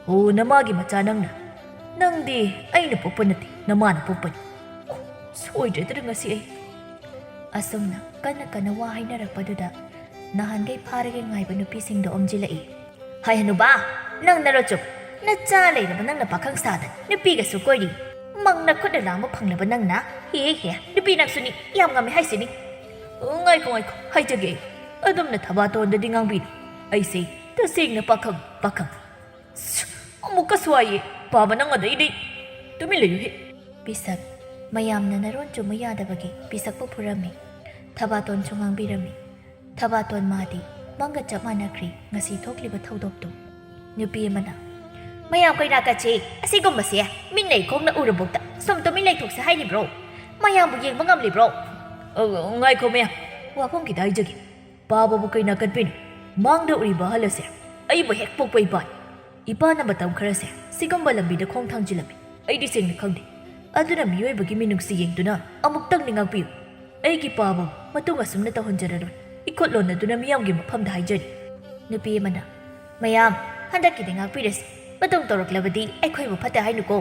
ꯑꯣ, ꯅꯃꯥꯒꯤ ꯃꯆꯥ ꯅꯪꯅ? ꯅꯪꯗꯤ ꯑꯩꯅ ꯄꯣꯛꯄ ꯅꯠꯇꯦ, ꯅꯃꯥꯅ ꯄꯣꯛꯄꯅꯤ꯫ ꯑꯣ, ꯁꯣꯏꯗ꯭ꯔꯦꯗꯅ ꯉꯁꯤ ꯑꯩ꯫" ꯑꯁꯨꯝꯅ ꯀꯟꯅ ꯀꯟꯅ ꯋꯥ ꯍꯥꯏꯅꯔꯛꯄꯗꯨꯗ ꯅꯍꯥꯟꯈꯩ ꯐꯥꯔꯒꯦ ꯉꯥꯏꯕ ꯅꯨꯄꯤꯁꯤꯡꯗꯣ ꯑꯣꯝꯖꯤꯜꯂꯛꯏ꯫ "ꯍꯥꯏ ꯍꯅꯨꯕꯥ, ꯅꯪ ꯅꯔꯣ ꯆꯨꯞ꯫ ꯅꯆꯥ ꯂꯩꯔꯕ ꯅꯪꯅ ꯄꯥꯈꯪ ꯁꯥꯗꯅ ꯅꯨꯄꯤꯒꯁꯨ ꯀꯣꯏꯔꯤ꯫ ꯃꯪꯅ ꯈꯨꯠꯅ ꯂꯥꯝꯕ ꯐꯪꯂꯕ ꯅꯪꯅ꯫ ꯍꯦ ꯍꯦ, ꯅꯨꯄꯤ ꯅꯪꯁꯨꯅꯤ, ꯌꯥꯝ ꯉꯝꯃꯦ ꯍꯥꯏꯁꯤꯅꯤ꯫" "ꯑꯣ, ꯉꯥꯏꯈꯣ, ꯉꯥꯏꯈꯣ, ꯍꯥꯏꯖꯒꯦ ꯑꯩ꯫ ꯑꯗꯨꯝꯅ ꯊꯕꯥꯇꯣꯟꯗꯗꯤ ꯉꯥꯡꯕꯤꯅꯨ꯫ ꯑꯩꯁꯦ ꯇꯁꯦꯡꯅ ꯄꯥꯈꯪ, ꯄꯥꯈꯪ꯫" "ꯁꯨ, ꯑꯃꯨꯛꯀꯁꯨ ꯍꯥꯏꯌꯦ, ꯄꯥꯕ ꯅꯪ ꯑꯗꯩꯗꯤ꯫ ꯇꯨꯃꯤꯟ ꯂꯩꯌꯨꯍꯦ꯫" ꯄꯤꯁꯛ꯫ ꯃꯌꯥꯝꯅ ꯅꯔꯣꯟ ꯆꯨꯝꯕ ꯌꯥꯗꯕꯒꯤ ꯄꯤꯁꯛꯄꯨ ꯐꯨꯔꯝꯃꯤ꯫ ꯊꯕꯥꯇꯣꯟꯁꯨ ꯉꯥꯡꯕꯤꯔꯝꯃꯤ꯫ ꯊꯕꯥꯇꯣꯟ ꯃꯥꯗꯤ ꯃꯪꯒ ꯆꯞ ꯃꯥꯟꯅꯈ꯭ꯔꯤ ꯉꯁꯤ ꯊꯣꯛꯂꯤꯕ ꯊꯧꯗꯣꯛꯇꯨ꯫ ꯅꯨꯄꯤ ꯑꯃꯅ, "ꯃꯌꯥꯝ ꯀꯩꯅꯥ ꯀꯠꯁꯤ, ꯑꯁꯤꯒꯨꯝꯕꯁꯦ ꯃꯤꯠꯅ ꯏꯈꯣꯡꯅ ꯎꯔꯕꯧꯗ ꯁꯨꯝ ꯇꯨꯃꯤꯟ ꯂꯩꯊꯣꯛꯁꯦ ꯍꯥꯏꯔꯤꯕ꯭ꯔꯣ? ꯃꯌꯥꯝꯕꯨ ꯌꯦꯡꯕ ꯉꯝꯂꯤꯕ꯭ꯔꯣ?" "ꯑ, ꯉꯥꯏꯈꯣ ꯃꯌꯥꯝ, ꯋꯥꯐꯝ ꯈꯤꯇ ꯍꯥꯏꯖꯒꯦ꯫ ꯄꯥꯕꯕꯨ ꯀꯩꯅꯥ ꯀꯠꯄꯤꯅꯣ? ꯃꯥꯡꯗ ꯎꯔꯤꯕ ꯑꯍꯜ ꯑꯁꯦ ꯑꯩꯕꯨ ꯍꯦꯛ ꯄꯣꯛꯄ ꯏꯄꯥꯅꯤ꯫ ꯏꯄꯥꯅ ꯃꯇꯝ ꯈꯔꯁꯦ ꯁꯤꯒꯨꯝꯕ ꯂꯝꯕꯤꯗ ꯈꯣꯡ ꯊꯥꯡꯖꯤꯜꯂꯝꯃꯤ꯫ ꯑꯩꯗꯤ ꯁꯦꯡꯅ ꯈꯪꯗꯦ꯫ ꯑꯗꯨꯅ ꯃꯤꯑꯣꯏꯕꯒꯤ ꯃꯤꯅꯨꯡꯁꯤ ꯌꯦꯡꯗꯨꯅ ꯑꯃꯨꯛꯇꯪꯗꯤ ꯉꯥꯛꯄꯤꯌꯨ꯫ ꯑꯩꯒꯤ ꯄꯥꯕꯕꯨ ꯃꯇꯨꯡ ꯑꯁꯨꯝꯅ ꯇꯧꯍꯟꯖꯔꯔꯣꯏ꯫ ꯏꯈꯨꯠ ꯂꯣꯟꯅꯗꯨꯅ ꯃꯤꯌꯥꯝꯒꯤ ꯃꯐꯝꯗ ꯍꯥꯏꯖꯔꯤ꯫" ꯅꯨꯄꯤ ꯑꯃꯅ, "ꯃꯌꯥꯝ, ꯍꯟꯗꯛꯀꯤꯗꯤ ꯉꯥꯛꯄꯤꯔꯁꯤ꯫ ꯃꯇꯨꯡ ꯇꯧꯔꯛꯂꯕꯗꯤ ꯑꯩꯈꯣꯏꯕꯨ ꯐꯠꯇꯦ ꯍꯥꯏꯅꯨꯀꯣ꯫"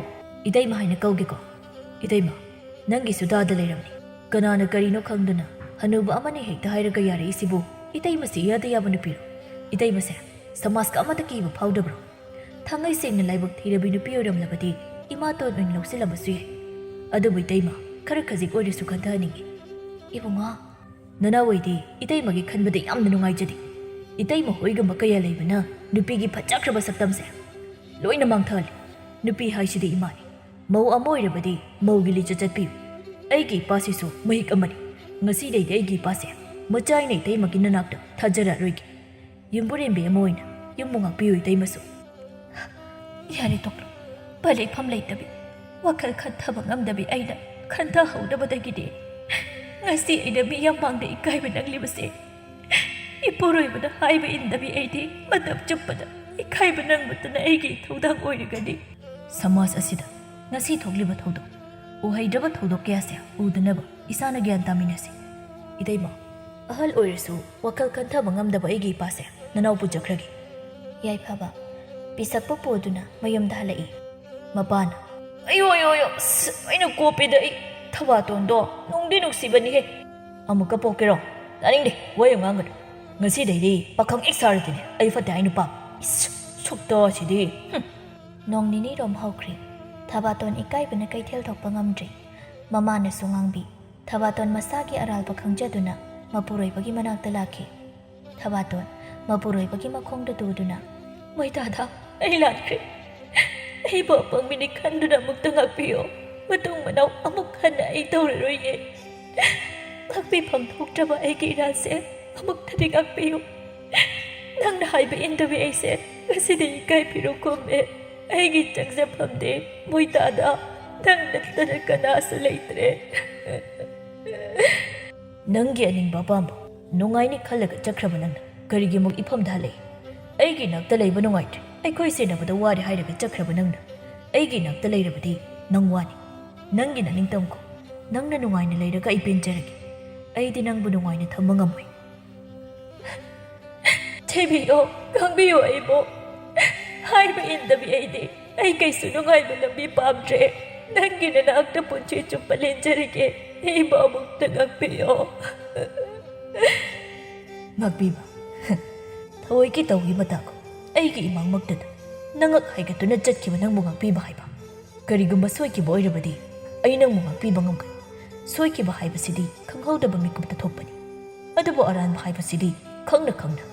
"ꯏꯇꯩꯃ ꯍꯥꯏꯅ ꯀꯧꯒꯦꯀꯣ꯫" "ꯏꯇꯩꯃ, ꯅꯪꯒꯤꯁꯨ ꯇꯥꯗ ꯂꯩꯔꯝꯅꯤ꯫ ꯀꯅꯥꯅ ꯀꯔꯤꯅꯣ ꯈꯪꯗꯅ ꯍꯅꯨꯕ ꯑꯃꯅ ꯍꯦꯛꯇ ꯍꯥꯏꯔꯒ ꯌꯥꯔꯛꯏꯁꯤꯕꯨ? ꯏꯇꯩꯃꯁꯤ ꯏꯌꯥꯗ ꯌꯥꯕ ꯅꯨꯄꯤꯔꯣ? ꯏꯇꯩꯃꯁꯦ ꯁꯃꯥꯖꯀ ꯑꯃꯠꯇ ꯀꯤꯕ ꯐꯥꯎꯗꯕ꯭ꯔꯣ? ꯊꯥꯡꯉꯩ ꯁꯦꯡꯅ ꯂꯥꯏꯕꯛ ꯊꯤꯔꯕꯤ ꯅꯨꯄꯤ ꯑꯣꯏꯔꯝꯂꯕꯗꯤ ꯏꯃꯥꯇꯣꯟ ꯑꯣꯏꯅ ꯂꯧꯁꯤꯜꯂꯝꯕꯁꯨ ꯌꯥꯏ꯫ ꯑꯗꯨꯕꯨ ꯏꯇꯩꯃ, ꯈꯔ ꯈꯖꯤꯛ ꯑꯣꯏꯔꯁꯨ ꯈꯟꯊꯍꯟꯅꯤꯡꯉꯤ꯫" "ꯏꯕꯨꯡꯉꯣ, ꯅꯅꯥꯎ ꯑꯣꯏꯗꯤ ꯏꯇꯩꯃꯒꯤ ꯈꯟꯕꯗ ꯌꯥꯝꯅ ꯅꯨꯡꯉꯥꯏꯖꯗꯦ꯫ ꯏꯇꯩꯃ ꯍꯣꯏꯒꯨꯝꯕ ꯀꯌꯥ ꯂꯩꯕꯅ ꯅꯨꯄꯤꯒꯤ ꯐꯖꯈ꯭ꯔꯕ ꯁꯛꯇꯝꯁꯦ ꯂꯣꯏꯅ ꯃꯥꯡꯊꯍꯜꯂꯤ꯫ ꯅꯨꯄꯤ ꯍꯥꯏꯁꯤꯗꯤ ꯏꯃꯥꯅꯤ꯫ ꯃꯧ ꯑꯃ ꯑꯣꯏꯔꯕꯗꯤ ꯃꯧꯒꯤ ꯂꯤꯆꯠ ꯆꯠꯄꯤꯌꯨ꯫ ꯑꯩꯒꯤ ꯏꯄꯥꯁꯤꯁꯨ ꯃꯍꯤꯛ ꯑꯃꯅꯤ꯫ ꯉꯁꯤꯗꯩꯗꯤ ꯑꯩꯒꯤ ꯏꯄꯥꯁꯦ ꯃꯆꯥ ꯑꯩꯅ ꯏꯇꯩꯃꯒꯤ ꯅꯅꯥꯛꯇ ꯊꯥꯖꯔꯛꯑꯔꯣꯏꯒꯦ꯫ ꯌꯨꯝꯕꯨꯔꯦꯝꯕꯤ ꯑꯃ ꯑꯣꯏꯅ ꯌꯨꯝꯕꯨ ꯉꯥꯛꯄꯤꯌꯨ ꯏꯇꯩꯃꯁꯨ꯫" "ꯌꯥꯔꯦ ꯇꯣꯛꯂꯣ꯫ ꯄꯥꯂꯩꯐꯝ ꯂꯩꯇꯕꯤ, ꯋꯥꯈꯜ ꯈꯟꯊꯕ ꯉꯝꯗꯕꯤ ꯑꯩꯅ ꯈꯟꯊꯍꯧꯗꯕꯗꯒꯤꯗꯤ ꯉꯁꯤ ꯑꯩꯅ ꯃꯤ ꯌꯥꯝꯃꯥꯡꯗ ꯏꯀꯥꯏꯕ ꯅꯪꯂꯤꯕꯁꯦ꯫ ꯏꯄꯨꯔꯣꯏꯕꯅ ꯍꯥꯏꯕ ꯏꯟꯗꯕꯤ ꯑꯩꯗꯤ ꯃꯇꯝ ꯆꯨꯞꯄꯗ ꯏꯀꯥꯏꯕ ꯅꯪꯕꯇꯅ ꯑꯩꯒꯤ ꯏꯊꯧꯗꯥꯡ ꯑꯣꯏꯔꯒꯅꯤ꯫" ꯁꯃꯥꯖ ꯑꯁꯤꯗ ꯉꯁꯤ ꯊꯣꯛꯂꯤꯕ ꯊꯧꯗꯣꯛ, ꯎꯍꯩꯗ꯭ꯔꯕ ꯊꯧꯗꯣꯛ ꯀꯌꯥꯁꯦ ꯎꯗꯅꯕ ꯏꯁꯥꯅ ꯒ꯭ꯌꯥꯟ ꯇꯥꯃꯤꯟꯅꯁꯤ꯫ ꯏꯇꯩꯃ, ꯑꯍꯜ ꯑꯣꯏꯔꯁꯨ ꯋꯥꯈꯜ ꯈꯟꯊꯕ ꯉꯝꯗꯕ ꯑꯩꯒꯤ ꯏꯄꯥꯁꯦ ꯅꯅꯥꯎ ꯄꯨꯖꯈ꯭ꯔꯒꯦ꯫ ꯌꯥꯏꯐꯕ ꯄꯤꯁꯛꯄꯨ ꯄꯨꯗꯨꯅ ꯃꯌꯨꯝꯗ ꯍꯜꯂꯛꯏ꯫ ꯃꯄꯥꯅ, "ꯑꯌꯣ, ꯑꯌꯣ, ꯑꯌꯣ, ꯑꯁ, ꯑꯩꯅ ꯀꯣꯞꯄꯦꯗ ꯑꯩ꯫ ꯊꯕꯥꯇꯣꯟꯗꯣ ꯅꯨꯡꯗꯤ ꯅꯨꯡꯁꯤꯕꯅꯤꯍꯦ꯫" "ꯑꯃꯨꯛꯀ ꯄꯣꯛꯀꯦꯔꯣ? ꯇꯥꯅꯤꯡꯗꯦ, ꯋꯥ ꯌꯥꯝ ꯉꯥꯡꯒꯅꯨ꯫ ꯉꯁꯤꯗꯩꯗꯤ ꯄꯥꯈꯪ ꯍꯦꯛ ꯁꯥꯔꯗꯤꯅꯦ ꯑꯩ ꯐꯠꯇꯦ ꯍꯥꯏ ꯅꯨꯄꯥ꯫ ꯏꯁ, ꯁꯛꯇꯥꯁꯤꯗꯤ꯫ ꯍꯨꯝ꯫" ꯅꯣꯡ ꯅꯤꯅꯤꯔꯣꯝ ꯍꯧꯈ꯭ꯔꯦ꯫ ꯊꯕꯥꯇꯣꯟ ꯏꯀꯥꯏꯕꯅ ꯀꯩꯊꯦꯜ ꯊꯣꯛꯄ ꯉꯝꯗ꯭ꯔꯦ꯫ ꯃꯃꯥꯅꯁꯨ ꯉꯥꯡꯕꯤ꯫ ꯊꯕꯥꯇꯣꯟ ꯃꯁꯥꯒꯤ ꯑꯔꯥꯜꯕ ꯈꯪꯖꯗꯨꯅ ꯃꯄꯨꯔꯣꯏꯕꯒꯤ ꯃꯅꯥꯛꯇ ꯂꯥꯛꯈꯤ꯫ ꯊꯕꯥꯇꯣꯟ ꯃꯄꯨꯔꯣꯏꯕꯒꯤ ꯃꯈꯣꯡꯗ ꯇꯨꯗꯨꯅ, "ꯃꯣꯏ ꯗꯥꯗꯥ, ꯑꯩ ꯂꯥꯟꯈ꯭ꯔꯦ꯫ ꯑꯩꯕꯨ ꯑꯄꯪꯕꯤꯅꯤ ꯈꯟꯗꯨꯅ ꯑꯃꯨꯛꯇ ꯉꯥꯛꯄꯤꯌꯣ꯫ ꯃꯇꯨꯡ ꯃꯅꯥꯎ ꯑꯃꯨꯛ ꯍꯟꯅ ꯑꯩ ꯇꯧꯔꯔꯣꯏꯌꯦ꯫ ꯉꯥꯛꯄꯤꯐꯝ ꯊꯣꯛꯇ꯭ꯔꯕ ꯑꯩꯒꯤ ꯏꯔꯥꯜꯁꯦ ꯑꯃꯨꯛꯇꯗꯤ ꯉꯥꯛꯄꯤꯌꯨ꯫ ꯅꯪꯅ ꯍꯥꯏꯕ ꯏꯟꯗꯕꯤ ꯑꯩꯁꯦ ꯉꯁꯤꯗꯤ ꯏꯀꯥꯏ ꯐꯤꯔꯨ ꯈꯨꯝꯃꯦ꯫ ꯑꯩꯒꯤ ꯆꯪꯖꯐꯝꯗꯤ ꯃꯣꯏꯇꯥꯗ ꯅꯪ ꯅꯠꯇꯅ ꯀꯅꯥꯁꯨ ꯂꯩꯇ꯭ꯔꯦ꯫ ꯅꯪꯒꯤ ꯑꯅꯤꯡꯕ ꯑꯄꯥꯝꯕ ꯅꯨꯡꯉꯥꯏꯅꯤ ꯈꯜꯂꯒ ꯆꯠꯈ꯭ꯔꯕ ꯅꯪꯅ ꯀꯔꯤꯒꯤ ꯑꯃꯨꯛ ꯏꯐꯝꯗ ꯍꯜꯂꯛꯏ? ꯑꯩꯒꯤ ꯏꯅꯥꯛꯇ ꯂꯩꯕ ꯅꯨꯡꯉꯥꯏꯇ꯭ꯔꯦ, ꯑꯩꯈꯣꯏ ꯁꯦꯟꯅꯕꯗ ꯋꯥꯔꯦ ꯍꯥꯏꯔꯒ ꯆꯠꯈ꯭ꯔꯕ ꯅꯪꯅ ꯑꯩꯒꯤ ꯏꯅꯥꯛꯇ ꯂꯩꯔꯕꯗꯤ ꯅꯪ ꯋꯥꯅꯤ꯫ ꯅꯪꯒꯤ ꯅꯅꯤꯡꯇꯝꯈꯣ꯫ ꯅꯪꯅ ꯅꯨꯡꯉꯥꯏꯅ ꯂꯩꯔꯒ ꯑꯩ ꯄꯦꯟꯖꯔꯒꯦ꯫ ꯑꯩꯗꯤ ꯅꯪꯕꯨ ꯅꯨꯡꯉꯥꯏꯅ ꯊꯝꯕ ꯉꯝꯃꯣꯏ꯫ ꯊꯤꯕꯤꯌꯣ, ꯈꯪꯕꯤꯌꯣ ꯑꯩꯕꯨ꯫ ꯍꯥꯏꯕ ꯏꯟꯗꯕꯤ ꯑꯩꯗꯤ ꯑꯩ ꯀꯩꯁꯨ ꯅꯨꯡꯉꯥꯏꯕ ꯂꯝꯕꯤ ꯄꯥꯝꯗ꯭ꯔꯦ꯫ ꯅꯪꯒꯤ ꯅꯅꯥꯛꯇ ꯄꯨꯟꯁꯤ ꯆꯨꯞꯄ ꯂꯦꯟꯖꯔꯒꯦ꯫ ꯑꯩꯕꯨ ꯑꯃꯨꯛꯇ ꯉꯥꯛꯄꯤꯌꯣ꯫ ꯉꯥꯛꯄꯤꯕ? ꯊꯑꯣꯏꯒꯤ ꯇꯧꯏ ꯃꯇꯥꯀꯣ꯫ ꯑꯩꯒꯤ ꯏꯃꯥꯡꯃꯛꯇꯗ ꯅꯉꯛ ꯍꯥꯏꯒꯠꯇꯨꯅ ꯆꯠꯈꯤꯕ ꯅꯪꯕꯨ ꯉꯥꯛꯄꯤꯕ ꯍꯥꯏꯕ? ꯀꯔꯤꯒꯨꯝꯕ ꯁꯣꯏꯈꯤꯕ ꯑꯣꯏꯔꯕꯗꯤ ꯑꯩ ꯅꯪꯕꯨ ꯉꯥꯛꯄꯤꯕ ꯉꯝꯒꯅꯤ꯫ ꯁꯣꯏꯈꯤꯕ ꯍꯥꯏꯕꯁꯤꯗꯤ ꯈꯪꯍꯧꯗꯕ ꯃꯤꯀꯨꯞꯇ ꯊꯣꯛꯄꯅꯤ꯫ ꯑꯗꯨꯕꯨ ꯑꯔꯥꯟꯕ ꯍꯥꯏꯕꯁꯤꯗꯤ ꯈꯪꯅ ꯈꯪꯅ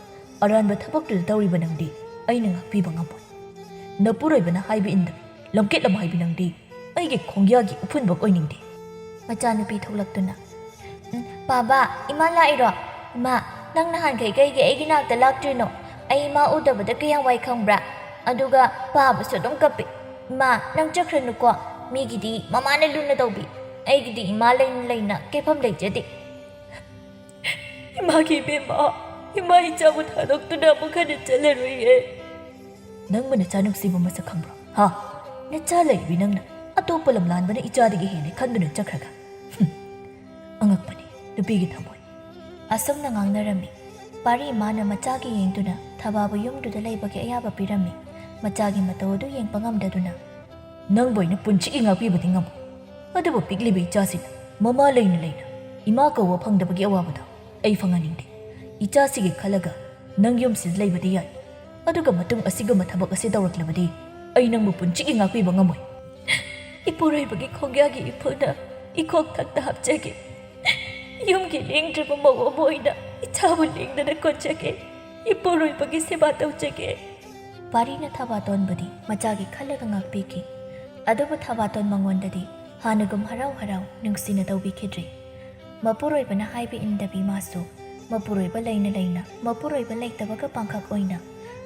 ꯑꯔꯥꯟꯕ ꯊꯕꯛꯇꯨꯗ ꯇꯧꯔꯤꯕ ꯅꯪꯗꯤ ꯑꯩꯅ ꯉꯥꯛꯄꯤꯕ ꯉꯝꯃꯣꯏ꯫ ꯅꯄꯨꯔꯣꯏꯕꯅ ꯍꯥꯏꯕ ꯏꯟꯗꯕꯤ ꯂꯝꯀꯦꯠ ꯂꯝꯍꯥꯏꯕꯤ ꯅꯪꯗꯤ ꯑꯩꯒꯤ ꯈꯣꯡꯌꯥꯒꯤ ꯎꯐꯨꯟꯕꯛ ꯑꯣꯏꯅꯤꯡꯗꯦ꯫ ꯃꯆꯥꯅꯨꯄꯤ ꯊꯣꯛꯂꯛꯇꯨꯅ, "ꯎꯝ, ꯄꯥꯕ, ꯏꯃꯥ ꯂꯥꯛꯏꯔꯣ? ꯏꯃꯥ, ꯅꯪ ꯅꯍꯥꯟꯈꯩ ꯀꯩꯒꯤ ꯑꯩꯒꯤ ꯅꯥꯛꯇ ꯂꯥꯛꯇ꯭ꯔꯤꯅꯣ? ꯑꯩ ꯏꯃꯥ ꯎꯗꯕꯗ ꯀꯌꯥꯝ ꯋꯥꯏ ꯈꯪꯕ꯭ꯔꯥ? ꯑꯗꯨꯒ ꯄꯥꯕꯁꯨ ꯑꯗꯨꯝ ꯀꯞꯄꯤ꯫ ꯏꯃꯥ, ꯅꯪ ꯆꯠꯈ꯭ꯔꯅꯨꯀꯣ꯫ ꯃꯤꯒꯤꯗꯤ ꯃꯃꯥꯅ ꯂꯨꯅ ꯇꯧꯕꯤ꯫ ꯑꯩꯒꯤꯗꯤ ꯏꯃꯥ ꯂꯩꯅ ꯂꯩꯅ ꯀꯦꯐꯝ ꯂꯩꯖꯗꯦ꯫" ꯏꯃꯥꯒꯤ ꯏꯕꯦꯝꯃ, ꯏꯃꯥ ꯏꯆꯥꯕꯨ ꯊꯥꯗꯣꯛꯇꯨꯅ ꯑꯃꯨꯛ ꯍꯟꯅ ꯆꯠꯂꯔꯣꯏꯌꯦ꯫ ꯅꯪꯕꯨ ꯅꯆꯥ ꯅꯨꯡꯁꯤꯕ ꯃꯁꯛ ꯈꯪꯕ꯭ꯔꯣ? ꯍꯥ? ꯅꯆꯥ ꯂꯩꯔꯤꯕꯤ ꯅꯪꯅ ꯑꯇꯣꯞꯄ ꯂꯝ ꯂꯥꯟꯕꯅ ꯏꯆꯥꯗꯒꯤ ꯍꯦꯟꯅ ꯈꯟꯗꯨꯅ ꯆꯠꯈ꯭ꯔꯒ꯫ ꯍꯨꯝ꯫ ꯑꯉꯛꯄꯅꯤ ꯅꯨꯄꯤꯒꯤ ꯊꯃꯣꯏ꯫ ꯑꯁꯨꯝꯅ ꯉꯥꯡꯅꯔꯝꯃꯤ꯫ ꯄꯥꯔꯤ ꯏꯃꯥꯅ ꯃꯆꯥꯒꯤ ꯌꯦꯡꯗꯨꯅ ꯊꯕꯥꯕꯨ ꯌꯨꯝꯗꯨꯗ ꯂꯩꯕꯒꯤ ꯑꯌꯥꯕ ꯄꯤꯔꯝꯃꯤ꯫ ꯃꯆꯥꯒꯤ ꯃꯇꯧ ꯑꯗꯨ ꯌꯦꯡꯕ ꯉꯝꯗꯗꯨꯅ, "ꯅꯪꯕꯨ ꯑꯩꯅ ꯄꯨꯟꯁꯤꯒꯤ ꯉꯥꯛꯄꯤꯕꯗꯤ ꯉꯝꯃꯣꯏ꯫ ꯑꯗꯨꯕꯨ ꯄꯤꯛꯂꯤꯕ ꯏꯆꯥꯁꯤꯅ ꯃꯃꯥ ꯂꯩꯅ ꯂꯩꯅ ꯏꯃꯥ ꯀꯧꯕ ꯐꯪꯗꯕꯒꯤ ꯑꯋꯥꯕꯗꯣ ꯑꯩ ꯐꯪꯍꯟꯅꯤꯡꯗꯦ꯫ ꯏꯆꯥꯁꯤꯒꯤ ꯈꯜꯂꯒ ꯅꯪ ꯌꯨꯝꯁꯤꯗ ꯂꯩꯕꯗꯤ ꯌꯥꯏ꯫ ꯑꯗꯨꯒ ꯃꯇꯨꯡ ꯑꯁꯤꯒꯨꯝꯕ ꯊꯕꯛ ꯑꯁꯤ ꯇꯧꯔꯛꯂꯕꯗꯤ ꯑꯩ ꯅꯪꯕꯨ ꯄꯨꯟꯁꯤꯒꯤ ꯉꯥꯛꯄꯤꯕ ꯉꯝꯃꯣꯏ꯫" ꯏꯄꯨꯔꯣꯏꯕꯒꯤ ꯈꯣꯡꯌꯥꯒꯤ ꯏꯐꯨꯜꯅ ꯏꯈꯣꯛ ꯊꯛꯇ ꯍꯥꯞꯆꯒꯦ꯫ ꯌꯨꯝꯒꯤ ꯂꯦꯡꯗ꯭ꯔꯕ ꯃꯧ ꯑꯃ ꯑꯣꯏꯅ ꯏꯆꯥꯕꯨ ꯂꯦꯡꯗꯅ ꯀꯣꯟꯖꯒꯦ꯫ ꯏꯄꯨꯔꯣꯏꯕꯒꯤ ꯁꯦꯕꯥ ꯇꯧꯖꯒꯦ꯫ ꯄꯥꯔꯤꯅ ꯊꯕꯥꯇꯣꯟꯕꯨꯗꯤ ꯃꯆꯥꯒꯤ ꯈꯜꯂꯒ ꯉꯥꯛꯄꯤꯈꯤ꯫ ꯑꯗꯨꯕꯨ ꯊꯕꯥꯇꯣꯟ ꯃꯉꯣꯟꯗꯗꯤ ꯍꯥꯟꯅꯒꯨꯝ ꯍꯔꯥꯎ ꯍꯔꯥꯎ ꯅꯨꯡꯁꯤꯅ ꯇꯧꯕꯤꯈꯤꯗ꯭ꯔꯦ꯫ ꯃꯄꯨꯔꯣꯏꯕꯅ ꯍꯥꯏꯕ ꯏꯟꯗꯕꯤ ꯃꯥꯁꯨ ꯃꯄꯨꯔꯣꯏꯕ ꯂꯩꯅ ꯂꯩꯅ ꯃꯄꯨꯔꯣꯏꯕ ꯂꯩꯇꯕꯒ ꯄꯥꯡꯈꯛ ꯑꯣꯏꯅ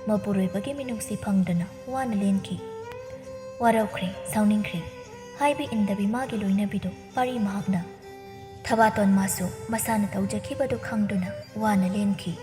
ꯃꯄꯨꯔꯣꯏꯕꯒꯤ ꯃꯤꯅꯨꯡꯁꯤ ꯐꯪꯗꯅ ꯋꯥꯅ ꯂꯦꯟꯈꯤ꯫ ꯋꯥꯔꯧꯈ꯭ꯔꯦ, ꯁꯥꯎꯅꯤꯡꯈ꯭ꯔꯦ꯫ ꯍꯥꯏꯕ ꯏꯟꯗꯕꯤ ꯃꯥꯒꯤ ꯂꯣꯏꯅꯕꯤꯗꯨ ꯄꯥꯔꯤ ꯃꯍꯥꯛꯅ꯫ ꯊꯕꯥꯇꯣꯟ ꯃꯥꯁꯨ ꯃꯁꯥꯅ ꯇꯧꯖꯈꯤꯕꯗꯨ ꯈꯪꯗꯨꯅ ꯋꯥꯅ ꯂꯦꯟꯈꯤ꯫